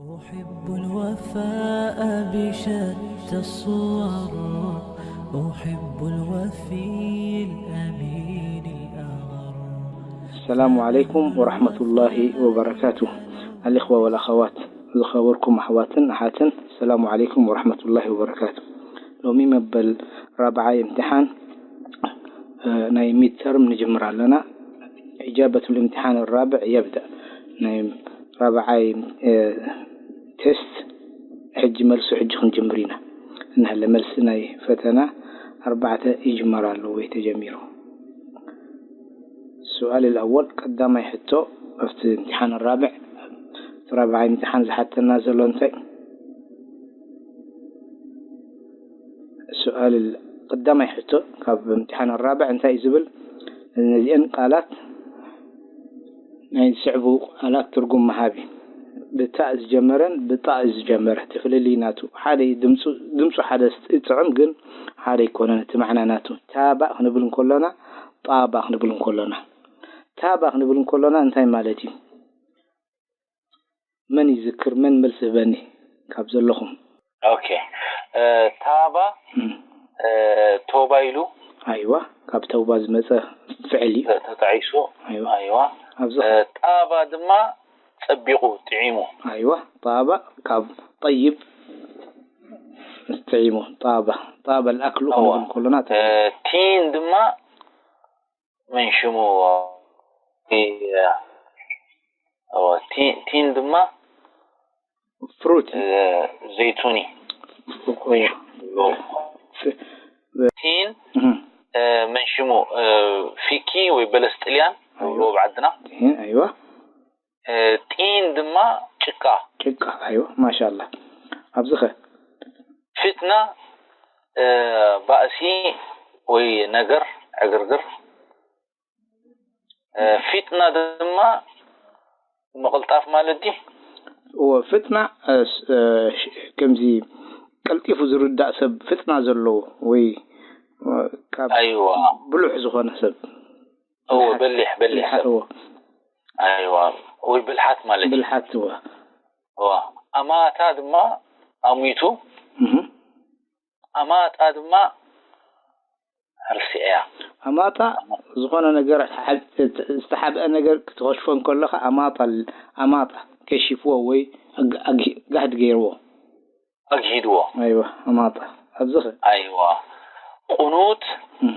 أحب الوفاء بشتى الصور، أحب الوفي الأمين الأغر. السلام عليكم ورحمة الله وبركاته. الإخوة والأخوات، ዝኸበርኩም ኣሕዋትን ኣሓትን፣ ሰላሙ ዓለይኩም ወረሕመቱላሂ ወበረካቱ። ሎሚ መበል ራብዓይ እምትሓን፣ እ፣ ናይ ሚድተርም ንጅምር ኣለና። ኢጃበቱል እምትሓን ራብዕ የብደእ። ናይ ራብዓይ፣ እ፣ ቴስት ሕጂ መልሱ ሕጂ ክንጅምር ኢና። እንሃለ መልሲ ናይ ፈተና ኣርባዕተ ይጅመር ኣሎ ወይ ተጀሚሩ። ሱኣል ኣልኣወል፣ ቀዳማይ ሕቶ ኣብቲ እምትሓን ራብዕ፣ እቲ ራብዓይ እምትሓን ዝሓተና ዘሎ እንታይ? ሱኣል ቀዳማይ ሕቶ ካብ እምትሓን ራብዕ እንታይ እዩ ዝብል? እነዚአን ቃላት ናይ ዝስዕቡ ቃላት ትርጉም መሃብ እዩ። ብታእ ዝጀመረን ብጣእ ዝጀመረ እቲ ፍልልይ ናቱ ሓደ እዩ። ድምፁ፣ ድምፁ ሓደ ይጥዕም፣ ግን ሓደ ኣይኮነን እቲ ማዕና ናቱ። ታባ ክንብል እንከሎና፣ ጣባ ክንብል እንከሎና። ታባ ክንብል እንከሎና እንታይ ማለት እዩ? መን ይዝክር? መን መልሲ ህበኒ ካብ ዘለኹም? ኦኬ። እ፣ ታባ፣ እም። እ፣ ቶባ ኢሉ። ኣይዋ፣ ካብ ተውባ ዝመጸ ፍዕል እዩ። ተ-፣ ተጣዒሱ። ኣይዋ። ኣይዋ። ኣብዚ እ፣ ጣባ ድማ ጸቢቑ፣ ጥዒሙ። ኣይዋ፣ ጣባ ካብ ጠይብ ጥዒሙ። ጣባ፣ ጣባ ኣልኣክሉ እዋ። ክንብል ከሎና እ፣ ቲን ድማ መን ሽሙ፣ እ፣ እዋ፣ ቲ-፣ ቲን ድማ ፍሩቲ። እ፣ ዘይቱኒ። እዋ። ፍ-፣ ቲን፣ እህ። እ፣ መን ሽሙ፣ እ፣ ፊኪ ወይ በለስ ጥልያን፣ እዋ። ይብልዎ ብዓድና። ቲን፣ ኣይዋ። እ፣ ጢን ድማ ጭቃ። ጭቃ፣ ኣይዋ፣ ማሻኣላ። ኣብዚ ኸ? ፊትና፣ እ፣ ባእሲ ወይ ነገር፣ ዕግርግር። እ፣ ፊጥና ድማ ምቕልጣፍ ማለት ድዩ? እወ፣ ፍጥና፣ እ፣ ስ-፣ እ፣ ሽ-፣ ከምዚ ቀልጢፉ ዝርዳእ ሰብ ፍጥና ዘለዎ ወይ፣ እ፣ ካብ ኣይዋ። ብሉሕ ዝኾነ ሰብ። እወ፣ ብልሓት፣ በሊሕ፣ በሊሕ ብልሓት፣ ሰብ። እወ። ኣይዋ፣ ወይ ብልሓት ማለት እዩ። ብልሓት፣ እወ። እወ። ኣማታ ድማ ኣሚቱ። እህ። ኣማጣ ድማ ርሲዐያ። ኣማጣ ዝኾነ ነገር ሓ-፣ ዝተሓብአ ነገር ክትኸሽፎ እንከለኻ ኣማጣ ል-፣ ኣማጣ ከሺፍዎ ወይ ኣግ-፣ ኣግ-፣ ጋህዲ ገይርዎ። ኣግሂድዎ። ኣይዋ፣ ኣማጣ። ኣብዚ ኸ? ኣይዋ። ቁኑት፣ እም።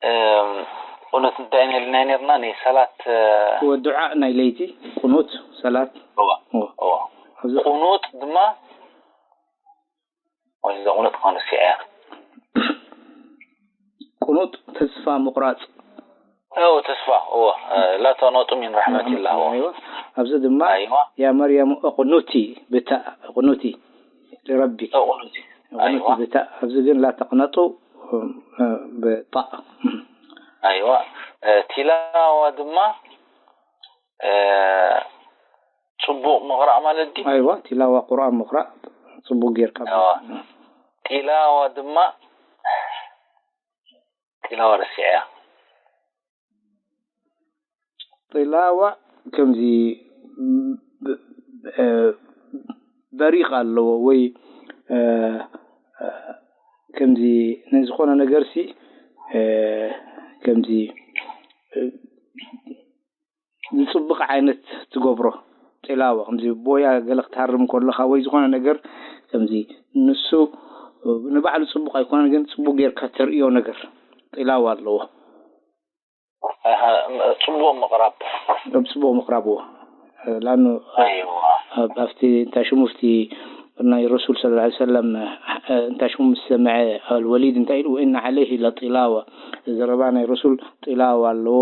እም፣ ቁኑት እንታይ ኢልና ነርና? ናይ ሰላት፣ እ፣ ወ-፣ ዱዓ ናይ ለይቲ፣ ቁኑት፣ ሰላት። እዋ፣ እዋ። እዋ። ኣብዚ ቁኑት ድማ ወይ ዘቑነጥ ኳ ንስያ እያ። ቁኑጥ ተስፋ ምቑራጽ። እው፣ ተስፋ፣ እዎ። እ፣ ላ ተቕነጡ ሚን ረሕመቲላህ፣ እዎ። ኣይዋ። ኣብዚ ድማ ኣይዋ። ያ መርየም እቕኑቲ ብታእ፣ እቕኑቲ ልረቢኪ። እቕኑቲ። እቕኑቲ ኣይዋ። ብታእ። ኣብዚ ግን ላ ተቕነጡ፣ እ፣ ብጣእ። ኣይዋ። እ፣ ቲላዋ ድማ፣ እ፣ ጽቡቕ ምቕራእ ማለት ድዩ? ኣይዋ፣ ቲላዋ ቁርኣን ምቕራእ ጽቡቕ ጌርካ። ኣይዋ። ጢላዋ ድማ፣ ጢላዋ ረሲዐያ። ጢላዋ ከምዚ ብ-፣ ብ-፣ እ፣ በሪቕ ኣለዎ ወይ፣ እ፣ እ፣ ከምዚ ንዝኾነ ነገርሲ፣ እ፣ ከምዚ፣ እ፣ ዝጽብቕ ዓይነት ትገብሮ ጢላዋ፣ ከምዚ ቦያ ገለ ክትሃርም ከለኻ ወይ ዝኾነ ነገር ከምዚ ንሱ ንባዕሉ ጽቡቕ ኣይኮነን፣ ግን ጽቡቕ ጌርካ ተርእዮ ነገር ጢላዋ ኣለዎ። ኣሃ፣ ጽቡቕ ምቕራብ። ኣብ ጽቡቕ ምቕራብ፣ እዎ። ላኑ ኣይዋ። ኣብ፣ ኣብቲ እንታይ ሽሙ፣ ኣብቲ ናይ ረሱል ሰለላሁ ዐለይሂ ወሰለም፣ እንታይ ሽሙ፣ ምስ ሰምዐ ኣልወሊድ እንታይ ኢሉ? "ወኢነ ዐለይሂ ለጢላዋ።" ዘረባ ናይ ረሱል ጢላዋ ኣለዎ።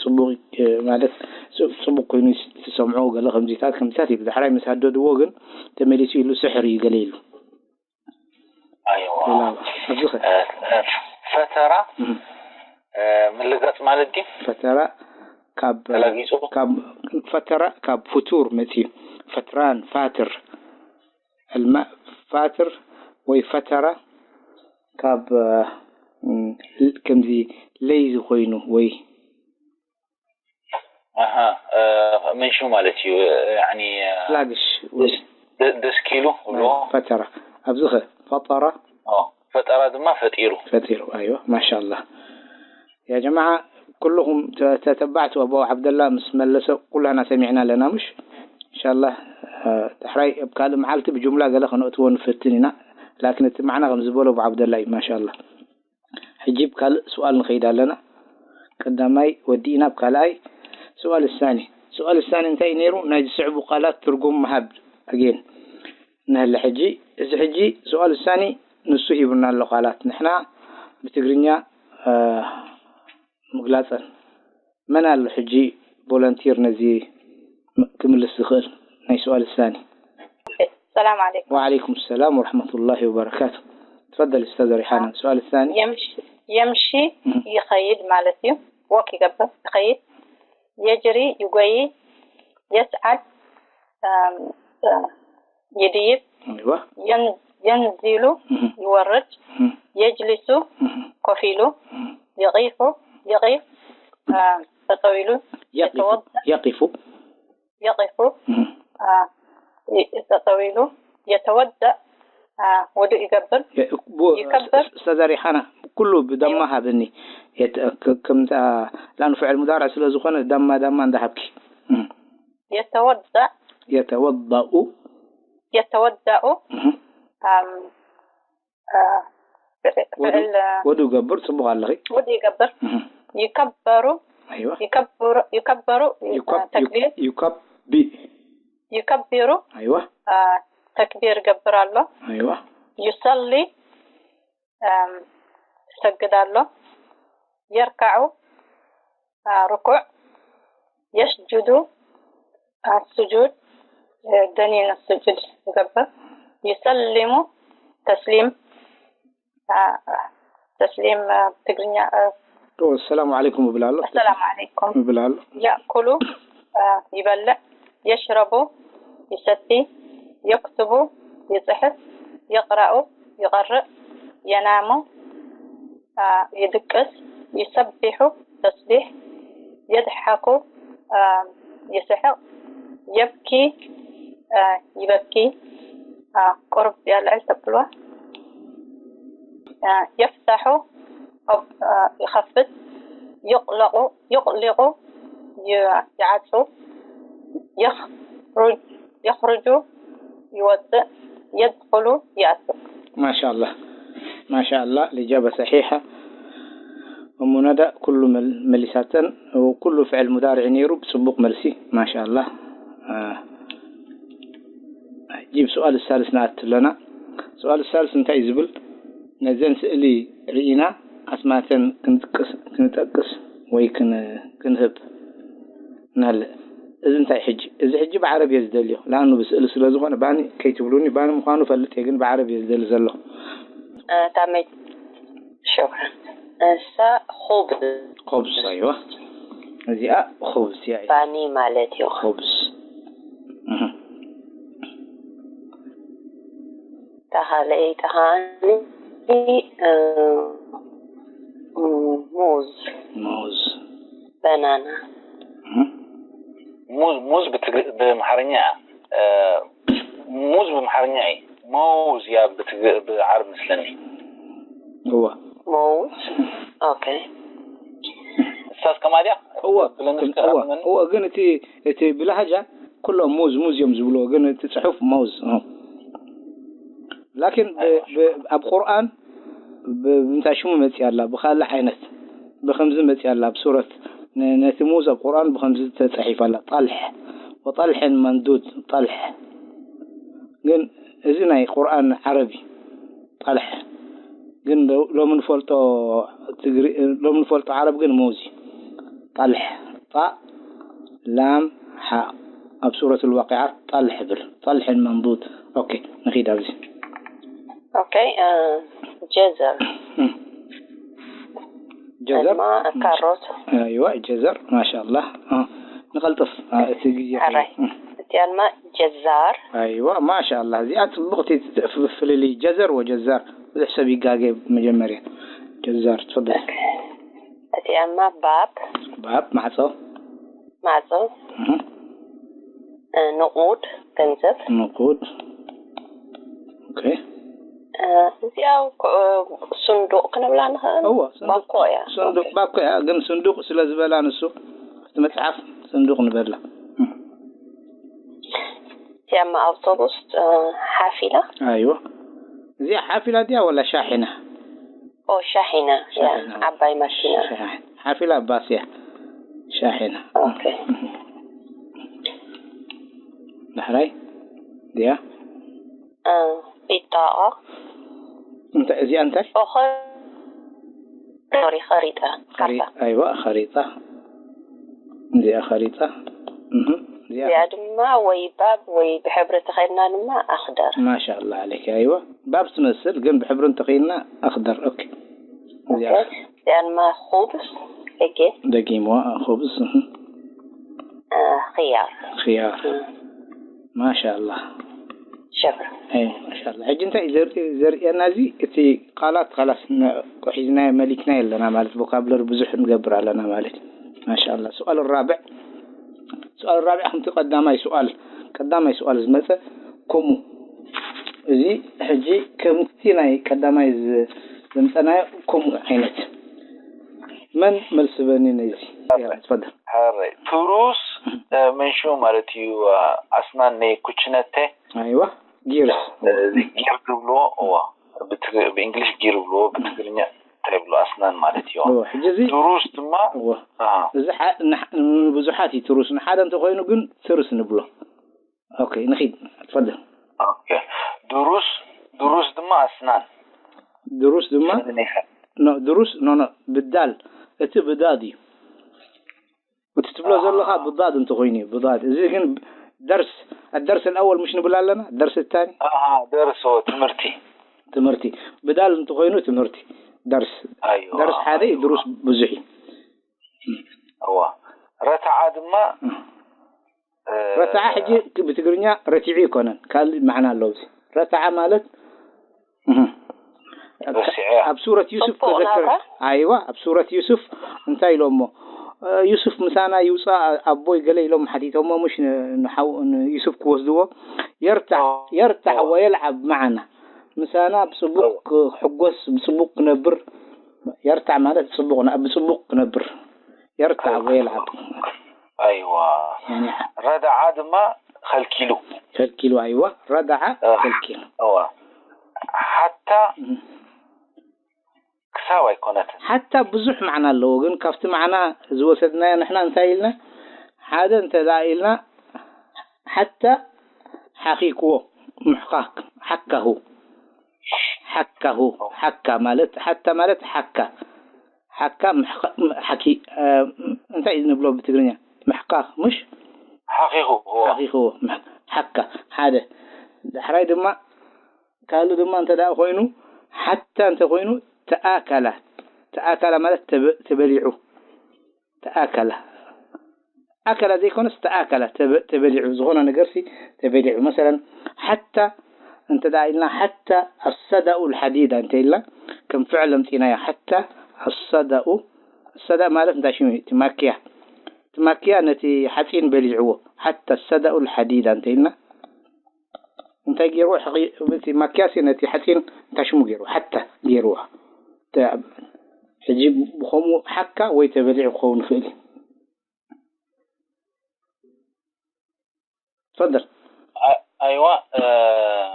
ጽቡቕ፣ ማለት ጽ-፣ ጽቡቕ ኮይኑ ትሰምዖ፣ ገለ ከምዚታት፣ ከምዚታት ይብል። ዳሕራይ ምስ ሃደድዎ ግን ተመሊሱ ኢሉ፣ "ስሕር እዩ" ገለ ኢሉ። ኣይዋ። ሌላ ኣብዚ ኸ? እ፣ እ፣ ፈተራ፣ እህ። እ፣ ምልጋጽ ማለት ድዩ? ፈተራ ካብ፣ ተላጊጹ? ካብ፣ ፈተራ ካብ ፍቱር መጺኡ። ፈትራን፣ ፋትር። ኣልማእ ፋትር ወይ ፈተራ ካብ፣ እ፣ ከምዚ ለይዚ ኮይኑ ወይ ኣሃ፣ እ፣ ምንሹ ማለት እዩ። ያኒ፣ እ፣ ስላግሽ። ደስ፣ ደ-፣ ደስኪሉ ብሎ። ፈጠራ። ኣብዚ ኸ? ፈጠራ። ኦ፣ ፈጠራ ድማ ፈጢሩ። ፈጢሩ፣ ኣይዋ፣ ማሻኣላህ። ያ ጀማዓ፣ ኩልኹም ተ-፣ ተተባዕቱ ኣቡ ዓብደላ ምስ መለሰ ኩላና ሰሚዕና ኣለና፣ ምሽ? ኢንሻኣላህ፣ እ፣ ዳሕራይ ኣብ ካልእ መዓልቲ ብጅምላ ገለ ከነእትዎ ንፈትን ኢና። ላኪን እቲ ማዕና ከም ዝበሎ ኣቡ ዓብደላ እዩ፣ ማሻኣላህ። ሕጂ ብ ካልእ ስዋል ንኸይድ ኣለና። ቀዳማይ ወዲእና ብ ካልኣይ ስዋል ሳኒ። ስዋል ሳኒ እንታይ እዩ ነይሩ? ናይ ዝስዕቡ ቃላት ትርጉም ምሃብ ኣጌን። ንህለ ሕጂ፣ እዚ ሕጂ ስዋል ሳኒ ንሱ ሂቡና ኣሎ ቃላት። ንሕና ብትግርኛ፣ እ፣ ምግላጸን። መን ኣሎ ሕጂ ቮለንቲር ነዚ ም-፣ ክምልስ ዝኽእል ናይ ስዋል ሳኒ? ሰላም ዓለይኩም። ወዓለይኩም ሰላም ወረሕመቱላሂ ወበረካቱ። ትፈደል ኡስታዝ ሪሓና። ስዋል ሳኒ? የምሽ-፣ የምሺ እህ። ይኸይድ ማለት እዩ። ወክ ይገብር፣ ይኸይድ። የጅሪ፣ ይጎይ። የስዓድ፣ እም፣ እ፣ ይድይብ። ኣይዋ። የን-፣ የንዚሉ፣ እህ። ይወርድ። እህ። የጅሊሱ፣ እህ። ኮፍ ኢሉ። እህ። የቂፉ፣ የቂፍ፣ እ፣ ጠጠው ኢሉ። የቂፉ። የተወደ-፣ የቂፉ። የቂፉ፣ እህ። አ፣ ይ-፣ ጠጠው ኢሉ። የተወደእ፣ አ፣ ውዱእ ይገብር። የ-፣ ቡ-፣ ይከብር። ኡስታዝ ሪሓና፣ ኩሉ ብደማ ኣይዋ። ሃብኒ። የት-፣ ክ-፣ ከምታ፣ ላኑ ፍዕል ሙዳርዕ ስለ ዝኾነ ደማ፣ ደማ እንዳሃብኪ። እህ። የተወደእ። የተወደኡ። የተወደኡ። እህ። ኣም፣ አ፣ ፍዕ-፣ ወዱ፣ ፍዕል፣ አ፣ ወዱ ገብር፣ ጽቡቕ ኣለኺ። ወዱ ይገብር። እህ። ይከበሩ። ኣይዋ። ይከብሩ፣ ይከበሩ፣ ይከብ-፣ አ፣ ተክቢር። ይከብ-፣ ይከቢ። ይከቢሩ። ኣይዋ። አ፣ ተክቢር ይገብር ኣሎ። ኣይዋ። ይሰሊ፣ ኣም፣ ይሰግድ ኣሎ። የርካዑ፣ አ፣ ርኩዕ። የስጁዱ፣ አ፣ ስጁድ፣ እ፣ ደኒን ስጁድ ይገብር። ይሰሊሙ፣ ተስሊም፣ አ፣ ተስሊም፣ አ፣ ትግርኛ፣ አ፣ ኦ፣ ሰላም ዓለይኩም ይብል ኣሎ። ሰላም ዓለይኩም። ይብል ኣሎ። የእኩሉ፣ አ፣ ይበልዕ። የሽረቡ፣ ይሰቲ። የክትቡ፣ ይጽሕፍ። የቅራኡ፣ ይቀርእ። የናሙ፣ አ፣ ይድቅስ። ይሰቢሑ፣ ተስቢሕ። የድሓኩ፣ አ፣ ይስሕቕ። የብኪ፣ አ፣ ይበኪ። አ፣ ቁሩብ የልዕል ተብልዋ። አ፣ የፍታሑ፣ ኦብ-፣ አ፣ ይኸፍት። ይቕለቑ፣ ይቕሊቑ፣ ይ-፣ ይዓጹ። የኽሩጅ-፣ የኽሩጁ፣ ይወጽእ። የድኹሉ፣ ይኣቱ። ማሻኣላህ፣ ማሻኣላህ፣ ልጃበ ሰሒሓ። እሙ ነዳ ኩሉ መል-፣ መሊሳተን፣ ኩሉ ፍዕል ሙዳርዕ ነይሩ፣ ብጽቡቕ መልሲ። ማሻኣላህ። አ፣ ሕጂ ብስዋል ሳልስ ንኣቱ ኣለና። ስዋል ሳልስ እንታይ እዩ ዝብል? ነዘን ስእሊ ርኢና ኣስማተን ክንጥቅስ፣ ክንጠቅስ ወይ ክን-፣ ክንህብ ንህልእ። እዚ እንታይ ሕጂ? እዚ ሕጂ ብዓረብ እየ ዝደልዮ። ለኣኑ ብስእሊ ስለ ዝኾነ ባኒ ከይትብሉኒ፣ ባኒ ምዃኑ ፈልጥ እየ፣ ግን ብዓረብ እየ ዝደሊ ዘለኹ። እ፣ ታመይ-፣ ሽክራን። እሳ ኹብዝ። ኹብዝ፣ ኣይዋ። እዚኣ ኹብዝ እያ። ባኒ ማለት እዩ። ኹብዝ። እህ። እታ ካልኣይቲ ከዓኒ፣ እ፣ ሙዝ። ሙዝ። በናና። እህ። ሙዝ፣ ሙዝ ብትግ-፣ ብኣምሓርኛ፣ እ፣ ሙዝ ብኣምሓርኛ እዩ። መውዝ እያ ብትግ-፣ ብዓረብ መስለኒ። እዋ። መውዝ? ኦኬ። እሳስ ከማል እያ? እዋ፣ ብለንስ እዋ፣ ከኣመኒ? እዋ፣ ግን እቲ፣ እቲ ብላሃጃ ኩሎም ሙዝ፣ ሙዝ እዮም ዝብልዎ፣ ግን እቲ ጽሑፍ መውዝ፣ እ። ላኪን ብ-፣ ብ-፣ ኣብ ቁርኣን ብ-፣ ብምንታይ ሽሙ መጽያ ኣላ? ብኻልእ ዓይነት፣ ብኸምዚ መጽያ ኣላ። ኣብ ሱረት ነ-፣ ነቲ ሙዝ ኣብ ቁርኣን ብኸምዚ ተጻሒፋ ኣላ። ጠልሕ፣ ወጠልሕን መንዱድ፣ ጠልሕ። ግን እዚ ናይ ቁርኣን ዓረብ እዩ። ጠልሕ። ግን ሎ-፣ ሎሚ ንፈልጦ ትግሪ-፣ ሎሚ ንፈልጦ ዓረብ ግን ሙዝ እዩ። ጠልሕ። ጣእ፣ ላም፣ ሓእ። ኣብ ሱረት ኣልዋቂዓ ጠልሕ ይብል። ጠልሕን መንዱድ። ኦኬ፣ ንኺድ ኣብዚ። ኦኬ፣ እ፣ ጀዘር። እም። ጀዘር? ድማ ካሮት። ኣይዋ፣ ጀዘር፣ ማሻኣላህ። እ፣ ንቐልጥፍ፣ እ፣ እቲ ግዜ ሓራይ። እም። እቲኣ ድማ ጀዛር። ኣይዋ፣ ማሻኣላህ። እዚኣ ጽቡቕቲ ፍልልይ፣ ጀዘር ወጀዛር። ብዙሕ ሰብ ይጋገ መጀመርያ። ጀዛር፣ ትፈደል። ኦኬ። እቲኣ ድማ ባብ። ባብ፣ ማዕጾ። ማዕጾ፣ ንቁድ ገንዘብ። ንቁድ። ኦኬ። እዚኣ ስንዱቕ ክንብላ ንኽእል። እዎ፣ ባኮ እያ። ስንዱቕ ባኮ እያ፣ ግን ስንዱቕ ስለ ዝበላ ንሱ እቲ መጽሓፍ ስንዱቕ ንበላ። እዚኣማ ኣውቶቡስ ሓፊላ። ኣይዎ። እዚኣ ሓፊላ ድያ ወላ ሻሒና? ኦ ሻሒና፣ ያ ዓባይ ማኪና። ሓፊላ ባስ እያ። ሻሒና። ኦኬ። ዳሕራይ ድያ? ቢጣቃ። እንታይ እዚኣ እንታይ? ኦኸ ሶሪ፣ ኸሪጣ። ካርታ። ኣይዋ ኸሪጣ። እዚኣ ኸሪጣ። እዚኣ ድማ ወይ ባብ ወይ ብሕብሪ ተኸይድና ድማ ኣኽደር። ማሻላ ዓለይክ። ኣይዋ ባብ ትመስል ግን ብሕብሪ እንተኸይድና ኣኽደር። ኦኬ። እዚኣ እዚኣ ድማ ኹብስ። ደጊምዋ ኹብስ። ኽያር። ኽያር። ማሻላ። ሸክር። ማሻላ። ሕጂ እንታይ ዘርእየና እዚ? እቲ ቃላት ኻላስ ሒዝናዮ መሊክናዮ ኣለና ማለት፣ ቮካብለሪ ብዙሕ ንገብር ኣለና ማለት። ማሻላ። ሱኣል ራብዕ። ሱኣል ራብዕ ከምቲ ቀዳማይ ሱኣል፣ ቀዳማይ ሱኣል ዝመፀ ከምኡ። እዚ ሕጂ ከምቲ ናይ ቀዳማይ ዘምፀናዮ ከምኡ ዓይነት። መን መልስበኒ ነዚ? ትፈደል። ሕራይ ቱሩስ ምንሹ ማለት እዩ። ኣስናን ናይ ኩችነተ። ኣይዋ ጊርስ። ጊር ዝብልዎ። እዋ። ብእንግሊሽ ጊር ብልዎ፣ ብትግርኛ እንታይ ብሎ? ኣስናን ማለት እዩ። ሕጂ እዚ ቱሩስ ድማ። እዚ ብዙሓት እዩ ቱሩስ፣ ንሓደ እንተኮይኑ ግን ትርስ ንብሎ። ኦኬ ንኺድ። ትፈደል። ኦኬ። ድሩስ ድሩስ ድማ ኣስናን። ድሩስ ድማ ድሩስ ኖ ኖ ብዳል፣ እቲ ብዳድ እዩ። እቲ ትብሎ ዘለኻ ብዳድ እንተኾይኑ እዩ ብዳድ። እዚ ግን ደርስ፣ الدرس الأول مش ንብል ኣለና፣ ደርስ الثاني። ደርስ ትምህርቲ። ትምህርቲ ብዳል እንተኾይኑ ትምህርቲ ደርስ። ደርስ ሓደ እዩ፣ ድሩስ ብዙሕ እዩ። እዋ። ረትዓ ድማ ረትዓ ሕጂ ብትግርኛ ረቲዑ ይኮነን፣ ካልእ መዓና ኣለዎ። እዚ ረትዓ ማለት ኣብ ሱረት ዩሱፍ ተዘክር። ኣይዋ ኣብ ሱረት ዩሱፍ እንታይ ኢሎሞ? ዩሱፍ ምሳና ይውፃእ ኣቦይ ገለ ኢሎም ሓቲቶሞ፣ ምሽ ንዩሱፍ ክወስድዎ። የርታዕ የርታዕ ወየልዓብ መዓና ምሳና ብፅቡቅ ክሕጎስ ብፅቡቅ ክነብር። የርታዕ ማለት ፅቡቅ ብፅቡቅ ክነብር። የርታዕ ወየልዓብ። ኣይዋ ረድዓ ድማ ከልኪሉ። ከልኪሉ። ኣይዋ ረድዓ ከልኪሉ። እዋ ሓታ ክሳብ ኣይኮነትን። ሓታ ብዙሕ መዓና ኣለዎ፣ ግን ካብቲ መዓና ዝወሰድናዮ ንሕና እንታይ ኢልና? ሓደ እንተ ደኣ ኢልና ሓታ ሓኺክዎ ምሕካክ ሓካሁ ሓካሁ ሓካ ማለት ሓታ ማለት ሓካ ሓካ ሓኪ እንታይ እዩ ንብሎ ብትግርኛ? ምሕካኽ ምሽ ሓኺኹ። ሓኺኹዎ ሓካ ሓደ። ዳሕራይ ድማ ካልእ ድማ እንተ ደኣ ኮይኑ ሓታ እንተ ኮይኑ ተኣከላ። ተኣከላ ማለት ተበሊዑ። ተኣከላ ኣከላ ዘይኮነስ ተኣከላ ተበሊዑ ዝኾነ ነገርሲ ተበሊዑ። መሰለን ሓታ እንተ ደኣ ኢልና ሓታ ኣሰዳኡ ልሓዲዳ እንተ ኢልና ከም ፍዕል ኣምፂናዮ ሓታ ኣሰዳኡ ኣሰዳእ ማለት እንታይ ሽሙ እዩ? እቲ ማክያ እቲ ማክያ ነቲ ሓፂን በሊዕዎ ሓታ ኣሰዳኡ ልሓዲዳ እንተ ኢልና እንታይ ገይርዎ? እቲ ማክያሲ ነቲ ሓፂን እንታይ ሽሙ ገይርዎ? ሓታ ገይርዎ። ሕጂ ብኸምኡ ሓካ ወይ ተበሊዑ ክኸውን ይኽእል እዩ። ትፈደል። ኣይዋ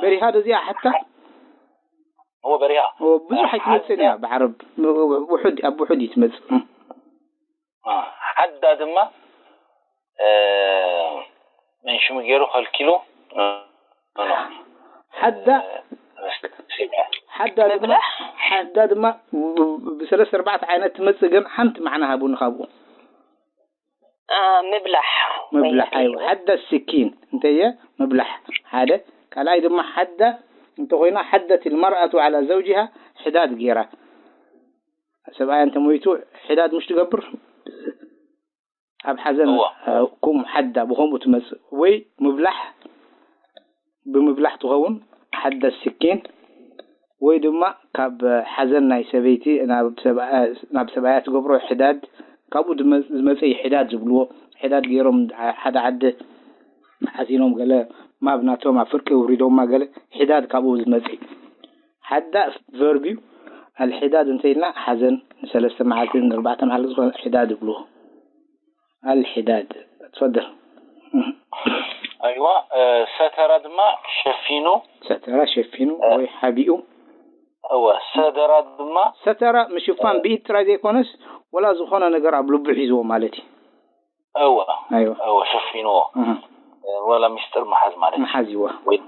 በሪሃ ዶ እዚኣ ሓታ? እዎ በሪሃ። ብዙሕ ኣይትመፅን እያ ብዓረብ። ውሑድ ኣብ ውሑድ እዩ ትመፅእ። ሓዳ ድማ መን ሽሙ ገይሩ ከልኪሉ። ሓዳ ሓዳ ድማ ሓዳ ድማ ብሰለስተ ኣርባዕተ ዓይነት ትመፅእ፣ ግን ሓንቲ መዓና ሃቡኒ ካብኡ። ምብላሕ ምብላሕ። ኣይዋ ሓዳ ስኪን እንተየ ምብላሕ ሓደ። ካልኣይ ድማ ሓዳ እንተኮይና ሓደት ልመርኣቱ ዓላ ዘውጅሃ ሕዳድ ገይራ። ሰብኣያ እንተሞይቱ ሕዳድ ምሽ ትገብር? ኣብ ሓዘን ኩም ሓዳ ብኸምኡ ትመጽእ ወይ ምብላሕ ብምብላሕ ትኸውን ሓዳ ስኪን ወይ ድማ ካብ ሓዘን ናይ ሰበይቲ ናብ ሰብኣያ ትገብሮ ሕዳድ ካብኡ ዝመጽእ እዩ ሕዳድ ዝብልዎ። ሕዳድ ገይሮም ሓደ ዓዲ ሓዚኖም ገለ ማብ ናቶም ኣብ ፍርቂ ውሪዶማ ገለ ሕዳድ ካብኡ ዝመጽእ እዩ። ሓዳ ቨርብ እዩ። ኣልሕዳድ እንተ ኢልና ሓዘን ንሰለስተ መዓልቲ ንኣርባዕተ መዓልቲ ዝኾነ ሕዳድ ይብልዎ። ኣልሕዳድ ትፈደል። ኣይዋ ሰተራ ድማ ሸፊኑ ሰተራ ሸፊኑ ወይ ሓቢኡ። እወ ሰደራ ድማ ሰተራ ምሽፋን ብኢድ ጥራይ ዘይኮነስ ወላ ዝኾነ ነገር ኣብ ልቡ ሒዝዎ ማለት እዩ። እወ ኣይዋ እወ ሸፊንዎ እህ፣ ወላ ሚስጥር መሓዝ ማለት እዩ። መሓዚዋ ወይ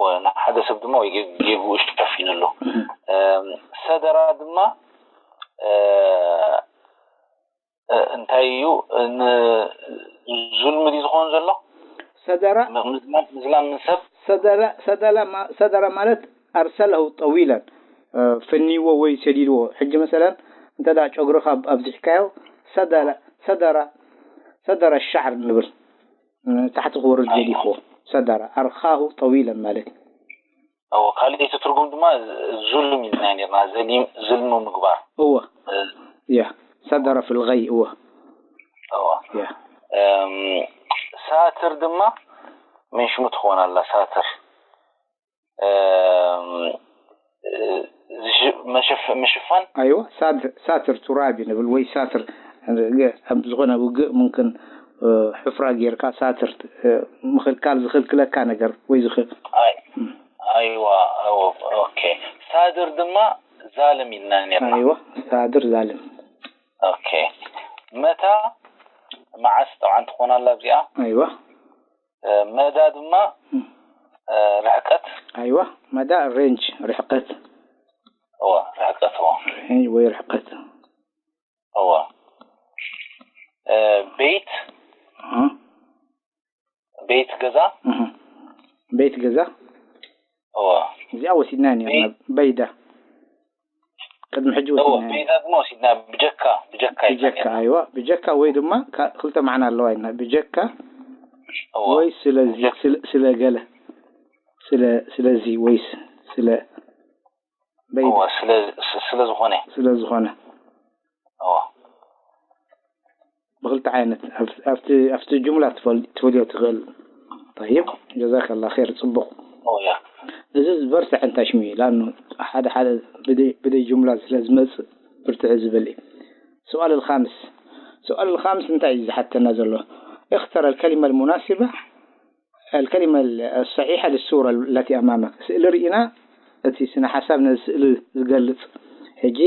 ወይ ንሓደ ሰብ ድማ ወይ ጌ- ጌግኡ ሸፊንሉ። እም፣ ሰደራ ድማ እ፣ እ፣ እንታይ እዩ ን- ዙልሚ ድዩ ዝኾን ዘሎ? ሰደራ ም- ምዝላም ምዝላም ምን ሰብ ሰደራ ሰደራ ማ- ሰደራ ማለት ኣርሰለሁ ጠዊለን እ፣ ፈንይዎ ወይ ሰዲድዎ። ሕጂ መሰለን እንተ ደኣ ጨጉርኻ ኣብ- ኣብዚሕካዮ ሰደራ ሰደራ ሰደራ ሻዕር ንብል እ፣ ታሕቲ ክወርድ ገዲፍዎ ሰደራ ኣርኻሁ ጠዊለን ማለት እዩ። እወ ካልእ እቲ ትርጉም ድማ ዙልም ኢልና ኔርና። ዘሊም ዝልሚ ምግባር እወ እ፣ ያ ሰደራ ፊል ገይ እወ እወ ያ እም፣ ሳትር ድማ ምን ሽሙ ትኾን ኣላ ሳትር እም፣ እ፣ ዝሽ- መሸፍ- ምሽፋን ኣይዋ ሳትር ሳትር ቱራቢ ንብል ወይ ሳትር ኣብ ዝኾነ ውግእ ምምክን እ፣ ሕፍራ ጌርካ ሳትር እ፣ ምኽልካል ዝኽልክለካ ነገር ወይ ዝኽ ኣይ ኣይዋ ኦኬ ሳድር ድማ ዛልም ኢልና ኔርና። ኣይዋ ሳድር ዛልም ኦኬ መታ መዓስ ጠብዓን ትኾን ኣላ እዚኣ ኣይዋ እ፣ መዳ ድማ እ፣ ርሕቀት ኣይዋ መዳ ሬንጅ ርሕቀት እወ ርሕቀት እወ ሬንጅ ወይ ርሕቀት እወ እ፣ ቤት እ፣ ቤት ገዛ እህ። ቤት ገዛ እወ እዚኣ ወሲድና ኔርና በይዳ ቅድሚ ሕጂ እወ ወሲድና ቤዛ ድማ ወሲድና ብጀካ ብጀካ ኢልና ብጀካ ኔርና። ኣይዋ ብጀካ ወይ ድማ ካ- ክልተ መዓና ኣለዋ ኢና ብጀካ እወ ወይ ስለዚ ስለ- ስለ ገለ ስለ ስለዚ ወይስ ስለ በይዳ እወ ስለ ስ- ስለ ዝኾነ ስለ ዝኾነ እወ ብክልተ ዓይነት ኣብ- ኣብቲ ኣብቲ ጅምላ ትፈል- ትፈልዮ ትኽእል طيب جزاك الله خير ጽቡቕ እወ ያ እዚ ዝበርትዐ እንታይ ሽሙ እዩ ላኑ ሓደ ሓደ ብደይ- ብደይ ጅምላ ስለ ዝመጽእ ብርትዕ ዝብል እዩ سؤال الخامس سؤال الخامس እንታይ እዩ ዝሓተና ዘሎ اختر الكلمة المناسبة الكلمة الصحيحة للصورة التي أمامك ስእሊ ርኢና እቲ ስነ ሓሳብ ነዚ ስእሊ ዝገልጽ ሕጂ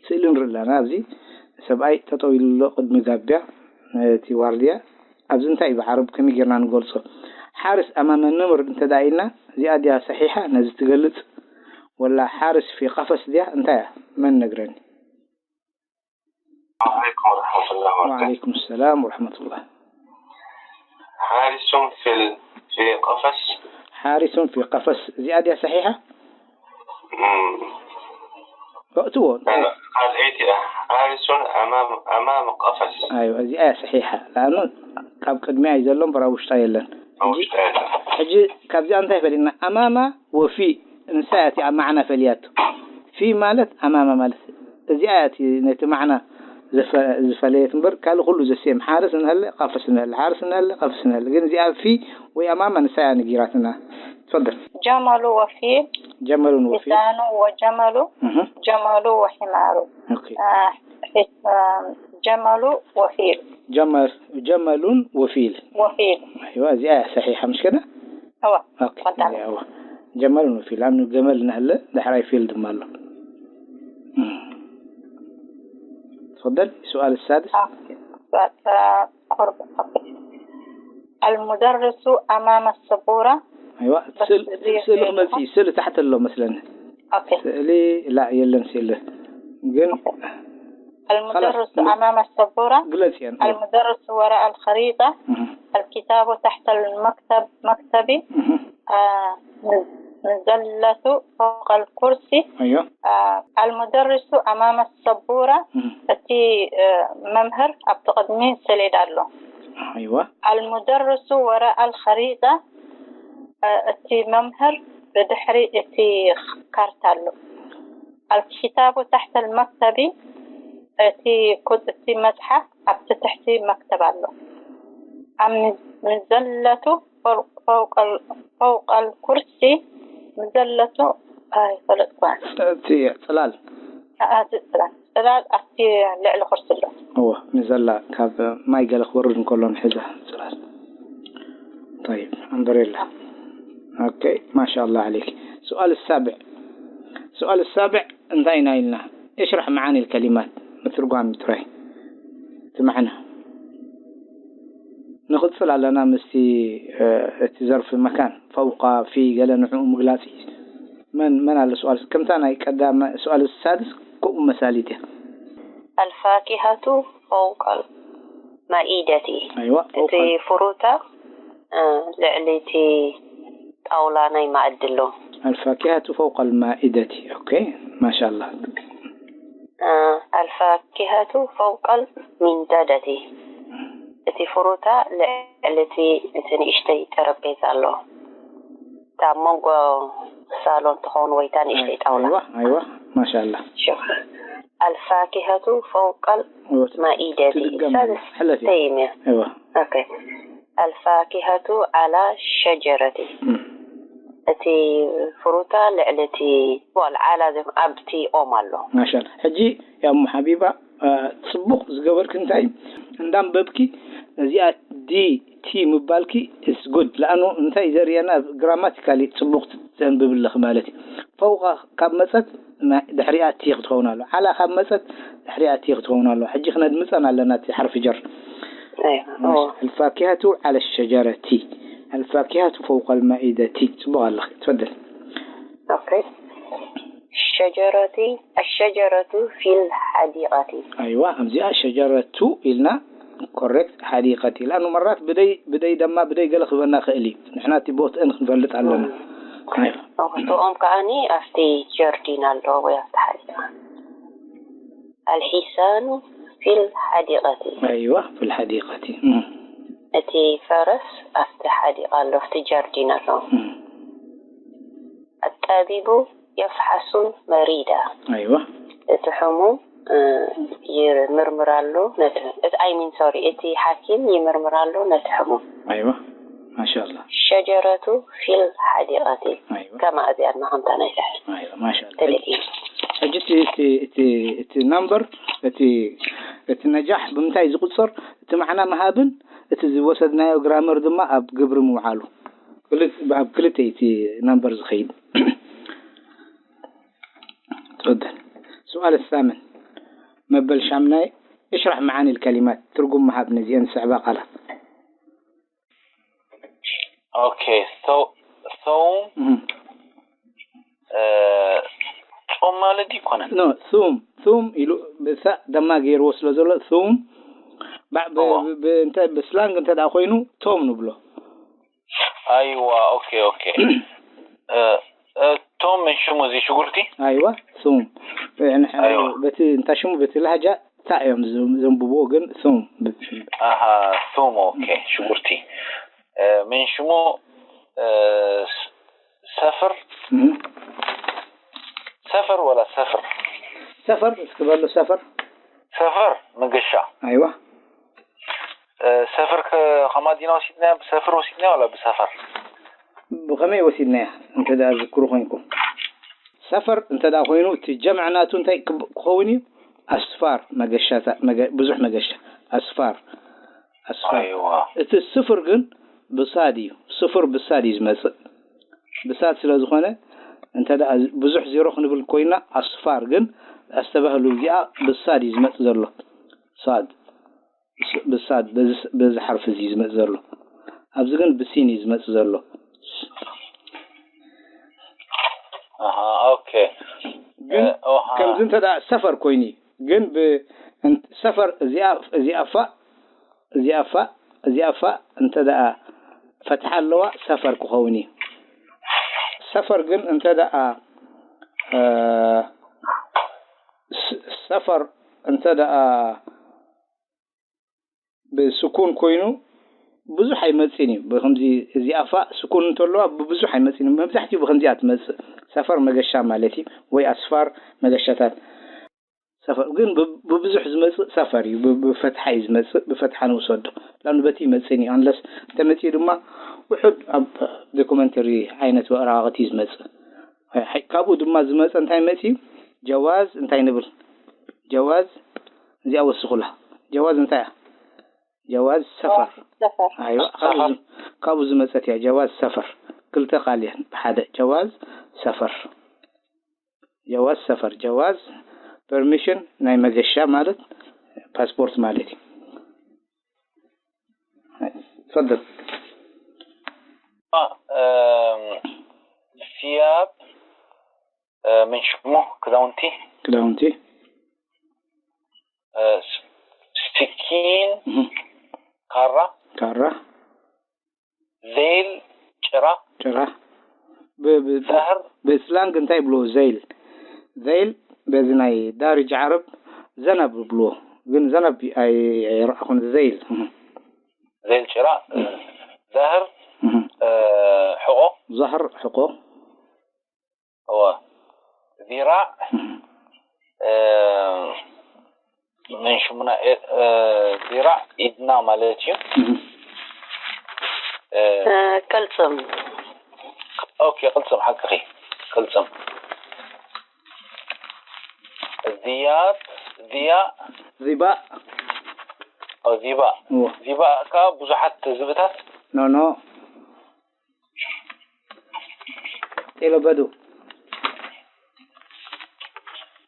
ስእሊ ንርኢ ኣለና ኣብዚ ሰብኣይ ጠጠው ኢሉ ኣሎ ቅድሚ ጋብያ እቲ ዋርድያ ኣብዚ እንታይ እዩ ብዓረብ ከመይ ጌርና ንገልጾ ሓርስ ኣማመ ንምር እንተ ደኣ ኢልና እዚኣ ድያ ሰሒሓ ነዚ ትገልጽ ወላ ሓርስ ፊ ቀፈስ ድያ እንታይ እያ መን ነግረኒ عليكم ورحمة الله وبركاته. وعليكم السلام ورحمة الله حارس في ال- في قفص. حارس في قفص እዚኣ ድያ ሰሒሓ مم. እትዎ أنا قال إيتي حارس أمام أمام قفص. ኣይዋ እዚኣ እያ ሰሒሓ ለኣኑ ካብ ቅድሚያ እዩ ዘሎ እምበር ኣብ ውሽጣ የለን أو اشتايته. ሕጂ ካብዚኣ እንታይ ፈሊጥና ኣማማ ወፊ ንሳ እያ እቲኣ ማዕና ፈልያቶ ፊ ማለት ኣማማ ማለት እዚኣ እያ እቲ ነቲ ማዕና ዘፈ- ዝፈለየት እምበር ካልእ ኩሉ ዘስየም ሓርስ እንሀለ ቀፍስ እንሀለ ሓርስ እንሀለ ቀፍስ እንሀለ ግን እዚኣ ፊ ወይ ኣማማ ንሳ እያ ነጊራትና ትፈደል جمل وفيل ጀመሉን ወፊ لسان وجمل እህ፣ جمل وحمار ኦኬ آه، آه، جمل وفيل ጀመል ጀመሉን ወፊል وفيل ኣይዋ እዚኣ እያ ሰሒሓ ምሽ ከደ هو ኦኬ እዚኣ እዋ ጀመሉን ወፊል ኣኑ ገመል እንሀለ ዳሕራይ ፊል ድማ ኣሎ እም። تفضل السؤال السادس آه، آه، قرب المدرس أمام السبورة ኣይዋ ስእል- ስእሊ ክመፅእ እዩ ስእሊ ታሕቲ ኣሎ መስለኒ أوكي ስእሊ ላ የለን ስእሊ ግን المدرس خلاص. أمام السبورة ግለፅየን المدرس وراء الخريطة እህ፣ الكتاب تحت المكتب مكتبي እህ፣ آه، مذلة فوق الكرسي ኣዮ آه، المدرس أمام السبورة እህ፣ እቲ እ፣ መምህር ኣብቲ ቅድሚ ሰሌዳ ኣሎ ኣይዋ المدرس وراء الخريطة እ፣ እቲ መምህር ብድሕሪ እቲ ካርታ ኣሎ الكتاب تحت المكتب እቲ ኩ- እቲ መፅሓፍ ኣብቲ ትሕቲ መክተብ ኣሎ ኣብ ምዘለቱ ፈውቀል ኩርሲ ምዘለቱ ኣይፈለጥኳን። እቲ ጽላል ኣቲ ጽላል ጽላል ኣብቲ ልዕሊ ኩርሲ ኣሎ። እወ ምዘላ ካብ ማይ ገለ ክወርድ እንከሎ ንሕዛ ጽላል። طيب ኣምበሬላ። ኦኬ ማሻኣላ ዓለይክ። ሱኣል ሳብዕ ሱኣል ሳብዕ እንታይ ኢና ኢልና? اشرح معاني الكلمات ምትርጓም ጥራይ እቲ ማዕና ንቕጽል ኣለና ምስቲ እቲ ዘርፊ መካን ፈውቃ ፊ ገለ ንዕኡ ምግላጽ እዩ። መን መን ኣሎ ስؤال ከምታ ናይ ቀዳመ ስؤال ሳድስ ከምኡ መሳሊት እያ። الفاكهة فوق المائدة ኣይዋ እቲ ፍሩታ ልዕሊ እቲ ጣውላ ናይ ማእዲ ኣሎ። الفاكهة فوق المائدة. ኦኬ ማሻላ الفاكهة فوق المنضدة እቲ ፍሩታ ልዕሊ እቲ እቲ ንእሽተይ ጠረጴዛ ኣሎ። እታ ኣብ መንጎ ሳሎን ትኸውን ወይ እታ ንእሽተይ ጣውላ። ኣይዋ ኣይዋ ማሻላ شوف الفاكهة فوق المائدة ትድገም ሳልስ ሕለፊ ተይም እያ። ኣይዋ ኦኬ الفاكهة على الشجرة እቲ ፍሩታ ልዕሊ እቲ ወል ዓላ ዘም ኣብቲ ኦም ኣሎ። ማሻላ ሕጂ ያሙ ሓቢባ ጽቡቕ ዝገበርክ እንታይ እንዳንበብኪ እዚኣ ዲ ቲ ምባልኪ is good ለኣኑ እንታይ ዘርእየና ግራማቲካሊ ጽቡቕ ዘንብብ ኣለኺ ማለት እዩ። ፈውቃ ካብ መጸት ድሕሪኣ ቲ ክትኸውን ኣሎ። ዓላ ካብ መጸት ድሕሪኣ ቲ ክትኸውን ኣሎ። ሕጂ ክነድምጸን ኣለና እቲ ሓርፊ ጀር። الفاكهة على الشجرة الفاكهة فوق المائدة ጽቡቕ ኣለኺ ትፈደል ኦኬ الشجرة الشجرة في الحديقة ኣይዋ ኣብዚኣ ሸጀረቱ ኢልና ኮሬክት ሓዲቀት ኢላ ንመራት ብደይ ብደይ ደማ ብደይ ገለ ክበና ክእል እዩ ንሕና እቲ ቦትአን ክንፈልጥ ኣለና እቶም ከዓኒ ኣብቲ ጀርዲን ኣሎ ወይ ኣብቲ ሓዲቃ الحصان في الحديقة ኣይዋ في الحديقة እቲ ፈረስ ኣብቲ ሓዲቃ ኣሎ ኣብቲ ጀርዲን ኣሎ الطبيب يفحص المريض ኣይዋ እቲ ሕሙም ይምርምር ኣሎ ነቲ እቲ I mean sorry እቲ ሓኪም ይምርምር ኣሎ ነቲ ሕሙም ኣይዋ ማሻላ الشجرة في الحديقة ኣይዋ ከማ እዚኣና ከምታ ናይ ድሕር ኣይዋ ማሻላ ትልኢ ሕጂ እቲ እቲ እቲ እቲ ናምበር እቲ እቲ ነጃሕ ብምንታይ ዝቁጸር እቲ ማዕና ምሃብን እቲ ዝወሰድናዮ ግራመር ድማ ኣብ ግብሪ ምውዓሉ ክልተ ኣብ ክልተ እቲ ናምበር ዝኸይድ ትፈደል سؤال الثامن መበል ሻምናይ اشرح معاني الكلمات ትርጉም ምሃብ ነዚአን ዝስዕባ ቃላት ኦኬ ሶ ሶም ጾም ማለት ይኮነን no ثوم ثوم ኢሉ ብሳእ ደማ ገይርዎ ስለ ዘሎ ثوم እንተ ብስላንግ እንተ ደኣ ኮይኑ ቶም ንብሎ ኣይዋ ኦኬ ኦኬ ቶም ምን ሽሙ እዚ ሽጉርቲ ኣይዋ ثوم በቲ እንታ ሽሙ በቲ ላህጃ ታ እዮም ዘንብብዎ ግን ثوم ኣሃ ثوم ኦኬ ሽጉርቲ ምን ሽሙ ሰፍር ሰፈር ወላ ሰፍር ሰፈር እስኪ በሉ ሰፈር ሰፈር መገሻ ኣይዋ ሰፈር ከማዲና ወሲድናያ ብሰፍር ወሲድናያ ወላ ብሰፈር ብኸመይ ወሲድናያ እንተ ደኣ ዝክሩ ኮይንኩም ሰፈር እንተ ደኣ ኮይኑ እቲ ጀምዕ ናቱ እንታይ ክኸውን እዩ ኣስፋር መገሻታ ብዙሕ መገሻ ኣስፋር ኣስፋር ኣይዋ እቲ ስፍር ግን ብሳድ እዩ ስፍር ብሳድ እዩ ዝመፅእ ብሳድ ስለ ዝኾነ እንተ ደኣ ብዙሕ ዜሮ ክንብል ኮይና ኣስፋር ግን ኣስተባህሉ እዚኣ ብሳድ እዩ ዝመፅእ ዘሎ ሳድ ብሳድ በዚ ሓርፊ እዚ ዝመፅእ ዘሎ ኣብዚ ግን ብሲን እዩ ዝመፅእ ዘሎ ኣሃ ኦኬ ግን ኦሃ ከምዚ እንተ ደኣ ሰፈር ኮይኑ ግን ብ- እንት- ሰፈር እዚኣ እዚኣ ፋእ እዚኣ ፋእ እዚኣ ፋእ እንተ ደኣ ፈትሓ ኣለዋ ሰፈር ክኸውን እዩ ሰፈር ግን እንተ ደኣ እ፣ ስ- ሰፈር እንተ ደኣ ብስኩን ኮይኑ ብዙሕ ኣይመፅን እዩ ብከምዚ እዚኣ ፋእ ስኩን እንተለዋ ብብዙሕ ኣይመፅን እዩ መብዛሕትኡ ብከምዚኣ ትመፅእ ሰፈር መገሻ ማለት እዩ ወይ ኣስፋር መገሻታት ሰፈር ግን ብ- ብብዙሕ ዝመፅእ ሰፈር እዩ። ብ- ብፈትሓ እዩ ዝመፅእ። ብፈትሓ ንውሰዶ። ላም በቲ ይመፅእን እዩ። ኣንለስ እንተመፅኡ ድማ ውሑድ ኣብ ዶኩመንተሪ ዓይነት ወረቃቅቲ እዩ ዝመፅእ። ሓይ- ካብኡ ድማ ዝመፀ እንታይ መፅኡ? ጀዋዝ እንታይ ንብል? ጀዋዝ እዚኣ ወስኹላ። ጀዋዝ እንታይ እያ? ጀዋዝ ሰፈር። ሰፈር ኣይዋ ካብኡ ዝ- ካብኡ ዝመፀት እያ። ጀዋዝ ሰፈር ክልተ ቃል እየን ብሓደ። ጀዋዝ ሰፈር። ጀዋዝ ሰፈር። ጀዋዝ ፐርሚሽን ናይ መገሻ ማለት ፓስፖርት ማለት እዩ። ፈደል اه آم، ثياب آه، من شمو كداونتي ክዳውንቲ آه، س- سكين እህ፣ كارة ካራ ذيل ጭራ ጭራ ብ- ብ- ዛህር ብስላንግ እንታይ ይብልዎ? ዘይል ዘይል በዚ ናይ ዳርጅ ዓረብ ዘነብ ይብልዎ። ግን ዘነብ ኣይ- ኣይረኣኹን። ዘይል እህ፣ ذيل ጭራ ዛህር እህ። آه، ሕቆ ዛህር ሕቆ هو ذراع آه، من شمنا آه، ذراع إدنا مالتيو እህ። آه، ቅልፅም اوكي قلتم حقي قلتم ذياب ذياء ዚባእ او ذيباء እዎ። ذيباء كا ብዙሓት ዝብታት ኖ ኖ ጤሎ በዱ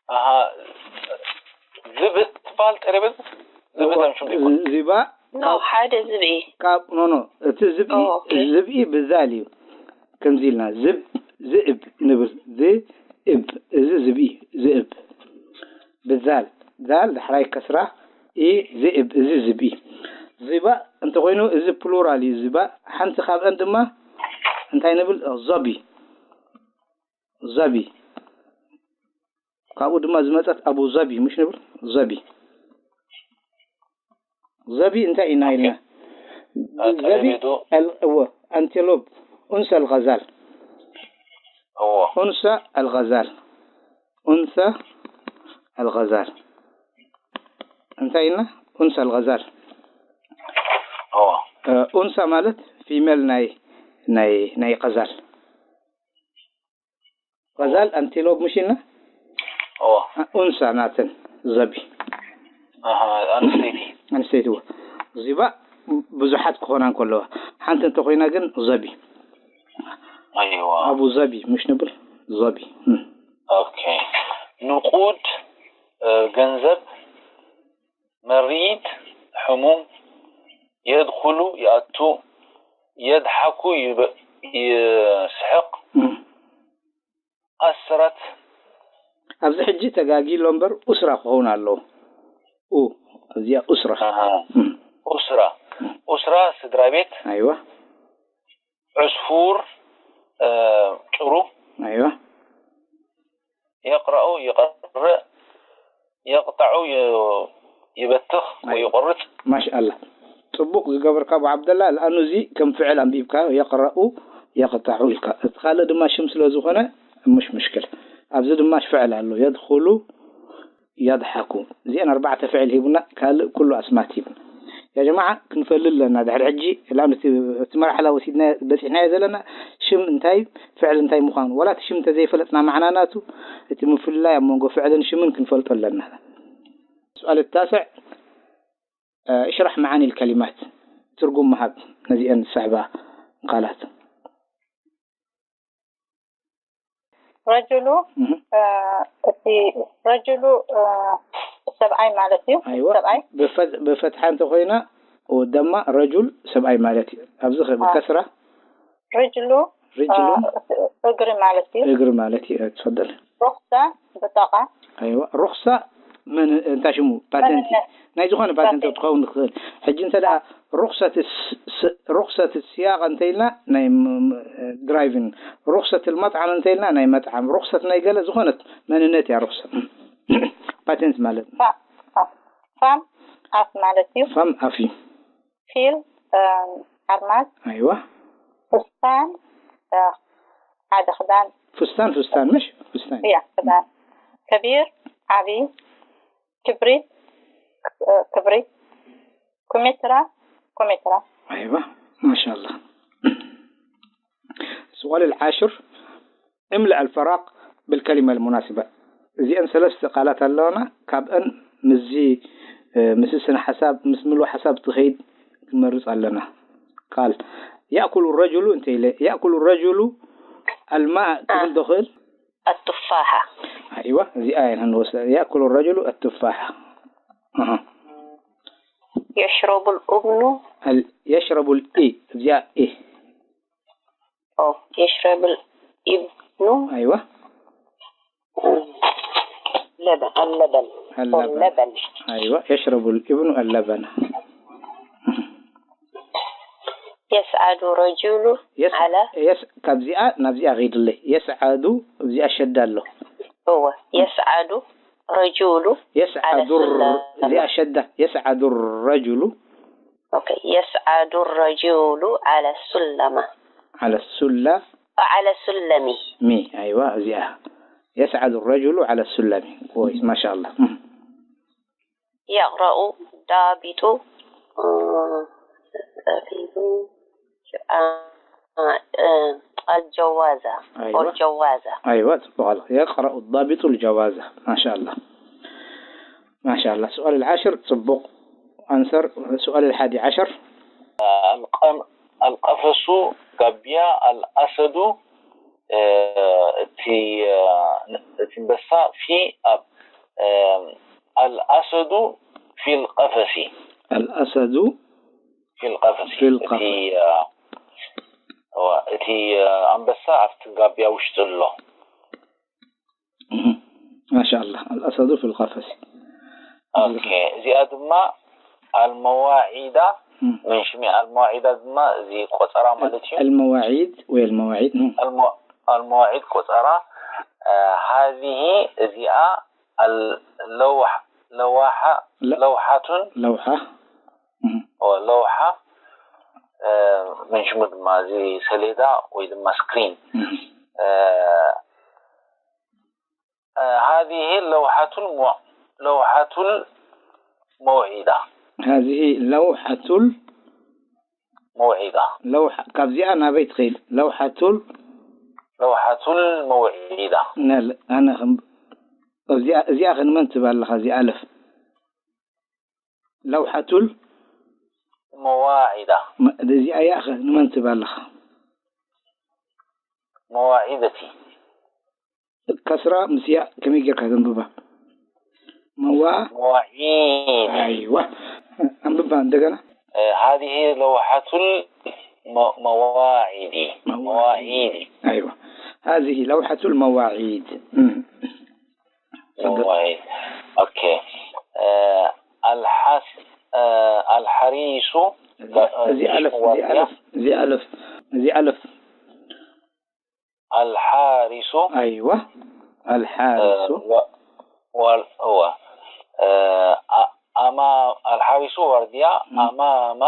ኣሃ ዝብት ትበሃል ጠረጴዛ ዝብት ኣምሽም ይኮን ዚባእ ኖ ሓደ ዝብኢ ካብ ኖ ኖ እቲ ዝብኢ ኦ፣ ኦኬ። ዝብኢ ብዛል እዩ። ከምዚ ኢልና ዝብ ዝእብ ንብል ዝእብ እዚ ዝብኢ ዝእብ ብዛል ዛል ዳሕራይ ከስራ ኢ ዝእብ እዚ ዝብኢ ዚባእ እንተኮይኑ እዚ ፕሉራል እዩ። ዚባእ ሓንቲ ካብአን ድማ እንታይ ንብል? ዞቢ ዞቢ ካብኡ ድማ ዝመፀት ኣቡ ዞቢ ምሽ ንብል ዞቢ ዞቢ እንታይ ኢና ኢልና? ዞቢ ጠረቤዶ ኣል- እወ ኣንቴሎፕ ኡንሳ ኣልጋዛል እዎ ኡንሳ ኣልጋዛል ኡንሳ ኣልጋዛል እንታይ ኢልና? ኡንሳ ኣልጋዛል እዎ እ፣ ኡንሳ ማለት ፊሜል ናይ ናይ ናይ ቀዛል ቀዛል ኣንቴሎፕ ምሽ ኢልና? እዎ ኡንሳ ናተን ዘቢ ኣሃ ኣንስተይቲ ኣንስተይቲ እወ ዚባ ብዙሓት ክኾና እንከለዋ ሓንቲ እንተኮይና ግን ዘቢ ኣይዋ ኣቡ ዘቢ ምሽ ንብል ዘቢ እም። ኦኬ ንቁድ እ፣ ገንዘብ መሪት ሕሙም የድኹሉ ይኣቱ የድሓኩ ይበ- ይስሕቕ እም። ኣስረት ኣብዚ ሕጂ ተጋጊሎ እምበር ኡስራ ክኸውን ኣለዎ ኡ እዚኣ ኡስራ ኣሃ፣ እም። ኡስራ ኡስራ ስድራ ቤት ኣይዋ ዕስፉር እ፣ ጭሩ ኣይዋ የቅረኡ ይቀርእ የቅጣዑ ይ- ይበትኽ ወይ ይቆርፅ ማሽኣላ ፅቡቅ ዝገበርካ ኣቡ ዓብደላ ልኣኑ እዚ ከም ፍዕል ኣንቢብካ የቅረኡ የቅጣዑ ኢልካ እቲ ካልእ ድማ ሽም ስለ ዝኾነ ምሽ ምሽክል ኣብዚ ድማ ፍዕል ኣሎ የድኹሉ የድሓኩ እዚአን ኣርባዕተ ፍዕል ሂቡና ካልእ ኩሉ ኣስማት ሂቡና ያ ጀማዓ ክንፈሊ ኣለና ድሕሪ ሕጂ ልኣኑ እቲ መራሕላ ወሲድና በፂሕናዮ ዘለና ሽም እንታይ ፍዕል እንታይ ምዃኑ ዋላ እቲ ሽም እንተዘይፈለጥና ማዕና ናቱ እቲ ምፍልላይ ኣብ መንጎ ፍዕልን ሽምን ክንፈልጦ ኣለና سؤال التاسع اشرح معاني الكلمات ትርጉም ምሃብ ነዚአን ዝስዕባ ቃላት ረጅሉ እቲ ረጅሉ ሰብኣይ ማለት እዩ ኣይዋ ሰብኣይ ብፈትሓ እንተኮይና ደማ ረጁል ሰብኣይ ማለት እዩ ኣብዚ ብከስራ ርጅሉ ርጅሉ እግሪ ማለት እዩ እግሪ ማለት እዩ ትፈደል ሩክሳ ብጠቃ ኣይዋ ሩክሳ መን እንታይ ሽሙ ፓተንቲ ናይ ዝኾነ ፓተንቲ ክትኸውን ትኽእል ሕጂ እንተ ደኣ ሩክሰት ሩክሰት ስያቐ እንተ ኢልና ናይ ድራይቪን ሩክሰት ልመጥዓም እንተ ኢልና ናይ መጥዓም ሩክሰት ናይ ገለ ዝኾነት መንነት እያ ሩክሰት ፓተንት ማለት ፋም ኣፍ ማለት እዩ ፋም ኣፍ እዩ ፊል ሓርማዝ ኣይዋ ፍስታን ሓደ ክዳን ፍስታን ፍስታን ምሽ ፍስታን እያ ክዳን ከቢር ዓብዪ ክብሪት፣ ክብሪት፣ ኩሜትራ፣ ኩሜትራ። ኣይዋ ማሻላ። السؤال العاشر، املأ الفراغ بالكلمة المناسبة። እዚአን ሰለስተ ቃላት ኣለዋና። ካብአን ምስዚ ምስስን ሓሳብ ምስ ምሉ ሓሳብ ትኸይድ ክንመርፅ ኣለና። ቃል يأكل الرجل እንተ ኢለ يأكل الرجل الماء ክብል ዶ ክእል? التفاحة. ኣይዋ እዚኣ እየን ክንወስዳ። يأكل الرجل التفاحة. يشرب الابن يشرب الإي እዚኣ إي يشرب الابن أيوة اللبن اللبن اللبن. اللبن أيوة يشرب الابن اللبن. يسعد رجل يس على يس ካብዚኣ ናብዚኣ ኸይድለይ يسعد እዚኣ ሸዳ ኣሎ هو يسعد رجل يسعد على الر- السلم. እዚኣ ሸዳ يسعد الرجل أوكي. يسعد الرجل على السلمة على السلة على السلم مي أيوة እዚኣ يسعد الرجل على السلم. كويس ما شاء الله. مم. يقرأ الضابط آه، الضابط آه، آه، الجواز أيوة. الجواز أيوة ጽቡቕ ኣሎ. يقرأ الضابط الجواز. ما شاء الله ما شاء الله. السؤال العاشر ጽቡቕ أنسر. السؤال الحادي عشر القم- القفص ጋብያ الأسد እቲ እቲ ኣንበሳ في ኣብ الأسد في القفص الأسد في القفص في القفص. እቲ እቲ ኣንበሳ ኣብቲ ጋብያ ውሽጢ ኣሎ مهم. ما شاء الله الأسد في القفص. ኦኬ እዚኣ ድማ المواعيد مم. من ሽሚ المواعيد ድማ እዚ ቆፀራ ማለት እዩ المواعيد ወይ المواعيد مم. الم- المواعيد ቆፀራ هذه እዚኣ اللوح لوحة لا. لوحة لوحة مم. لوحة من ሽሙ ድማ እዚ ሰሌዳ ወይ ድማ ስክሪን مم. هذه لوحة المو- لوحة الموعدة هذه لوحة ال- موعدة لوحة ካብዚኣ ናበይ ትኸይድ لوحة ال- لوحة الموعدة نل- ኣነ ኸም እዚኣ እዚኣ ኸ ንመን ትብ ኣለኻ እዚኣ ألف لوحة ال- موعدة እዚኣ ያኸ ንመን ትብ ኣለኻ موعدتي كسرة ምስ ያእ ከመይ ጌርካ ተንብባ موا مواعيد أيوة أنببها እንደገና هذه لوحة المواعيد مواعيد أيوة هذه لوحة المواعيد مم. مواعيد أوكي الحس الحريص እዚ ألف እዚ ألف እዚ ألف እዚ ألف الحارس أيوة الحارس و و هو أمام الحارس ورديا أمام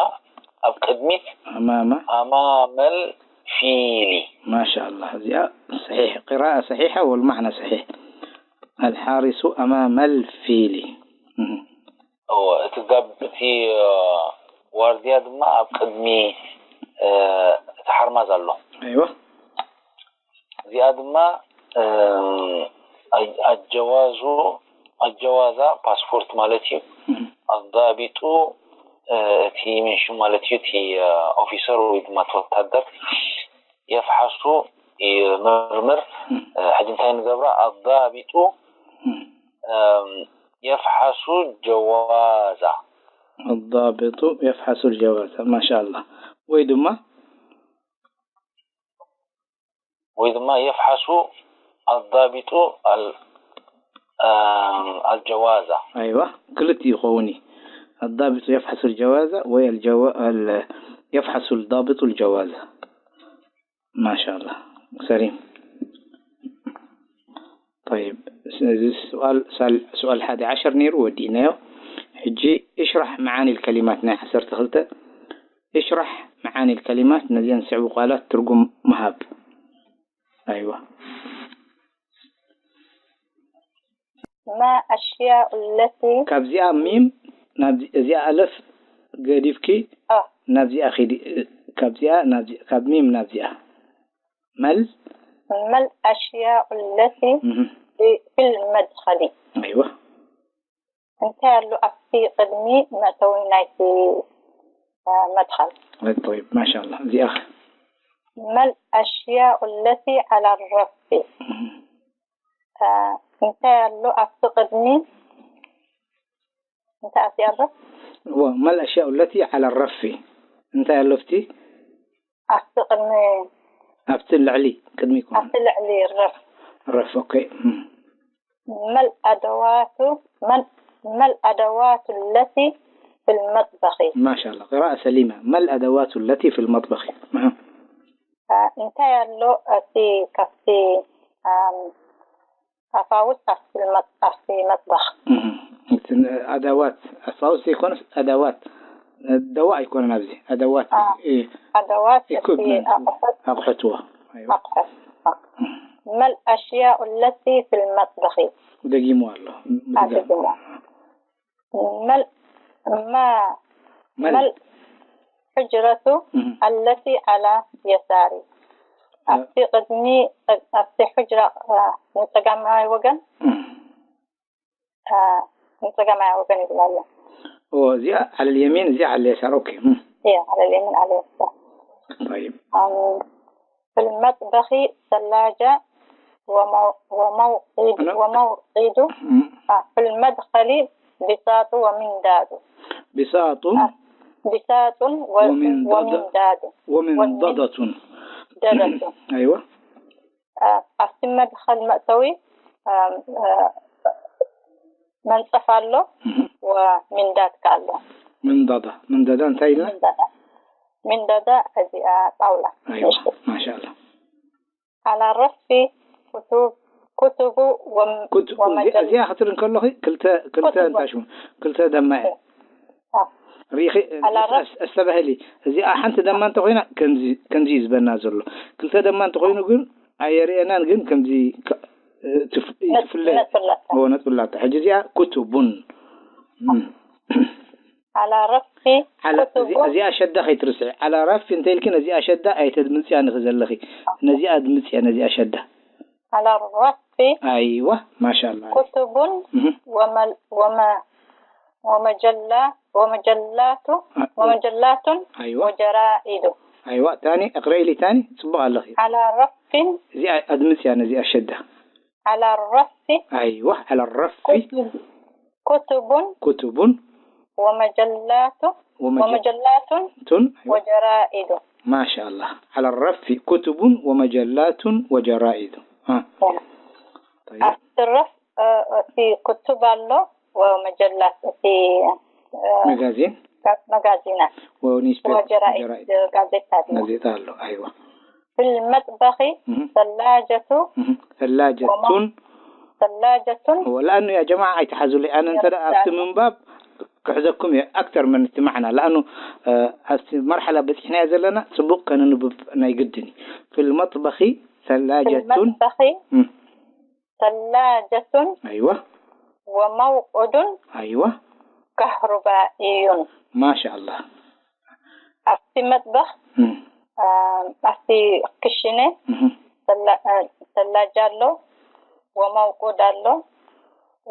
ኣብ ቅድሚት أمام أمام الفيل ما شاء الله እዚኣ صحيح قراءة صحيحة والمعنى صحيح الحارس أمام الفيل مم. እዎ እቲ ጋብ እቲ ዋርድያ ድማ ኣብ ቅድሚ እቲ ሓርማዝ ኣሎ أيوة እዚኣ ድማ ኣጀዋዙ ኣጀዋዛ ፓስፖርት ማለት እዩ ኣዳቢጡ እቲ ምንሹ ማለት እዩ እቲ ኦፊሰር ወይ ድማ እቲ ወታደር የፍሓሱ ይምርምር ሕጂ እንታይ ንገብራ ኣዳቢጡ የፍሓሱ ጀዋዛ الضابط يفحص الجواز ما شاء الله ወይ ድማ ወይ ድማ የፍሓሱ ኣዳቢጡ ኣልጀዋዛ ኣይዋ ክልቲኡ ይኸውን እዩ ኣዳቢጡ የፍሓሱ ልጀዋዛ ወይ የፍሓሱ ልዳቢጡ ልጀዋዛ ما شاء الله سليم طيب እዚ سؤال سؤال حادي عشر ነይሩ ወዲእናዮ ሕጂ اشرح معاني الكلمات ናይ ዓሰርተ ክልተ اشرح معاني الكلمات ነዚአን ዝስዕቡ ቃላት ትርጉም ምሃብ ኣይዋ ما أشياء التي ካብዚኣ ሚም ናብዚ እዚኣ ኣለፍ ገዲፍኪ آه ናብዚኣ ኺዲ። ካብዚኣ ናብዚ ካብ ሚም ናብዚኣ መል ما الأشياء التي እህ في في المدخل ኣይዋ እንታይ ኣሎ ኣብቲ ቅድሚ መእተዊ ናይቲ አ፣ መድኸል طيب ማሻላ እዚኣ ما الأشياء التي على الرف አ፣ እንታይ ኣሎ ኣብቲ ቅድሚ እንታይ ኣብቲ ኣሎ وما الأشياء التي على الرف እንታይ ኣሎ ኣብቲ ኣብቲ ቅድሚ ኣብቲ ልዕሊ ቅድሚ ይኮን ኣብቲ ልዕሊ ረፍ ረፍ okay ما الأدوات ما ما الأدوات التي في المطبخ ማሻላ قراءة سليمة ما الأدوات التي في المطبخ አ፣ እንታይ ኣሎ እቲ ካብቲ ኣም፣ ኣፋውስ ኣብቲ መጥ- ኣብቲ መጥበኽ أدوات ኣፋውስ ዘይኮነስ أدوات ደዋ ኣይኮነን ኣብዚ أدوات አ፣ ኣደዋት እቲ equipment ኣቑሑት ኣቑሑት ዋ ኣይዋ ኣቑሑት ما الأشياء التي في المطبخ ደጊሙ ኣሎ ኣድግሞ ما ما መል ما الحجرة التي على يساري ኣብቲ ቅድሚ ኣብቲ ሕጅራ አ፣ ንጸጋማይ ወገን አ፣ ንጸጋማይ ወገን ይብል ኣሎ እዚኣ على اليمين እዚኣ على اليسار okay እያ على اليمين على اليسار طيب أم، في المطبخ ثلاجة ومو- وموقد أنا- وموقد آه، في المدخل بساط ومنداد بساط آه، بساط و- ومنداد. ومنداد ومنضدة ددة أيوة آه، ኣብቲ መድኸል መእተዊ آم، آه، መንጸፍ ኣሎ ወሚንዳድ ከ ኣሎ ምንዳዳ ምንዳዳ እንታይ ኢልና ሚንዳዳ ሚንዳዳ እዚኣ ጣውላ أيوة ما شاء الله على الرف كتب كتب وم- كتب ومجلات እዚኣ ክትርኢ ከለኺ ክልተ ክልተ كتب. እንታይ ሽሙ ክልተ ደማ እየ آه. ሪኺ على الرف ኣስተባህሊ እዚኣ ሓንቲ ደማ እንተኮይና ከምዚ ከምዚ እዩ ዝበና ዘሎ ክልተ ደማ እንተኮይኑ ግን ኣየርእየናን ግን ከምዚ ካ- ትፍ- ትፍለ ነጥብላታ ዎ ነጥብላታ ሕጂ እዚኣ كتب على الرف على كتب እዚኣ ሸዳ ከይትርስዒ على الرف እንተ ኢልኪ ነዚኣ ሸዳ ኣይተድምፅያ ንኺ ዘለኺ ነዚኣ ኣድምፅያ ነዚኣ ሸዳ على الرف ኣይዋ ማሻላ كتب ومل وم ومجلات ومجلات ومجلات أيوة. وجرائد ኣይዋ ታኒ እቕረኢሊ ታኒ ፅቡቕ ኣለኺ على رف እዚኣ ኣድምፅያ ነዚኣ ሸዳ على الرف ኣይዋ على الرف كتب كتب كتب ومجلات ومج- ومجلات ቱን ኣይዋ وجرائد ما شاء الله على الرف كتب ومجلات وجرائد ها طيب ኣብቲ ረፍ እ፣ እቲ ክቱብ ኣሎ ወመጀላት እቲ እ፣ መጋዚን መጋዚናት ونيوزبيبر وجرائد جرائد ጋዜጣ ኣሎ ጋዜጣ ኣሎ ኣይዋ في المطبخ مهم. ثلاجة مهم. ثلاجة ثلاجة ወላ ኣኑ ያ ጀማዓ ኣይትሓዙለይ ኣነ እንተ ደኣ ኣብቲ ምንባብ ክሕዘኩም እየ ኣክተር ምን እቲ ማዕና ለኣኑ ኣብቲ መርሓላ በፂሕናዮ ዘለና ፅቡቅ ከነንብብ ናይ ግድን እዩ في المطبخ في ثلاجة المطبخ مم. ثلاجة أيوة وموقد أيوة كهربائي ما شاء الله ኣብቲ መጥበኽ مم. እ፣ ኣብቲ ክሽነ مهم. ثلا- እ፣ ثلاجة ኣሎ وموقد ኣሎ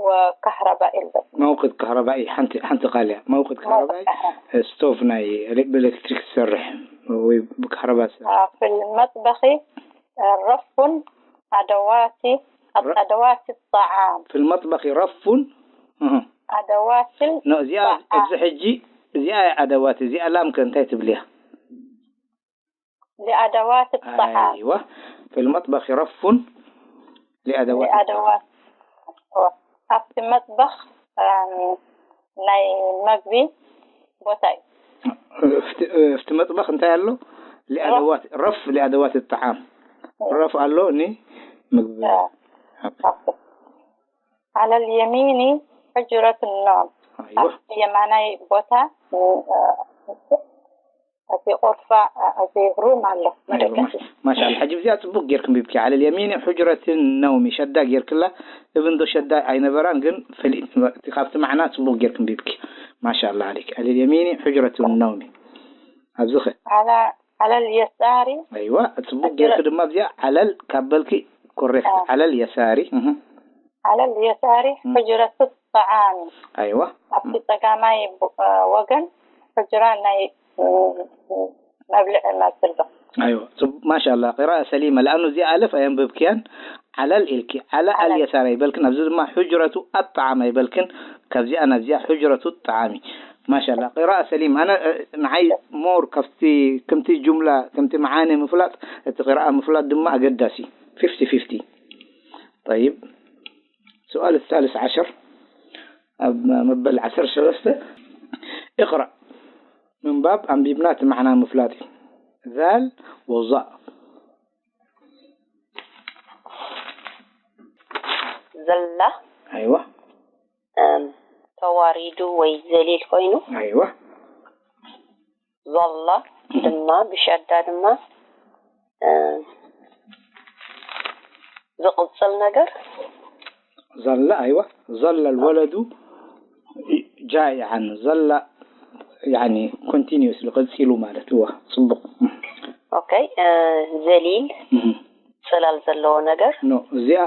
وكهربائي ኣሎ موقد كهربائي ሓንቲ ሓንቲ ቃል እያ موقد كهربائي ስቶቭ ናይ ብኤሌክትሪክ ዝሰርሕ ወይ ብካህረባ ዝሰርሕ آه، في المطبخ آه، رف أدوات ر- أدوات الطعام في المطبخ رف እህ. أدوات ኖ እዚኣ الطعام ኣብዚ ሕጂ እዚኣ እያ ኣደዋት እዚኣ ላምከ እንታይ ትብልያ لأدوات الطعام أيوة في المطبخ رف لأدوات لأدوات ኣብቲ መጥበኽ ኣም፣ ናይ መግቢ ቦታ እዩ في في مطبخ እንታይ ኣሎ لأدوات رف لأدوات الطعام ረፍ ኣሎ ኒ ምግቢ على اليمين حجرة النوم أيوة ኣብቲ የማናይ ቦታ እ፣ እቲ ቆርፋ፣ እቲ ሩም ኣሎ መደቀሲ። ማሻኣላ። ሕጂ እዚኣ ጽቡቅ ጌርክ ኣንቢብኪ። على اليمين حجرة النوم ሸዳ ጌርክላ። እብን ዶ ሸዳ ኣይነበራን፣ ግን ፍልይ ካብቲ ማዕና ጽቡቅ ጌርክ ኣንቢብኪ። ማሻኣላ عليك. على اليمين حجرة النوم ኣብዚ ኸ على على اليسار ኣይዋ ጽቡቅ ጌርክ ድማ ኣብዚኣ على ካብ በልኪ ኮሬክት። على اليسار እህ على اليسار حجرة الطعام ኣይዋ ኣብቲ ጸጋማይ ብ- ወገን ሕጅራ ናይ እ፣ መብልዒ መስል ዶ ኣይዋ ጽቡቅ ማሻኣላ። قراءة سليمة لأنه እዚኣ ኣለፍ ኣየንብብክያን። على ኢልኪ على اليسار ኣይበልክን። ኣብዚ ድማ حجرة الطعام ኣይበልክን። ካብዚኣ ናብዚኣ حجرة الطعام ማሻላ ቅራእ ሰሊም ኣነ ንዓይ ሞር ካብቲ ከምቲ ጁምላ ከምቲ መዓነ ምፍላጥ እቲ ቅራእ ምፍላጥ ድማ ኣገዳሲ ፊፍቲ ፊፍቲ طيب سؤال الثالث عشر ኣብ መበል ዓሰርተ ሰለስተ اقرأ ምንባብ ኣንቢብና እቲ መዓና ምፍላጥ እዩ ዛል ወዛእ ዘላ ኣይዋ ተዋሪዱ ወይ ዘሊል ኮይኑ ኣይዋ ዞላ ድማ ብሸዳ ድማ ዝቕፅል ነገር ዘላ ኣይዋ ዘላ الولد جائعا ዘላ يعني continuously ቀፂሉ ማለት እዋ ፅቡቅ okay ዘሊል ፅላል ዘለዎ ነገር no እዚኣ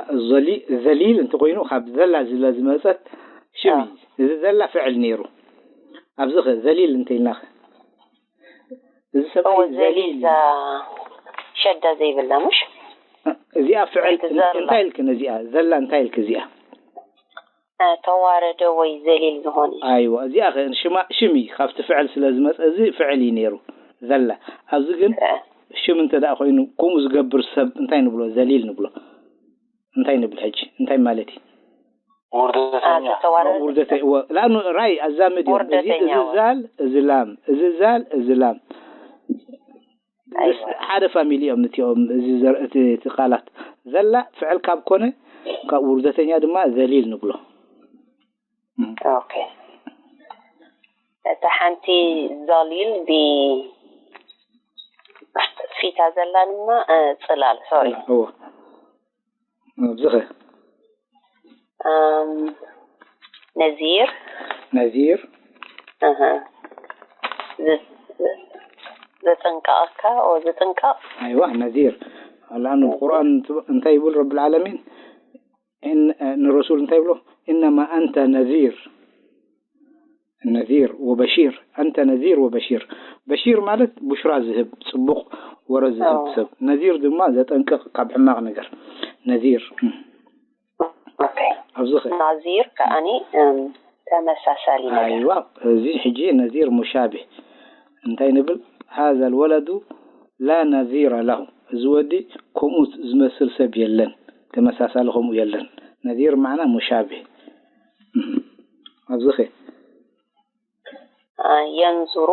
ዘሊል እንተኮይኑ ካብ ዘላ ዝለ ዝመፀት ሽም እዩ እዚ ዘላ ፍዕል ነይሩ ኣብዚ ዘሊል እንተኢልና እዚ ሰብኣይ ዘሊል ሸዳ ዘይብላ ምሽ እዚኣ ፍዕል እንታይ ኢልክን እዚኣ ዘላ እንታይ ኢልክ እዚኣ ተዋረደ ወይ ዘሊል ዝኾነ ኣይዋ እዚኣ ሽማ ሽም እዩ ካብቲ ፍዕል ስለ ዝመፀ እዚ ፍዕል እዩ ነይሩ ዘላ ኣብዚ ግን ሽም እንተ ደኣ ኮይኑ ከምኡ ዝገብር ሰብ እንታይ ንብሎ ዘሊል ንብሎ እንታይ ንብል ሕጂ እንታይ ማለት እዩ ውርደተኛ ውርደተ እወ ለኣኑ ራይ ኣዛምድ እዮም እዚ ዛል እዚ ላም እዚ ዛል እዚ ላም ሓደ ፋሚሊ እዮም እቲኦም እዚ ቃላት ዘላ ፍዕል ካብ ኮነ ካብ ውርደተኛ ድማ ዘሊል ንብሎ ኦኬ እታ ሓንቲ ዛሊል ብ ፊታ ዘላ ድማ ፅላል ሶሪ እወ ኣብዚ ኸ ነዚር ነዚር ዘጠንቀቐካ ዘጠንቀቕ ኣይዋ ነዚር ኣልኣኑ ቁርኣን እንታይ ይብል ረብ ልዓለሚን ንረሱል እንታይ ይብሎ ኢነማ ኣንተ ነዚር ነዚር ወበሺር ኣንተ ነዚር ወበሺር በሺር ማለት ቡሽራ ዝህብ ፅቡቅ ወረ ዝህብ ሰብ ነዚር ድማ ዘጠንቅቕ ካብ ሕማቕ ነገር ነዚር ኣብዚ ናዚር ከዓኒ ተመሳሳሊ ነገር ኣይዋ እዚ ሕጂ ነዚር ሙሻቢህ እንታይ ንብል ሃዛ ልወለዱ ላ ነዚረ ለሁ እዚ ወዲ ከምኡ ዝመስል ሰብ የለን ተመሳሳሊ ከምኡ የለን ነዚር ማዕና ሙሻቢህ ኣብዚ ኸ የንዙሩ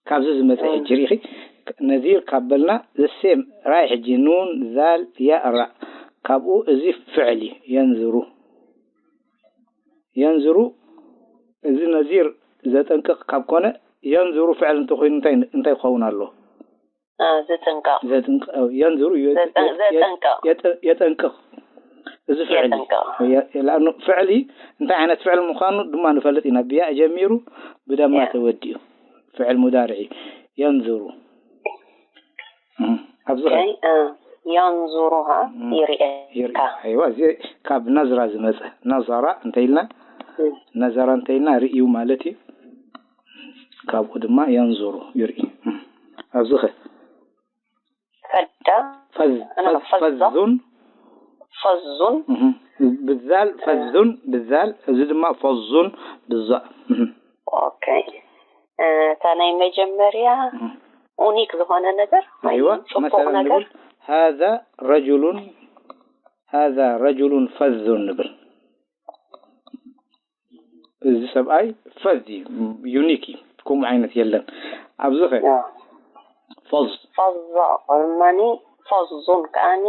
ካብዚ ዝመፀ ሕጂ ርኢኺ ነዚር ካብ በልና ዘሴም ራይ ሕጂ ኑን ዛል ያእ ራ ካብኡ እዚ ፍዕል እዩ የንዝሩ የንዝሩ እዚ ነዚር ዘጠንቅቕ ካብ ኮነ የንዝሩ ፍዕል እንተኮይኑ እንታይ እንታይ ክኸውን ኣለዎ ዝጥንቀቕ ዘጥንቀቕ የንዝሩ ዘጠንቀቕ የጠንቅቕ እዚ ፍዕሊ ለኣኑ ፍዕሊ እንታይ ዓይነት ፍዕል ምዃኑ ድማ ንፈልጥ ኢና ብያእ ጀሚሩ ብደማ ተወዲኡ ፍዕል ሙዳርዒ የንዝሩ ኣብዚ የንዙሩሃ ይርኤካ ይርእ ኣይዋ እዚ ካብ ነዝራ ዝመፀ ነዘራ እንተኢልና ነዘራ እንተኢልና ርእዩ ማለት እዩ ካብኡ ድማ የንዙሩ ይርኢ ኣብዚ ኸ ፈዳ ፈዝ ፈዝ ፈዙን ፈዙን ብዛል ፈዙን ብዛል እዚ ድማ ፈዙን ብዛ ኦኬ እታ ናይ መጀመርያ ኡኒክ ዝኾነ ነገር ኣይዋ ፅቡቅ መሰለን ነገር ንብል ሃዛ ረጁሉን ሃዛ ረጁሉን ፈዙን ንብል እዚ ሰብኣይ ፈዝ እዩ ዩኒክ እዩ ከምኡ ዓይነት የለን ኣብዚ ኸ ፈዝ ፈዛ ከማኒ ፈዙን ከዓኒ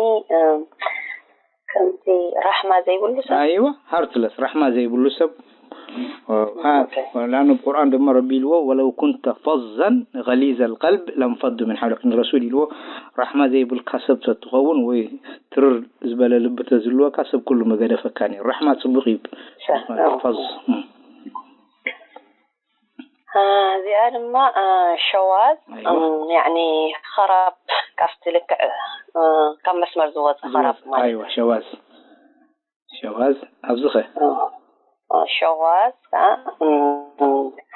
ከምቲ ራሕማ ዘይብሉ ሰብ ኣይዋ ሃርትለስ ራሕማ ዘይብሉ ሰብ ላኑ ቁርኣን ድማ ረቢ ኢልዎ ወለው ኩንተ ፈዘን ገሊዘ ልቀልብ ለንፈዱ ምን ሓውለክ፣ ንረሱል ኢልዎ ራሕማ ዘይብልካ ሰብ ተትኸውን ወይ ትርር ዝበለ ልቢ ተዝልወካ ሰብ ኩሉ መገደፈካ ነይሩ። ራሕማ ፅቡቅ እዩ። ፈዝ እዚኣ ድማ ሸዋዝ ያኒ ኸራብ ካብቲ ልክዕ ካብ መስመር ዝወፀ ኸራብ ማለት ሸዋዝ ሸዋዝ ኣብዚ ኸ ሸዋዝ ከዓ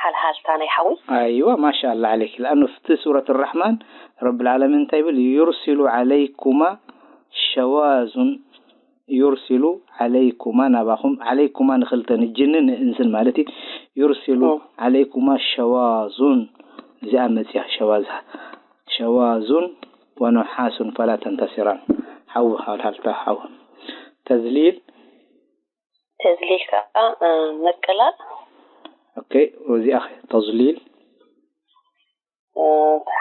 ሓልሃልታ ናይ ሓዊ ኣይዋ ማሻ ኣላ ዓለይክ ለኣኑ ፍቲ ሱረት ራሕማን ረብ ልዓለሚን እንታይ ይብል ዩርሲሉ ዓለይኩማ ሸዋዙን ዩርሲሉ ዓለይኩማ ናባኹም ዓለይኩማ ንኽልተ ንጅንን ንእንስን ማለት እዩ ዩርሲሉ ዓለይኩማ ሸዋዙን እዚኣ መፅያ ሸዋዛ ሸዋዙን ወኑሓሱን ፈላ ተንተሲራን ሓዊ ሃልሃልታ ሓዊ ተዝሊል ተዝሊል ከዓ ምቅላል ኦኬ እዚኣ ተዝሊል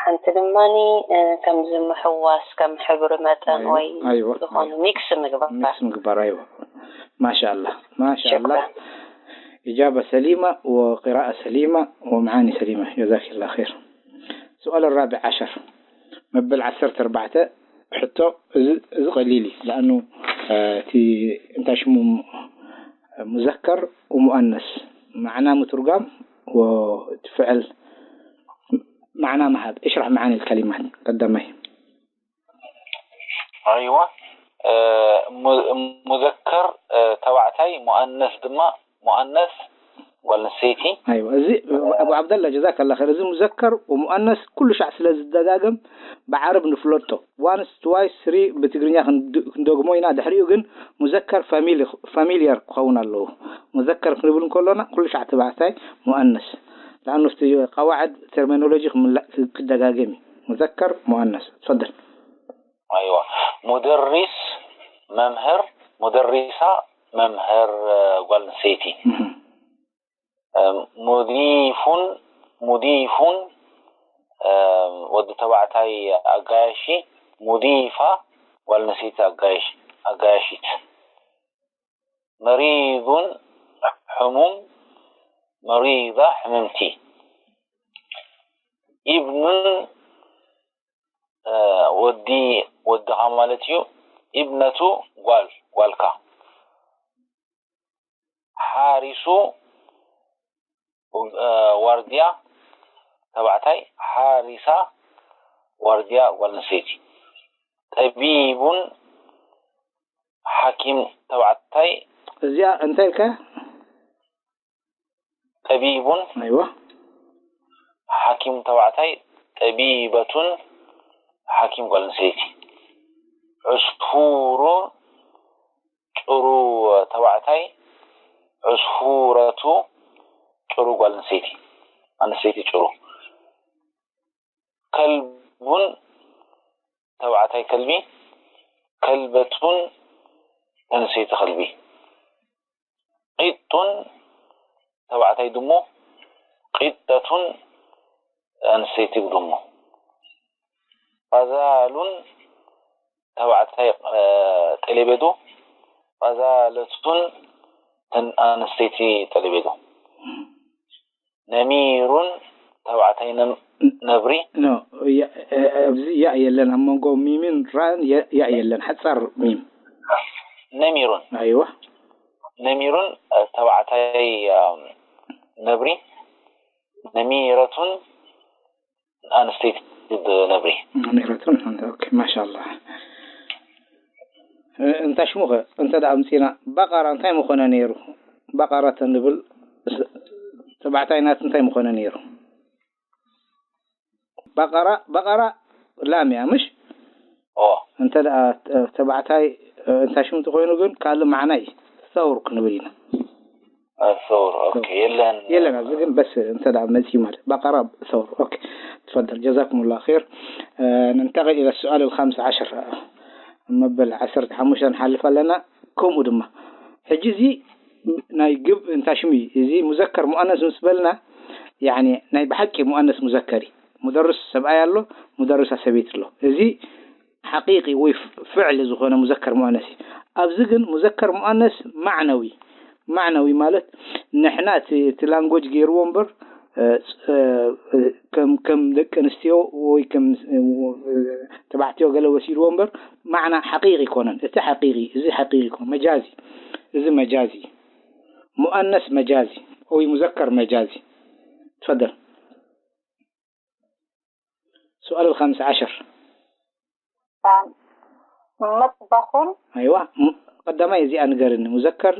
ሓንቲ ድማ ከምዚ ምሕዋስ ከም ሕብሪ መጠን ወይ ዝኾነ ሚክስ ምግባር ሚክስ ምግባር ኣይዋ ማሻ ኣላ ማሻ ኣላ إجابة سليمة وقراءة سليمة ومعاني سليمة جزاك الله خير سؤال الرابع عشر መበል ዓሰርተ ኣርባዕተ ሕቶ እዚ ቀሊል እዩ ለኣኑ እቲ እንታይ ሽሙ ሙዘከር ወሙኣነስ ማዕና ምትርጓም ወትፍዕል ማዕና ምሃብ እሽራሕ መዓኒ ልከሊማት ቀዳማይ ኣይዋ ሙዘከር ተባዕታይ ሙኣነስ ድማ ሙኣነስ ጓል ኣንስተይቲ ኣይዋ እዚ ኣቡ ዓብደላ ጀዛከላ ኸይር እዚ ሙዘከር ወሙኣነስ ኩሉ ሻዕ ስለ ዝደጋገም ብዓረብ ንፍለጦ once twice three ብትግርኛ ክንደግሞ ኢና ድሕሪኡ ግን ሙዘከር familiar ክኸውን ኣለዎ ሙዘከር ክንብል እንከሎና ኩሉ ሻዕ ተባዕታይ ሙኣነስ ለኣኑ እቲ ቀዋዕድ ተርሚኖሎጂ ክደጋገም እዩ ሙዘከር ሙኣነስ ትፈደል ኣይዋ ሙደሪስ መምህር ሙደሪሳ መምህር ጓል ኣንስተይቲ ሙዲፉን ሙዲፉን ወዲ ተባዕታይ ኣጋያሺ ሙዲፋ ጓል ኣንስተይቲ ኣጋያሺት መሪዱን ሕሙም መሪዳ ሕምምቲ ኢብኑን ወዲ ወድኻ ማለት እዩ ኢብነቱ ጓል ጓልካ ሓሪሱ ዋርድያ ተባዕታይ ሓሪሳ ዋርድያ ጓል ኣንስተይቲ ጠቢቡን ሓኪም ተባዕታይ እዚኣ እንታይ ኢልካ ጠቢቡን ኣይዋ ሓኪም ተባዕታይ ጠቢበቱን ሓኪም ጓል ኣንስተይቲ ዕስፉሩ ጭሩ ተባዕታይ ዕስፉረቱ ጭሩ ጓል ኣንስተይቲ ኣንስተይቲ ጭሩ ከልቡን ተባዕታይ ከልቢ ከልበቱን ኣንስተይቲ ከልቢ ቂጡን ተባዕታይ ድሙ ቂጠቱን ኣንስተይቲ ድሙ ቐዛሉን ተባዕታይ ጠለቤዱ ቐዛለቱን ኣንስተይቲ ጠለቤዱ ነሚሩን ተባዕታይ ነብሪ ኣብዚ ያእ የለን ኣብ መንጎ ሚምን ራን ያእ የለን ሓፃር ሚም ነሚሩን ኣይዋ ነሚሩን ተባዕታይ ነብሪ ነሚረቱን ኣንስተይቲ ነብሪ ነሚረቱን ማሻ ኣላ እንታይ ሽሙ ኸ እንተ ደኣ ኣምፂና ባቃራ እንታይ ምኾነ ነይሩ ባቃራ ተንብል ተባዕታይ ናት እንታይ ምኾነ ነይሩ ባቃራ ባቃራ ላም እያ ምሽ እንተ ተባዕታይ እንታይ ሽሙ ተኮይኑ ግን ካልእ ማዕና እዩ ሰውር ክንብል ኢና ሰውር የለን የለን ኣብዚ ግን በስ እንተ መፅዩ ማለት ባቃራ ሰውር تفضل جزاكم الله خير ننتقل إلى السؤال الخامس عشر መበል ዓሰርተ ሓሙሽተ ንሓልፍ ኣለና ከምኡ ድማ ሕጂ እዚ ናይ ግብ እንታይ ሽሙ እዩ እዚ ሙዘከር ሙኣነስ ምስ በልና ያኒ ናይ ብሓቂ ሙኣነስ ሙዘከር እዩ ሙደርስ ሰብኣይ ኣሎ ሙደርሳ ሰበይቲ ኣሎ እዚ ሓቂቂ ወይ ፍዕሊ ዝኾነ ሙዘከር ሙኣነስ እዩ ኣብዚ ግን ሙዘከር ሙኣነስ ማዕነዊ ማዕናዊ ማለት ንሕና እቲ፣ እቲ ላንጎጅ ገይርዎ እምበር፣ እ፣ እ፣ ከም፣ ከም ደቂ ኣንስትዮ ወይ ከም፣ እ፣ ተባዕትዮ ገለ ወሲድዎ እምበር፣ ማዕና ሓቂቂ ኣይኮነን። እቲ ሓቂቂ፣ እዚ ሓቂቂ ኣይኮነን። መጃዚ፣ እዚ መጃዚ። ሙኣነስ መጃዚ ወይ ሙዘከር መጃዚ። ትፈደል። ሱኣል الخامس عشر. መጥበኹን ኣይዋ፣ ም-፣ ቀዳማይ እዚኣ ንገርኒ፣ ሙዘከር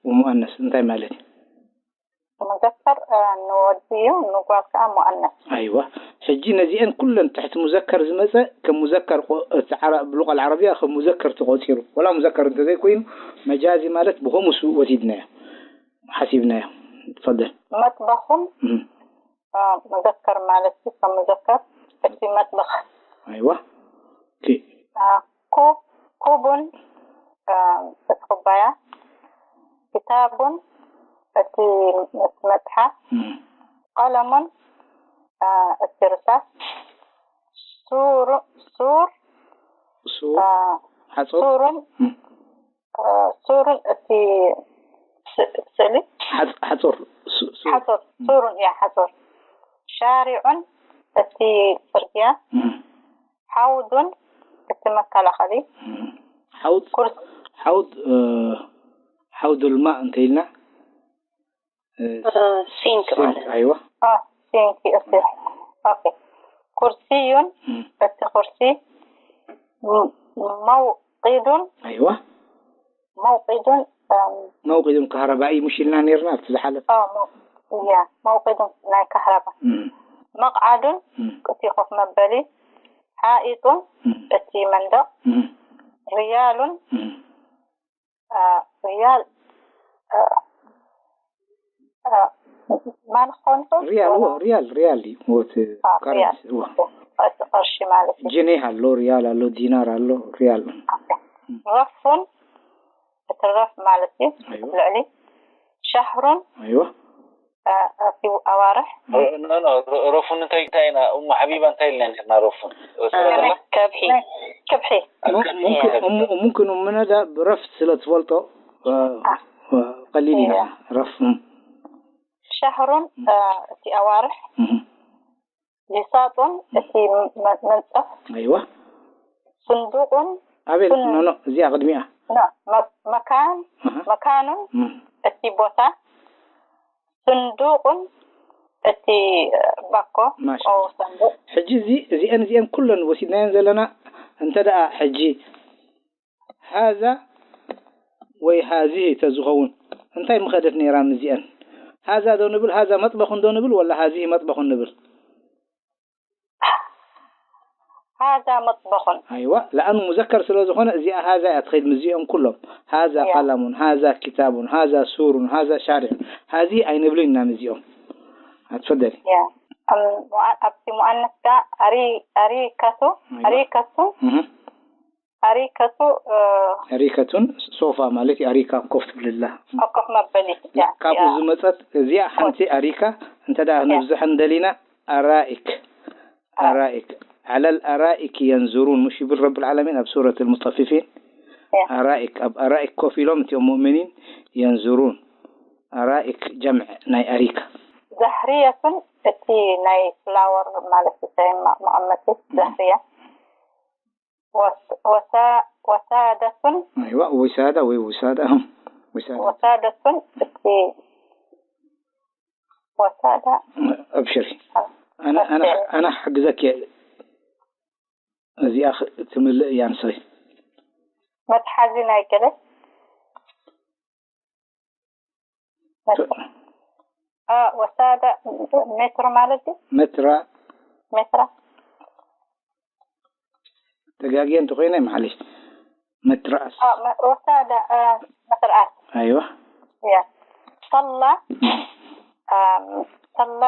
ወሙኣነስ እንታይ ማለት እዩ? ሙዘከር፣ እ፣ ንወዲ እዩ፣ ንጓል ከዓ ሙኣነስ። ኣይዋ፣ ሕጂ ነዚአን ኩለን ትሕቲ ሙዘከር ዝመፀ ከም ሙዘከር ቆ-፣ እቲ ዓራ-፣ ብሉቃል ዓረብያ ከም ሙዘከር ተቆፂሩ። ወላ ሙዘከር እንተዘይኮይኑ መጃዚ ማለት ብኸምኡ ሱ-፣ ወሲድናዮ፣ ሓሲብናዮ። ትፈደል። መጥበኹን እም። እ፣ ሙዘከር ማለት እዩ፣ ከም ሙዘከር እቲ መጥበኽ። ኣይዋ። ኦኬ። እ፣ ኩብ፣ ኩቡን፣ እ፣ እቲ ኩባያ፣ ክታቡን እቲ መጽሓፍ፣ እም። ቀለሙን፣ እ፣ እቲ ርሳስ፣ ሱር፣ ሱር፣ ሱር፣ እ፣ ሓጹር፣ ሱርን፣ እም። እ፣ ሱርን እቲ ስ-፣ ስእሊ፣ ሓጽ-፣ ሓጹር፣ ሱ-፣ ሱ-፣ ሓጹር፣ ሱርን፣ ያ፣ ሓጹር፣ ሻሪዑን እቲ ጽርግያ፣ እም። ሓውዱን እቲ መከላኸሊ፣ እም። ሓውድ፣ ኩርሲ፣ ሓውድ፣ እ፣ ሓውዱል ማእ እንተ ኢልና፣ እ፣ እ፣ ሲንክ ማለት ኣይዋ። ኦ፣ ሲንክ፣ እቲ፣ ኦኬ። ኩርሲዩን እም። እቲ ኩርሲ፣ ም-፣ መውቂዱን፣ ኣይዋ። መውቂዱን፣ እም፣ መውቂዱን ካህረባኢ ሙሽ ኢልና ነይርና ኣብቲ ዝሓለፈ። ኦ፣ መው-፣ ያ፣ መውቂዱን ናይ ካህረባ። እም። መቕዓዱን እም። እቲ ኮፍ መበሊ፣ ሓኢጡን እም። እቲ መንደቕ፣ እም። ርያሉን፣ እም። እ፣ ርያል፣ እ፣ እ፣ ማለት ኮንቱ ሪያል፣ እዎ፣ ሪያል፣ ሪያል እዩ። ሞት አ፣ ካረንሲ፣ እዎ። ቅርሺ፣ ቅርሺ ማለት እዩ። ጅኔህ ኣሎ፣ ሪያል ኣሎ፣ ዲናር ኣሎ፣ ሪያል። ረፉን፣ እቲ ረፍ ማለት እዩ። ኣይዋ። ልዕሊ ሸህሩን፣ ኣይዋ። እ፣ እቲ ኣዋርሕ፣ ኖ፣ ኖ፣ ረፉን እንታይ፣ እንታይ ኢና፣ እሙ ሓቢባ እንታይ ኢልና ነርና ረፉን? ከብሒ። ክብሒ፣ ሙ-፣ ሙምክን፣ እሙ-፣ ሙምክን እሙ ነዳ ብረፍ ስለ ትፈልጦ፣ እ፣ እ፣ ቀሊል ኢና። ረፍ፣ እም። ሸህሩን፣ እ፣ እቲ ኣዋርሕ፣ እም። ቢሳጡን፣ እቲ መ-፣ መንጸፍ፣ ኣይዋ። ስንዱቁን፣ ኣቤል፣ ስን-፣ ኖ፣ ኖ፣ እዚኣ ቅድሚኣ። ኖ፣ መ-፣ መካን፣ ኣሃ። መካኑን፣ እም። እቲ ቦታ፣ ስንዱቁን፣ እቲ፣ እ፣ ባኮ፣ ማሽ። ኦ፣ ሰንዱቅ። ሕጂ እዚ፣ እዚአን፣ እዚአን ኩለን ወሲድናየን ዘለና፣ እንተ ደኣ ሕጂ ሃዛ ወይ ሃዚህ ተዝኸውን፣ እንታይ ምኸደት ነይራ ምስዚአን? ሃዛ ዶ ንብል፣ ሃዛ መጥበኹን ዶ ንብል፣ ወላ ሃዚህ መጥበኹን ንብል? ሃዛ መጥበኹን። ኣይዋ፣ ለኣኑ ሙዘከር ስለ ዝኾነ፣ እዚኣ ሃዛ እያ ትኸይድ ምስዚኦም ኩሎም። ሃዛ እያ። ቀለሙን፣ ሃዛ ኪታቡን፣ ሃዛ ሱሩን፣ ሃዛ ሻሪዑን። ሃዚህ ኣይንብልን ኢና ምስዚኦም። ኣትፈደሊ። እያ። እም፣ ሙኣ-፣ ኣብቲ ሙኣነስ ከኣ ኣሪ-፣ ኣሪከቱ፣ ኣይዋ። ኣሪከቱ፣ እህ። ኣሪከቱ፣ እ፣ ኣሪከቱን ሶፋ ማለት እዩ። ኣሪካ ኮፍ ትብልላ። ኣብ ኮፍ መበሊ። እያ፣ ካብኡ እያ። ዝመጸት እዚኣ ሓንቲ ኣሪካ፣ እንተ ደኣ እያ። ነብዝሐን ደሊና ኣራኢክ። ኣራኢክ። ኣራኢክ። على الأرائك ينظرون፣ مش يبل رب العالمين ኣብ ሱረት المطففين؟ እያ። ኣራኢክ፣ ኣብ ኣራኢክ ኮፍ ኢሎም እቲኦም ሙእሚኒን የንዙሩን። ኣራኢክ ጀምዕ ናይ ኣሪካ። ዛህርየቱን እቲ ናይ ፍላወር ማለት እዩ፣ እንታይ ማ-፣ መቐመጢ ዛህርያ። ወስ-፣ ወሳ-፣ ወሳደቱን ኣይዋ፣ ወሳዳ ወይ ውሳዳ። ወሳዳ። ወሳደቱን እቲ ወሳዳ ኣብሽሪ። ኣነ፣ ኣነ፣ ኣነ ክሕግዘኪ እየ። እዚኣ ኽ-፣ ትምልእ እያ ንሰይ። መትሓዚ ናይ ገለ እ፣ ወሳዳ ሜትሮ ማለት እዩ። መትራ ሜትራ። ተጋግየ እንተኾይነ፣ ማዕለሽ። መትራእስ። እ፣ መ-፣ ወሳዳ፣ እ፣ መትርኣስ። ኣይዋ። እያ። ሰላ፣ እ፣ ሰላ፣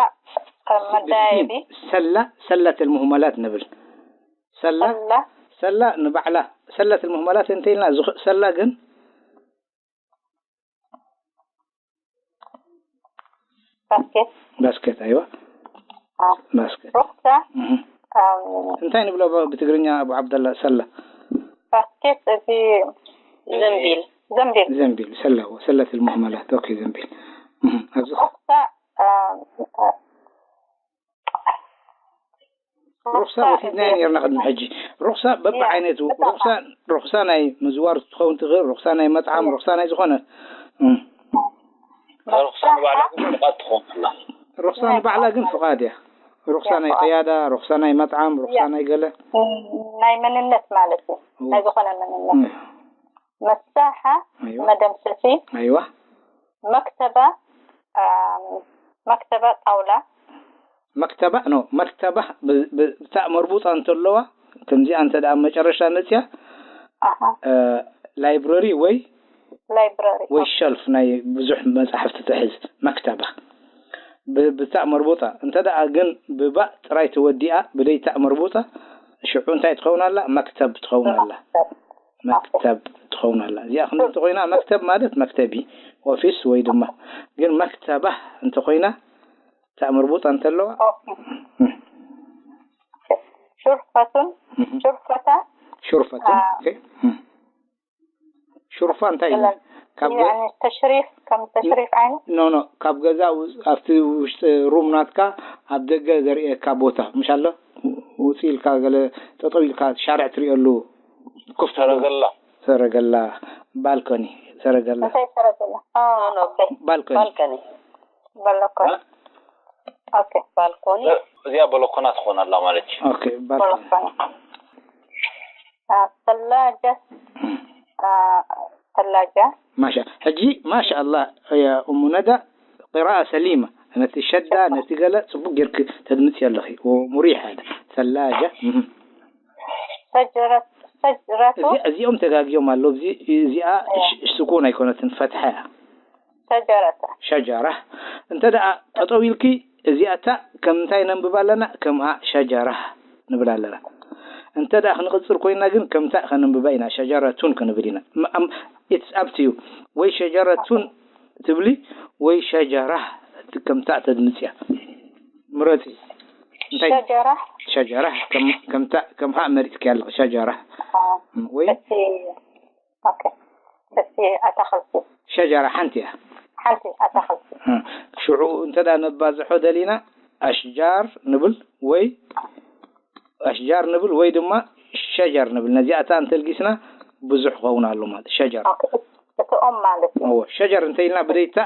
እ፣ መዳየቢ። ሰላ፣ ሰለት المهملات ንብል። ሰላ፣ ሰላ። ሰላ ንባዕላ። ሰለት المهملات እንተ ኢልና፣ ዝኽ-፣ ሰላ ግን ባስኬት። ባስኬት፣ ኣይዋ። እ፣ ባስኬት። ሩክሳ፣ እህ። እ፣ እንታይ ንብሎ ብ-፣ ብትግርኛ፣ ኣቡ ዓብደላ፣ ሰላ? ባስኬት፣ እዚ ዘንቢል። ዘንቢል። ዘንቢል ሰለዎ ሰለት المهملات ኦኬ ዘንቢል እህ ኣብዚ ሩኽሳ እ፣ እ፣ ሩኽሳ ወሲድናዮ ነርና ቅድሚ ሕጂ። ሩኽሳ በብዓይነቱ ብጣዕሚ። ሩኽሳ ሩኽሳ ናይ ምዝዋር ትኸውን ትኽእል፣ ሩኽሳ ናይ መጥዓም፣ ሩኽሳ ናይ ዝኾነ እም። ሩኽሳ ንባዕላ ግን ፍቓድ ትኸውን ኣላ። ሩኽሳ ንባዕላ ግን ፍቓድ እያ። ሩኽሳ ናይ ቅያዳ፣ ሩኽሳ ናይ መጥዓም፣ ሩኽሳ ናይ ገለ ናይ መንነት ማለት እዩ። ናይ ዝኾነ መንነት እም። መሳሓ ኣይዋ መደምሰሲ ኣይዋ መክተባ እ፣ መክተባ ጣውላ መክተባ ኖ መክተባ ብ- ብ- ብታእ መርቡጣ እንተለዋ ከምዚኣ እንተ ደኣ መጨረሻ መፅያ ኣሃ እ፣ ላይብረሪ ወይ ላይብረሪ ወይ ሸልፍ ናይ ብዙሕ መጻሕፍቲ ትሕዝ መክተባ ብ- ብታእ መርቡጣ እንተ ደኣ ግን ብባእ ጥራይ ተወዲኣ ብደይታእ መርቡጣ ሽዑ እንታይ ትኸውን ኣላ? መክተብ ትኸውን ኣላ። መክተብ ትኸውን ኣላ። እዚኣ ክንዲ እንተኮይና መክተብ ማለት መክተቢ ኦፊስ ወይ ድማ ግን መክተባ እንተኮይና ታእ መርቡጣ እንተለዋ ኦኬ። ሹርፈቱን ሹርፈታ ሹርፈትን ኦኬ። ሹርፋ እንታይ እዩ? ካብ ገ- ያኒ ተሽሪፍ ከም ተሽሪፍ ዓይነት ኖ ኖ ካብ ገዛ ውፅ- ኣብቲ ውሽጢ ሩም ናትካ ኣብ ደገ ዘርእየካ ቦታ ምሽ ኣሎ ውፅ ኢልካ ገለ ጠጠው ኢልካ ሻርዕ ትሪእሉ ክፍቲ ሰረገላ ሰረገላ ባልኮኒ ሰረገላ እንታይ ሰረገላ? ኦ፣ ኦኬ። ባልኮኒ ባልኮኒ በለኮኒ። ኦኬ። ባልኮኒ እዚኣ በለኮና ትኾን ኣላ ማለት እዩ። ኦኬ ባልኮኒ በለኮኒ። አ፣ ሰላጃ አ፣ ሰላጃ ማሻ ሕጂ ማሻ ኣላ ያ እሙ ነዳ ቅራኣ ሰሊማ ነቲ ሸዳ ነቲ ገለ ፅቡቅ ጌርክ ተድምፅ ኣለኺ ሙሪሕ ኣለ ሰላጃ እህ። ሰጅረት ሰጅረቱ እዚ- እዚኦም ተጋግዮም ኣለዉ። እዚ- እዚኣ ሽ- ስኩን ኣይኮነትን፣ ፈትሐ እያ። ሰጀረተ ሸጀራ እንተ ደኣ ጠጠው ኢልኪ እዚኣታ ከም እንታይ ነንብባ ኣለና? ከምኣ ሸጀራ ንብል ኣለና። እንተ ደኣ ክንቕጽር ኮይና ግን ከምታ ከነንብባ ኢና፣ ሸጀረቱን ክንብል ኢና። ም- ኣም- it's up to you። ወይ ሸጀረቱን ትብሊ ወይ ሸጀራ ከምታ ተድምጽያ። ምረጺ። እንታይ ሸጀራ ሸጀራ ከም- ከምታ ከምሃ መሪጽኪ ኣለኺ ሸጀራ አ፣ ወይ እቲ ኦኬ እቲ ኣታኽልቲ ሸጀራ ሓንቲ እያ። ሓንቲ ኣታኽልቲ ሽዑ እንተ ደኣ ነባዝሖ ደሊና ኣሽጃር ንብል ወይ ኣሽጃር ንብል ወይ ድማ ሸጀር ንብል። ነዚኣታ እንተልጊስና ብዙሕ ክኸውን ኣሎ ማለት ሸጀር። ኦኬ፣ እቲ ኦም ማለት እዩ። እዎ ሸጀር እንተ ኢልና ብደይታ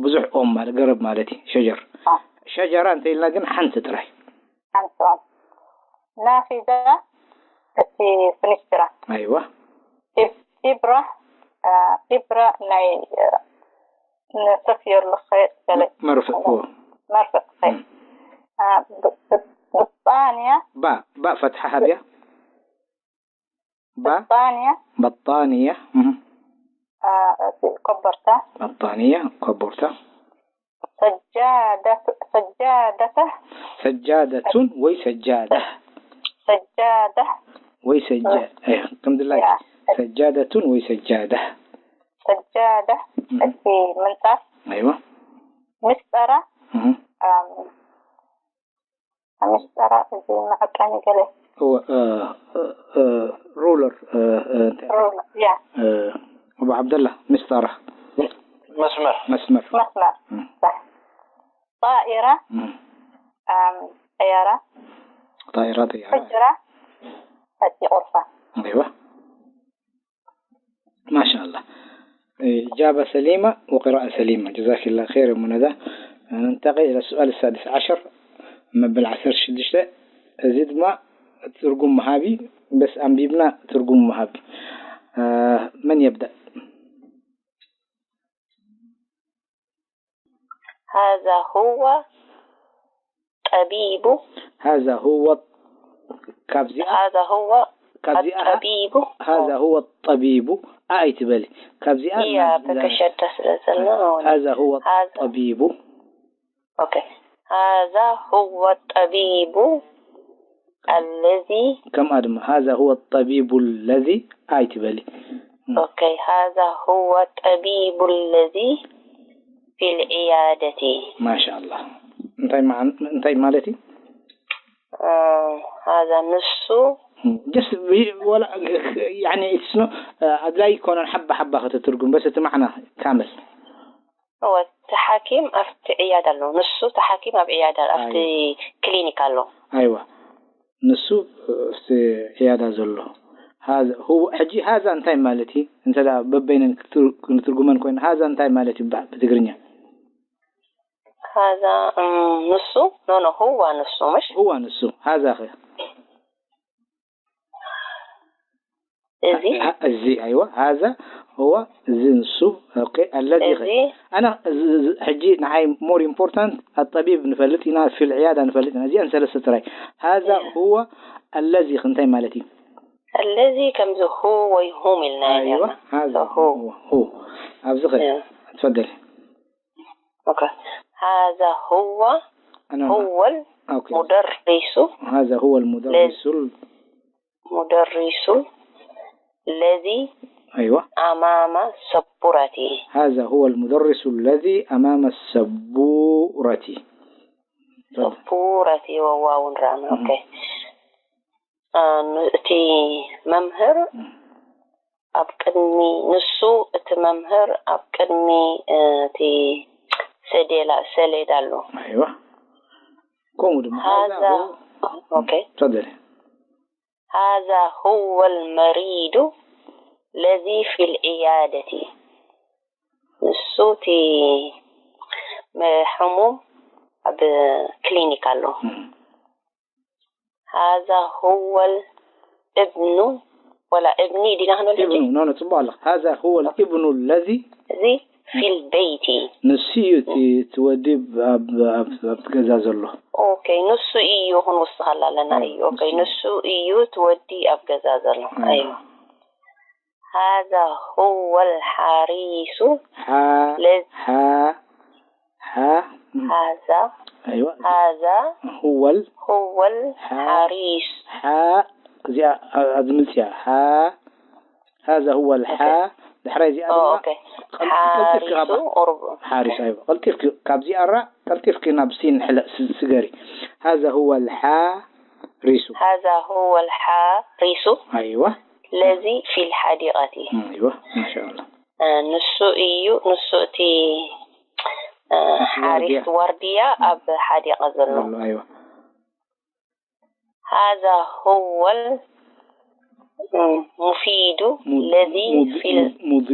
ብዙሕ ኦም ማለት ገረብ ማለት እዩ ሸጀር። አ፣ ሸጀራ እንተ ኢልና ግን ሓንቲ ጥራይ። ሓንቲ ኦም ናፊዛ እቲ ፍኒስትራ ኣይዋ ኢብ- ኢብራ አ፣ ኢብራ ናይ አ፣ ንሰፍየሉ ኸ ገለ መርፍእ እዎ መርፍእ ኸ አ፣ ብ- ብ- ብጣንያ ባ ባ ፈትሓ ሃብያ ባ ብጣንያ በጣንያ እህ። አ፣ እቲ ኮበርታ በጣንያ ኮቦርታ ሰጃደት ሰጃደተ ሰጃደቱን ወይ ሰጃዳ ሰጃዳ ወይ ሰጃ እህ፣ ከምድላይ ያ ሰጃደቱን ወይ ሰጃዳ ሰጃዳ እቲ ምንጻፍ ኣይዋ ምስጠራ እህ። ኣም፣ ምስጠራ እዚ መዐቀኒ ገለ እወ እ- እ- እ- ሩለር እ- እ- እንታይ- ሩላ ያ እ- ኣቡ ዓብደላ ምስጠራ መስመር መስመር መስመር እም። صح ጣኢራ እም። ኣም፣ ጠያራ ጣይራ ጠያራ ሕጅራ እቲ ቁርፋ ኣይዋ ማሻኣላ إجابة سليمة وقراءة سليمة جزاك الله خير يا منى ننتقل إلى السؤال السادس عشر መበል ዓሰርተ ሽዱሽተ እዚ ድማ ትርጉም መሃቢ በስ ኣንቢብና ትርጉም መሃቢ መን የብዳእ هذا هو طبيب هذا هو ካብዚኣ هذا هو ካብዚኣ الطبيب هذا هو الطبيب ኣይትበሊ ካብዚኣ يا ናብ- በከሸተ ስለ ዘሎ هذا هو هذا الطبيب ኦኬ هذا هو الطبيب الذي ከምኣ ድማ هذا هو الطبيب الذي ኣይትበሊ ኦኬ هذا هو الطبيب الذي في العيادة ማሻኣላ እንታይ መዓን- እንታይ ማለት እዩ እ፣ هذا ንሱ ጀስት ወላ ያኒ ኢትስ ኖ ኣድላይ ይኮነን ሓባ ሓባ ከተትርጉም በስ እቲ ማዕና ካምል እወ እቲ ሓኪም ኣብቲ ዕያዳ ኣሎ። ንሱ እቲ ሓኪም ኣብ ዕያዳ ኣብቲ ክሊኒክ ኣሎ። ኣይዋ ንሱ ኣብቲ ዕያዳ ዘሎ ሕጂ ሃዛ እንታይ ማለት እዩ? እንተ በበይነን ክንትርጉመን ኮይኑ ሃዛ እንታይ ማለት ይበሃል ብትግርኛ? ሃዛ ንሱ ኖኖ ህዋ ንሱ ምሽ ህዋ ንሱ ሃዛ ኸ እዚ እዚ ኣይዋ ሃዛ هو እዚ ንሱ ኦኬ ኣለዚ ኸ እዚ ኣና ሕጂ ንዓይ ሞር ኢምፖርታንት ኣጠቢብ ንፈልጥ ኢና ፊል ዕያዳ ንፈልጥ ኢና እዚኣን ሰለስተ ጥራይ ሃዛ هو ኣለዚ እንታይ ማለት እዩ ኣለዚ ከምዚ ሁ ወይ ሁም ኢልና ኢና ኣይዋ ኔርና ሃዛ ሁ ሁ ኣብዚ ኸ ትፈደል ኦኬ ሃዛ هو أنا هو أوكي المدرس هذا هو المدرس ال- مدرس الذي أيوة أمام السبورة هذا هو المدرس الذي أمام السبورة سبورة وواو رام أوكي እቲ መምህር ኣብ ቅድሚ ንሱ እቲ መምህር ኣብ ቅድሚ እቲ ሰዴላ ሰሌዳ ኣሎ أيوة كومو دم هذا أوكي تفضلي هذا هو المريض الذي في العيادة ንሱ እቲ ሕሙም ኣብ ክሊኒክ ኣሎ هذا هو الابن ولا ابني ዲና ክንብል ሕጂ ابن نو نو ጽቡቕ ኣለኻ هذا هو الابن الذي እዚ في البيت ንሱ እዩ እቲ እቲ ወዲ ኣብ ኣብ ኣብ ገዛ ዘሎ ኦኬ ንሱ እዩ ክንውስኸላ ኣለና እዩ ኦኬ ንሱ እዩ እቲ ወዲ ኣብ ገዛ ዘሎ እዩ هذا هو الحارس ሓ ሓ ሓ هذا ኣይዋ هذا ሁወል هو الحارس ሓ እዚኣ ኣዝምፅያ ሓ هذا هو الحا ድሕራይ እዚኣ ድማ ኦኬ ቀልጢፍኪ ሓሪሱ ካብ ቁርብ ሓሪስ ኣይዋ ቀልጢፍኪ ካብዚኣ ራ ቀልጢፍኪ ናብ ሲን ሕለ ስገሪ هذا هو الحارس هذا هو الحارس ኣይዋ الذي في الحديقة ኣይዋ ማሻ ኣላ ንሱ እዩ ንሱ እቲ ሓሪስ ዋርድያ ኣብ ሓዲቃ ዘሎ ዘሎ ኣይዋ هذا هو المفيد الذي في ሙዲ